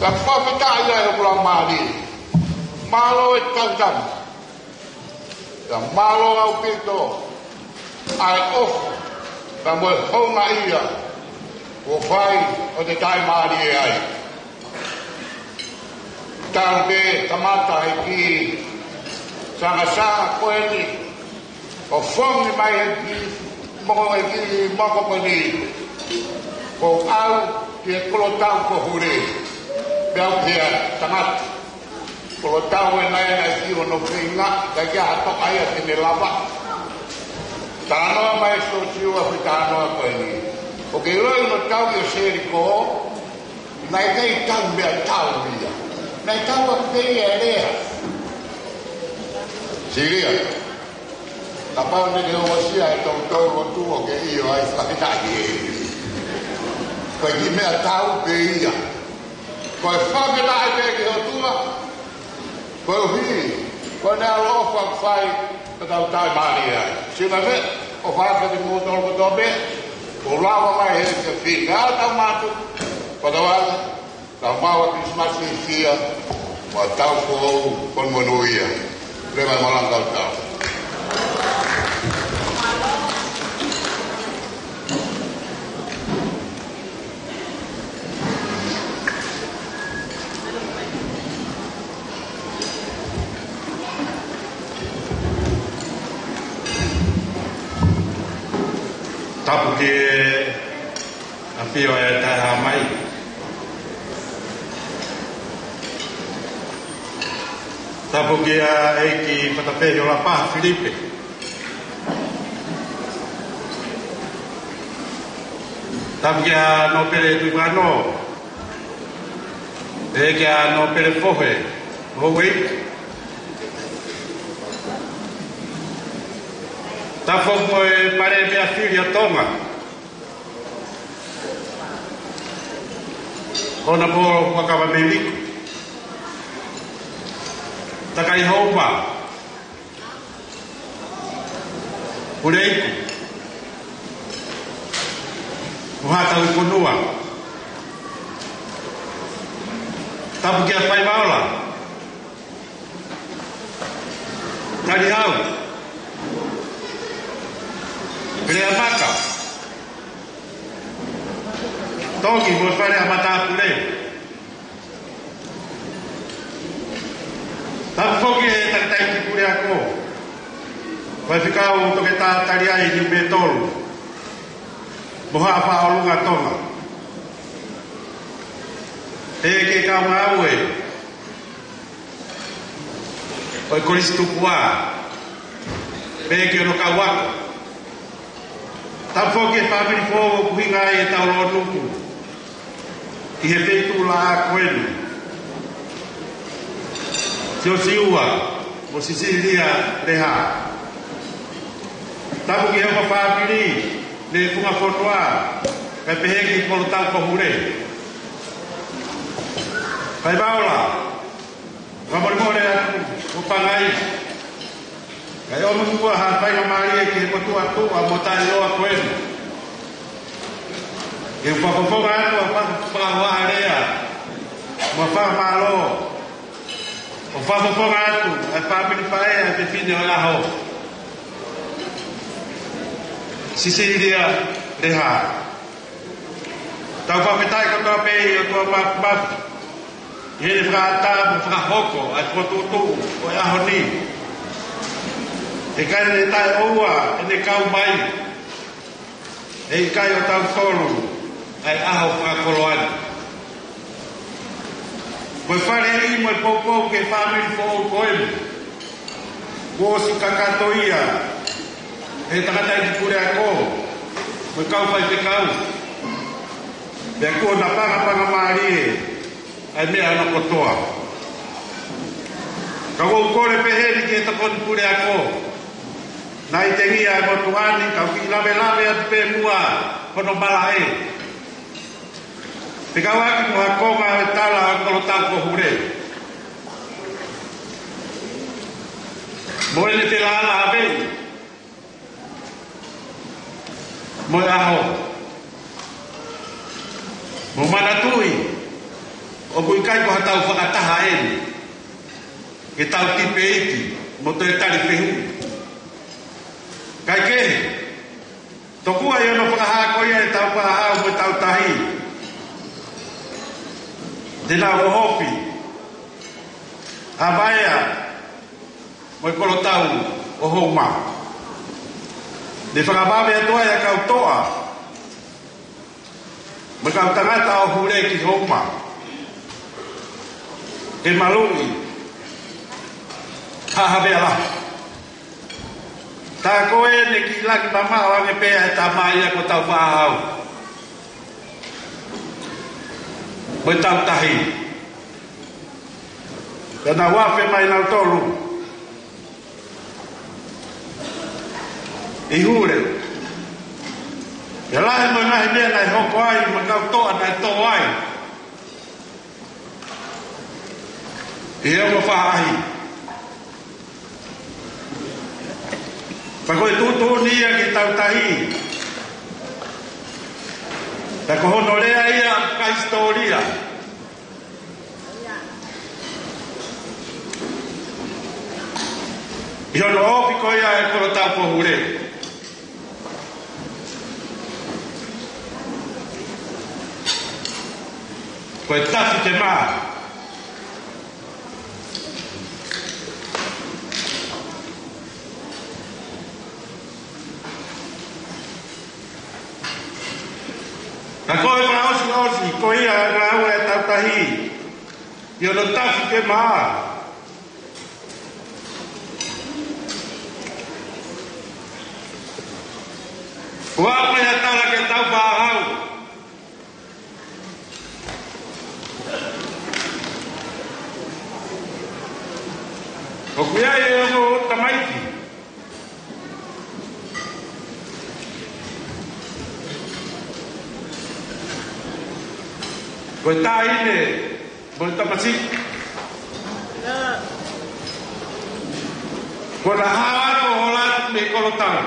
Ka fakafetaʻi ai ʻoku lau mālie. Mālō e tautama. Ka mālō ʻaupito ʻa e ʻofa, ka mo e houngaʻia kuo fai ʻo te taʻimālie ai. Tau ke kamata e kiʻi sangasanga ko eni, ʻo fongi mai e kiʻi moko, e kiʻi moko ko eni. Ko au ki he kolotau ko Hule. Pea u pea tangata. Kolotau ē naʻe ʻi ai hono feinga, ka ke ha toka ia te ne lava. Talanoa mai Siosiua ki he talanoa ko eni. ʻOku ke ʻilo ʻi hono tau ʻi Selikō, naʻe ʻikai tau meʻatau ia. Naʻe tau ʻaki pē ia e lea. Silia. Kapau naʻe ongosia ʻe toutou ʻOtua ʻoku ke ʻio ai, fakafetaʻi ē. Ko e kiʻi meʻatau pē ia. Ko e fakafetaʻi pē ki he ʻOtua. Koeʻuhi ko ʻene ʻaloʻofa ʻoku fai, ka tau taʻimālie ai. Sina me, ʻofa atu kiate kimoutolu kotoa pē, ʻo lava mai he se fika tau mātuku, ko tau atu, tau maʻu ʻa e Kilisimasi fiefia, mo e taʻu foʻou, ko e monūʻia. Leva e malanga tau. Tapu ki he ʻafio ʻa e Taʻehāmai. Tapu kia ʻEiki Fatapehi ʻo Lapaha Filipe. Tapu kia Nōpele Tuʻipukanō. Pehē kia Nōpele Fohe Houʻeiki. Tapu mo e Palēmia fili ʻa Tonga. Honourable Huʻakavameiliku. Takai Houma. Puleiku. Mo Hata Ukonua. Tapu kia Faivaola. Talihau. Peleamaka. Tongi mo e Fale ʻa Matāpule. Tapu foki e takitaha ki Puleako. Faifekau Toketā Taliai Niumetolu. Mo Haʻa Faʻaolunga Tonga. Pehē ki he kau ngāue ʻo e Kolisi Tupua. Pehē ki hono kau ako. Tapu foki e fāmili foʻou ʻoku ʻuhinga ai e tau lōnuku ʻi he feituʻu laʻā ko eni. Siosiua mo Sisilia Leha. Tapu ki he ongo fāmili, ne funga fonua, kae pehē ki Kolotau ko Hule. Faivaola, fakamolemole atu, ʻo pangai. Kae ʻomi muʻa ha faingamālie ki he motuʻa tuʻa mo taʻeʻiloa ko eni. Ke u fakafofonga atu ʻa e faka-, fakahohaʻa lea mo e fakamālō. ʻO fakafofonga atu ʻa e fāmili paʻea ʻa e fefine ʻo e ʻaho, Sisilia Leha. Tau fakafetaʻi kotoa pē ʻi he ʻOtua Māfimafi ʻi heʻene fakaʻatā mo fakahoko ʻa e fokotuʻutuʻu ʻo e ʻaho ni. He ʻikai ke ne taʻeʻoua ʻene kau mai, he ʻikai ʻo tautolu ʻa e ʻaho fakakoloa ni. Ko e faleʻi mo e poupou ki he fāmili foʻou ko eni, kuo ʻosi kakato ia ʻe he tangataʻeiki puleako mo e kau faifekau, pea kuo napangapanga mālie ʻa e meʻa hono kotoa. Ka ʻoku ou kole pehē ni ki he tokoni puleako naʻe ʻi heni ʻi he motuʻa ni, ka u kiʻi lavelave atu pē muʻa hono malaʻe. Fekauʻaki mo ha konga ʻo e tala ʻo e kolotau ko Hule mo ʻene felālāveʻi mo e ʻaho. Mou manatuʻi, ʻoku ʻikai ko haʻatau fakataha eni ke tau tipeiti mo toe tali fehuʻi. Kae kehe, tokua ʻi hono fakahā ko ia ʻe Taufaʻāhau mo Tautahi te nau ʻohofi ʻa Vaea mo e kolotau ʻo Houma. Ne fakavave atu ai ʻa e kau toʻa mo e kau tangata ʻo Hule ki Houma ke maluʻi ha havea lahi. Tā ko ē ne kiʻi laki mamaʻo ange pē ʻa e tama ia ko Taufaʻāhau mo Tautahi. Pea nau afe mai nautolu ʻi Hule. Pea lahi mo e ngaahi meʻa naʻe hoko ai mo e kau toʻa naʻe tō ai ʻi he ongo faʻahi. Pea ko e tuʻutuʻuni ia ki Tautahi, pea ko hono lea ia ʻa e hisitōlia ʻi hono ʻohofi ko ia ʻa e kolotau ko Hule. Ko e tafi ke mā. Ka ko e fakaʻosiʻosi ko ia ʻa e ngāue ʻa Tautahi ʻi hono tafi ke mā. Ko e ʻaho ia tala ke Taufaʻāhau. ʻOku ʻi ai e ongo tamaiki. Ko e taʻahine mo e tamasiʻi. Ko e hā ʻa e hola atu mei he kolotau.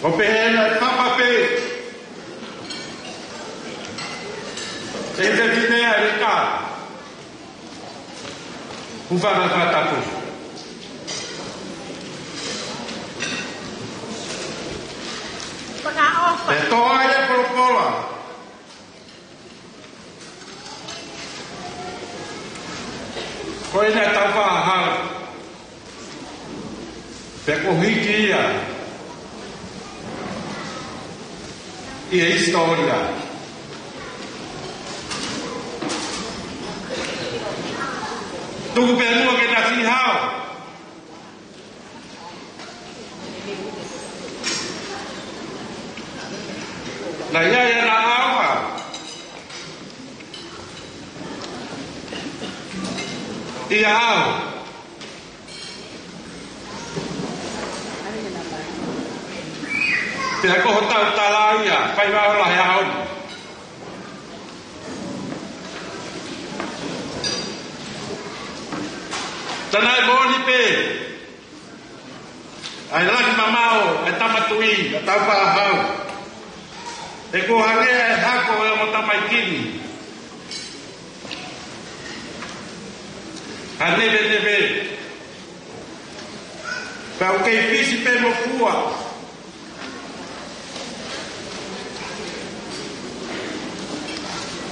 ʻO pehē naʻe papa pē ʻe he fefine ʻa e ka. Hūfanga he fakatapu. Pea tō ai e polopola. Ko ena Taufaʻāhau. Pea kuo hiki ia ʻi he hisitōlia. Tuku pē muʻa ke na fihao. Naʻe ʻi ai ʻena ʻaonga ʻi he ʻaho. Pea ko hotau tala ia, fai vao la he ʻaho ni. Tā naʻe moʻoni pē ʻa e laki mamaʻo ʻa e tama tuʻi ʻa Taufaʻāhau. He kuo hangē ʻa e hako ʻo e ongo tamaiki ni, ʻa e neveneve. Pea ʻoku kei fisi pē mo fua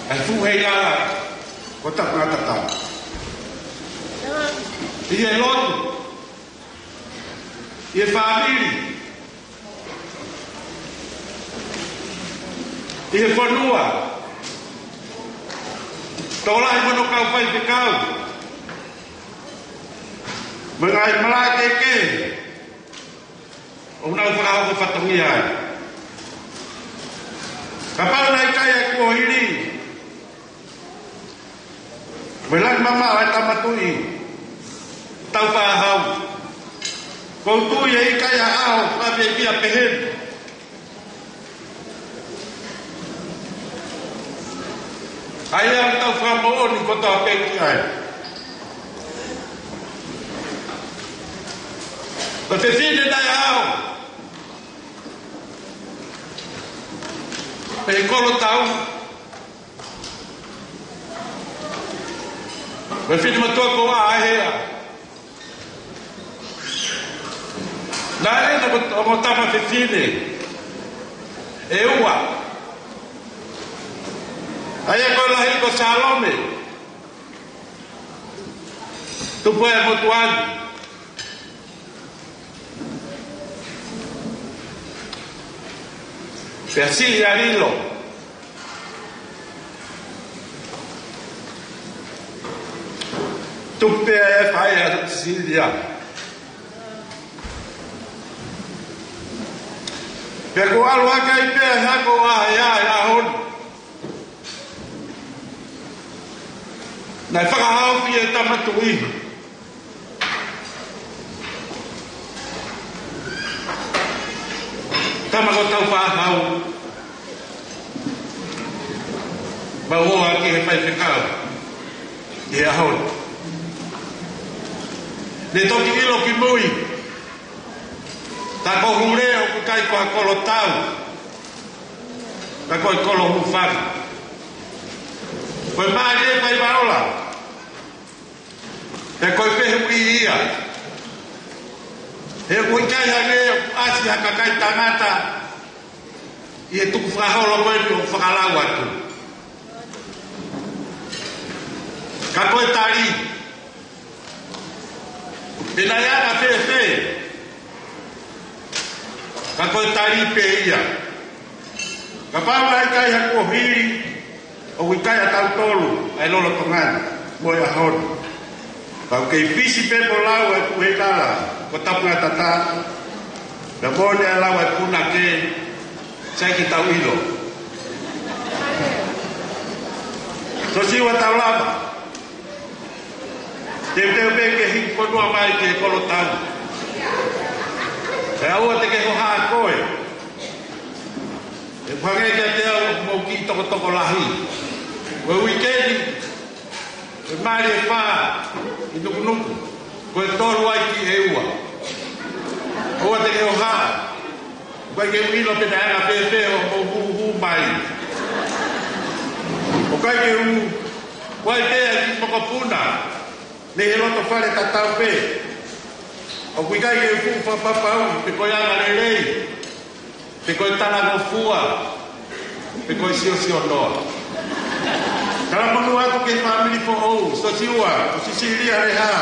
ʻa e fuʻu heilala ko Tapungatatau. ʻI he lotu, ʻi he fāmili, ʻi he fonua, tokolahi mo hono kau faifekau, mo e ngaahi malaʻe kehekehe ʻoku nau fakahoko fatongia ai. Kapau naʻe ʻikai ʻa e kuohili mo e langi mamaʻo ʻa e Tama Tuʻi Taufaʻāhau, ʻoku ou tui ʻe ʻikai ha ʻaho fakafiefia pehē ni. ʻA ia ʻoku tau fakamoʻoni kotoa pē ki ai. Ko e fefine naʻe ʻaʻau pē he kolotau, ko e fefine matua ko ʻAhea. Naʻe ʻi ai ʻena mo, mo e tama fefine ʻe ua. ʻA ia ko e lahi ko Salome, tupu ʻi he motuʻa ni. Pea siʻi ʻa Lilo, tupu pē ʻa e faʻē ʻa Sisilia. Pea kuo ʻalu hake ai pē ʻa e hako ʻo ʻAhea he ʻaho ni. Naʻe fakahaofi ʻe he Tama Tuʻi Tama ko Taufaʻāhau, mau ō ʻaki he faifekau ʻi he ʻaho ni. Ne toki ʻilo kimui, tā ko Hule ʻoku ʻikai ko ha kolotau, ka ko e kolo hūfanga. Ko e mālie faiva ola, pea ko e fehuʻi ia. He ʻoku ʻikai hangē ʻoku ʻasi ha kakai tangata ʻi he tukufakaholo ko eni ʻoku fakalau atu. Ka ko e tali, pe naʻe anga fēfē, ka ko e tali pē ia. Kapau naʻe ʻikai ha kuohili, ʻoku ʻikai ʻa tautolu ʻa e lolotonga ni mo e ʻaho ni. Pea ʻoku kei fisi pē mo lau ʻa e fuʻu heilala ko Tapungatatau. Pea moʻoni ʻa e lau ʻa e punake, sai ke tau ʻilo. Siosiua, tau lava. Teuteu pē ke hiki fonua mai ki he kolotau. Pea ʻoua te ke hohaʻa koe. ʻE hangē kiate au ʻoku mou kiʻi tokotoko lahi. Ko e uike ni, ko e mali ʻe fā ʻi Nukunuku, ko e tolu ai ki ʻEua. ʻOua te ke hohaʻa. ʻOku ʻikai ke u ʻilo pe naʻe anga fēfē hoʻomou hūhū mai. ʻOku ʻikai ke u, ʻoku ʻi ai pē ʻa e kiʻi mokopuna mei he loto fale tatau pē. ʻOku ʻikai ke u fuʻu fakapapauʻi pe ko e angalelei, pe ko e talangofua, pe ko e siosio noa. Talamonū atu ki he fāmili foʻou, Siosiua mo Sisilia Leha,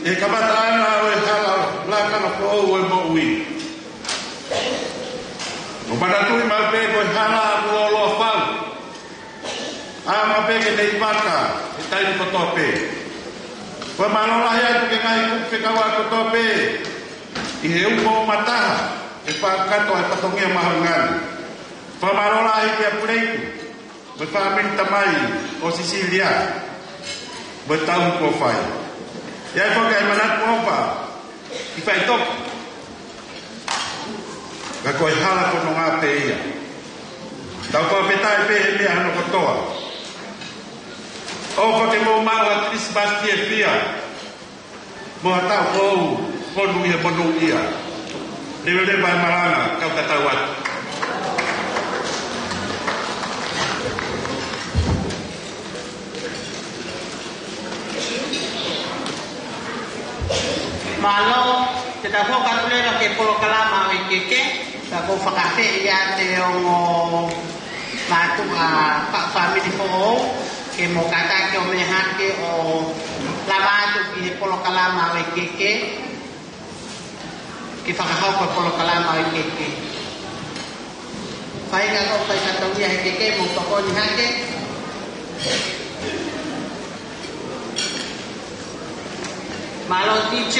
he kamataʻanga ʻo e hala lakanga foʻou ʻo e moʻui. Mou manatuʻi maʻu pē ko e hala ʻoku ʻoloa fau, ʻa maʻu pē ke ne ʻi vaka he taimi kotoa pē. Fakamālō lahi atu ki he ngaahi kupu fekauʻaki kotoa pē ʻi he umo mo mataha, ʻi he fakakakato ʻa e fatongia mahuʻinga ni. Fakamālō lahi kia Puleiku mo e fāmili tamai ʻo Sisilia mo e tauhi kuo fai. ʻI ai foki ʻa e manatu ʻofa ki Faitoki, ka ko e hala fononga pē ia. Tau fakafetaʻi pē he meʻa hono kotoa. ʻOfa ke mou maʻu ha Kilisimasi fiefia mo ha taʻu foʻou fonu ʻi he monūʻia. Leveleva e malanga, kau tatau atu. Mālō, te tau hoko atu leva ki he polokalama ʻo e keke, ka ʻoku ou fakaafeʻi ʻa e ongo mātuʻa fāmili foʻou, ke mou kātaki ʻo meʻa hake ʻo lava atu ki he polokalama ʻo e keke, ke fakahoko e polokalama ʻo e keke. Faʻahinga ʻoku fai fatongia he keke, mou tokoni hake. Mālō D J,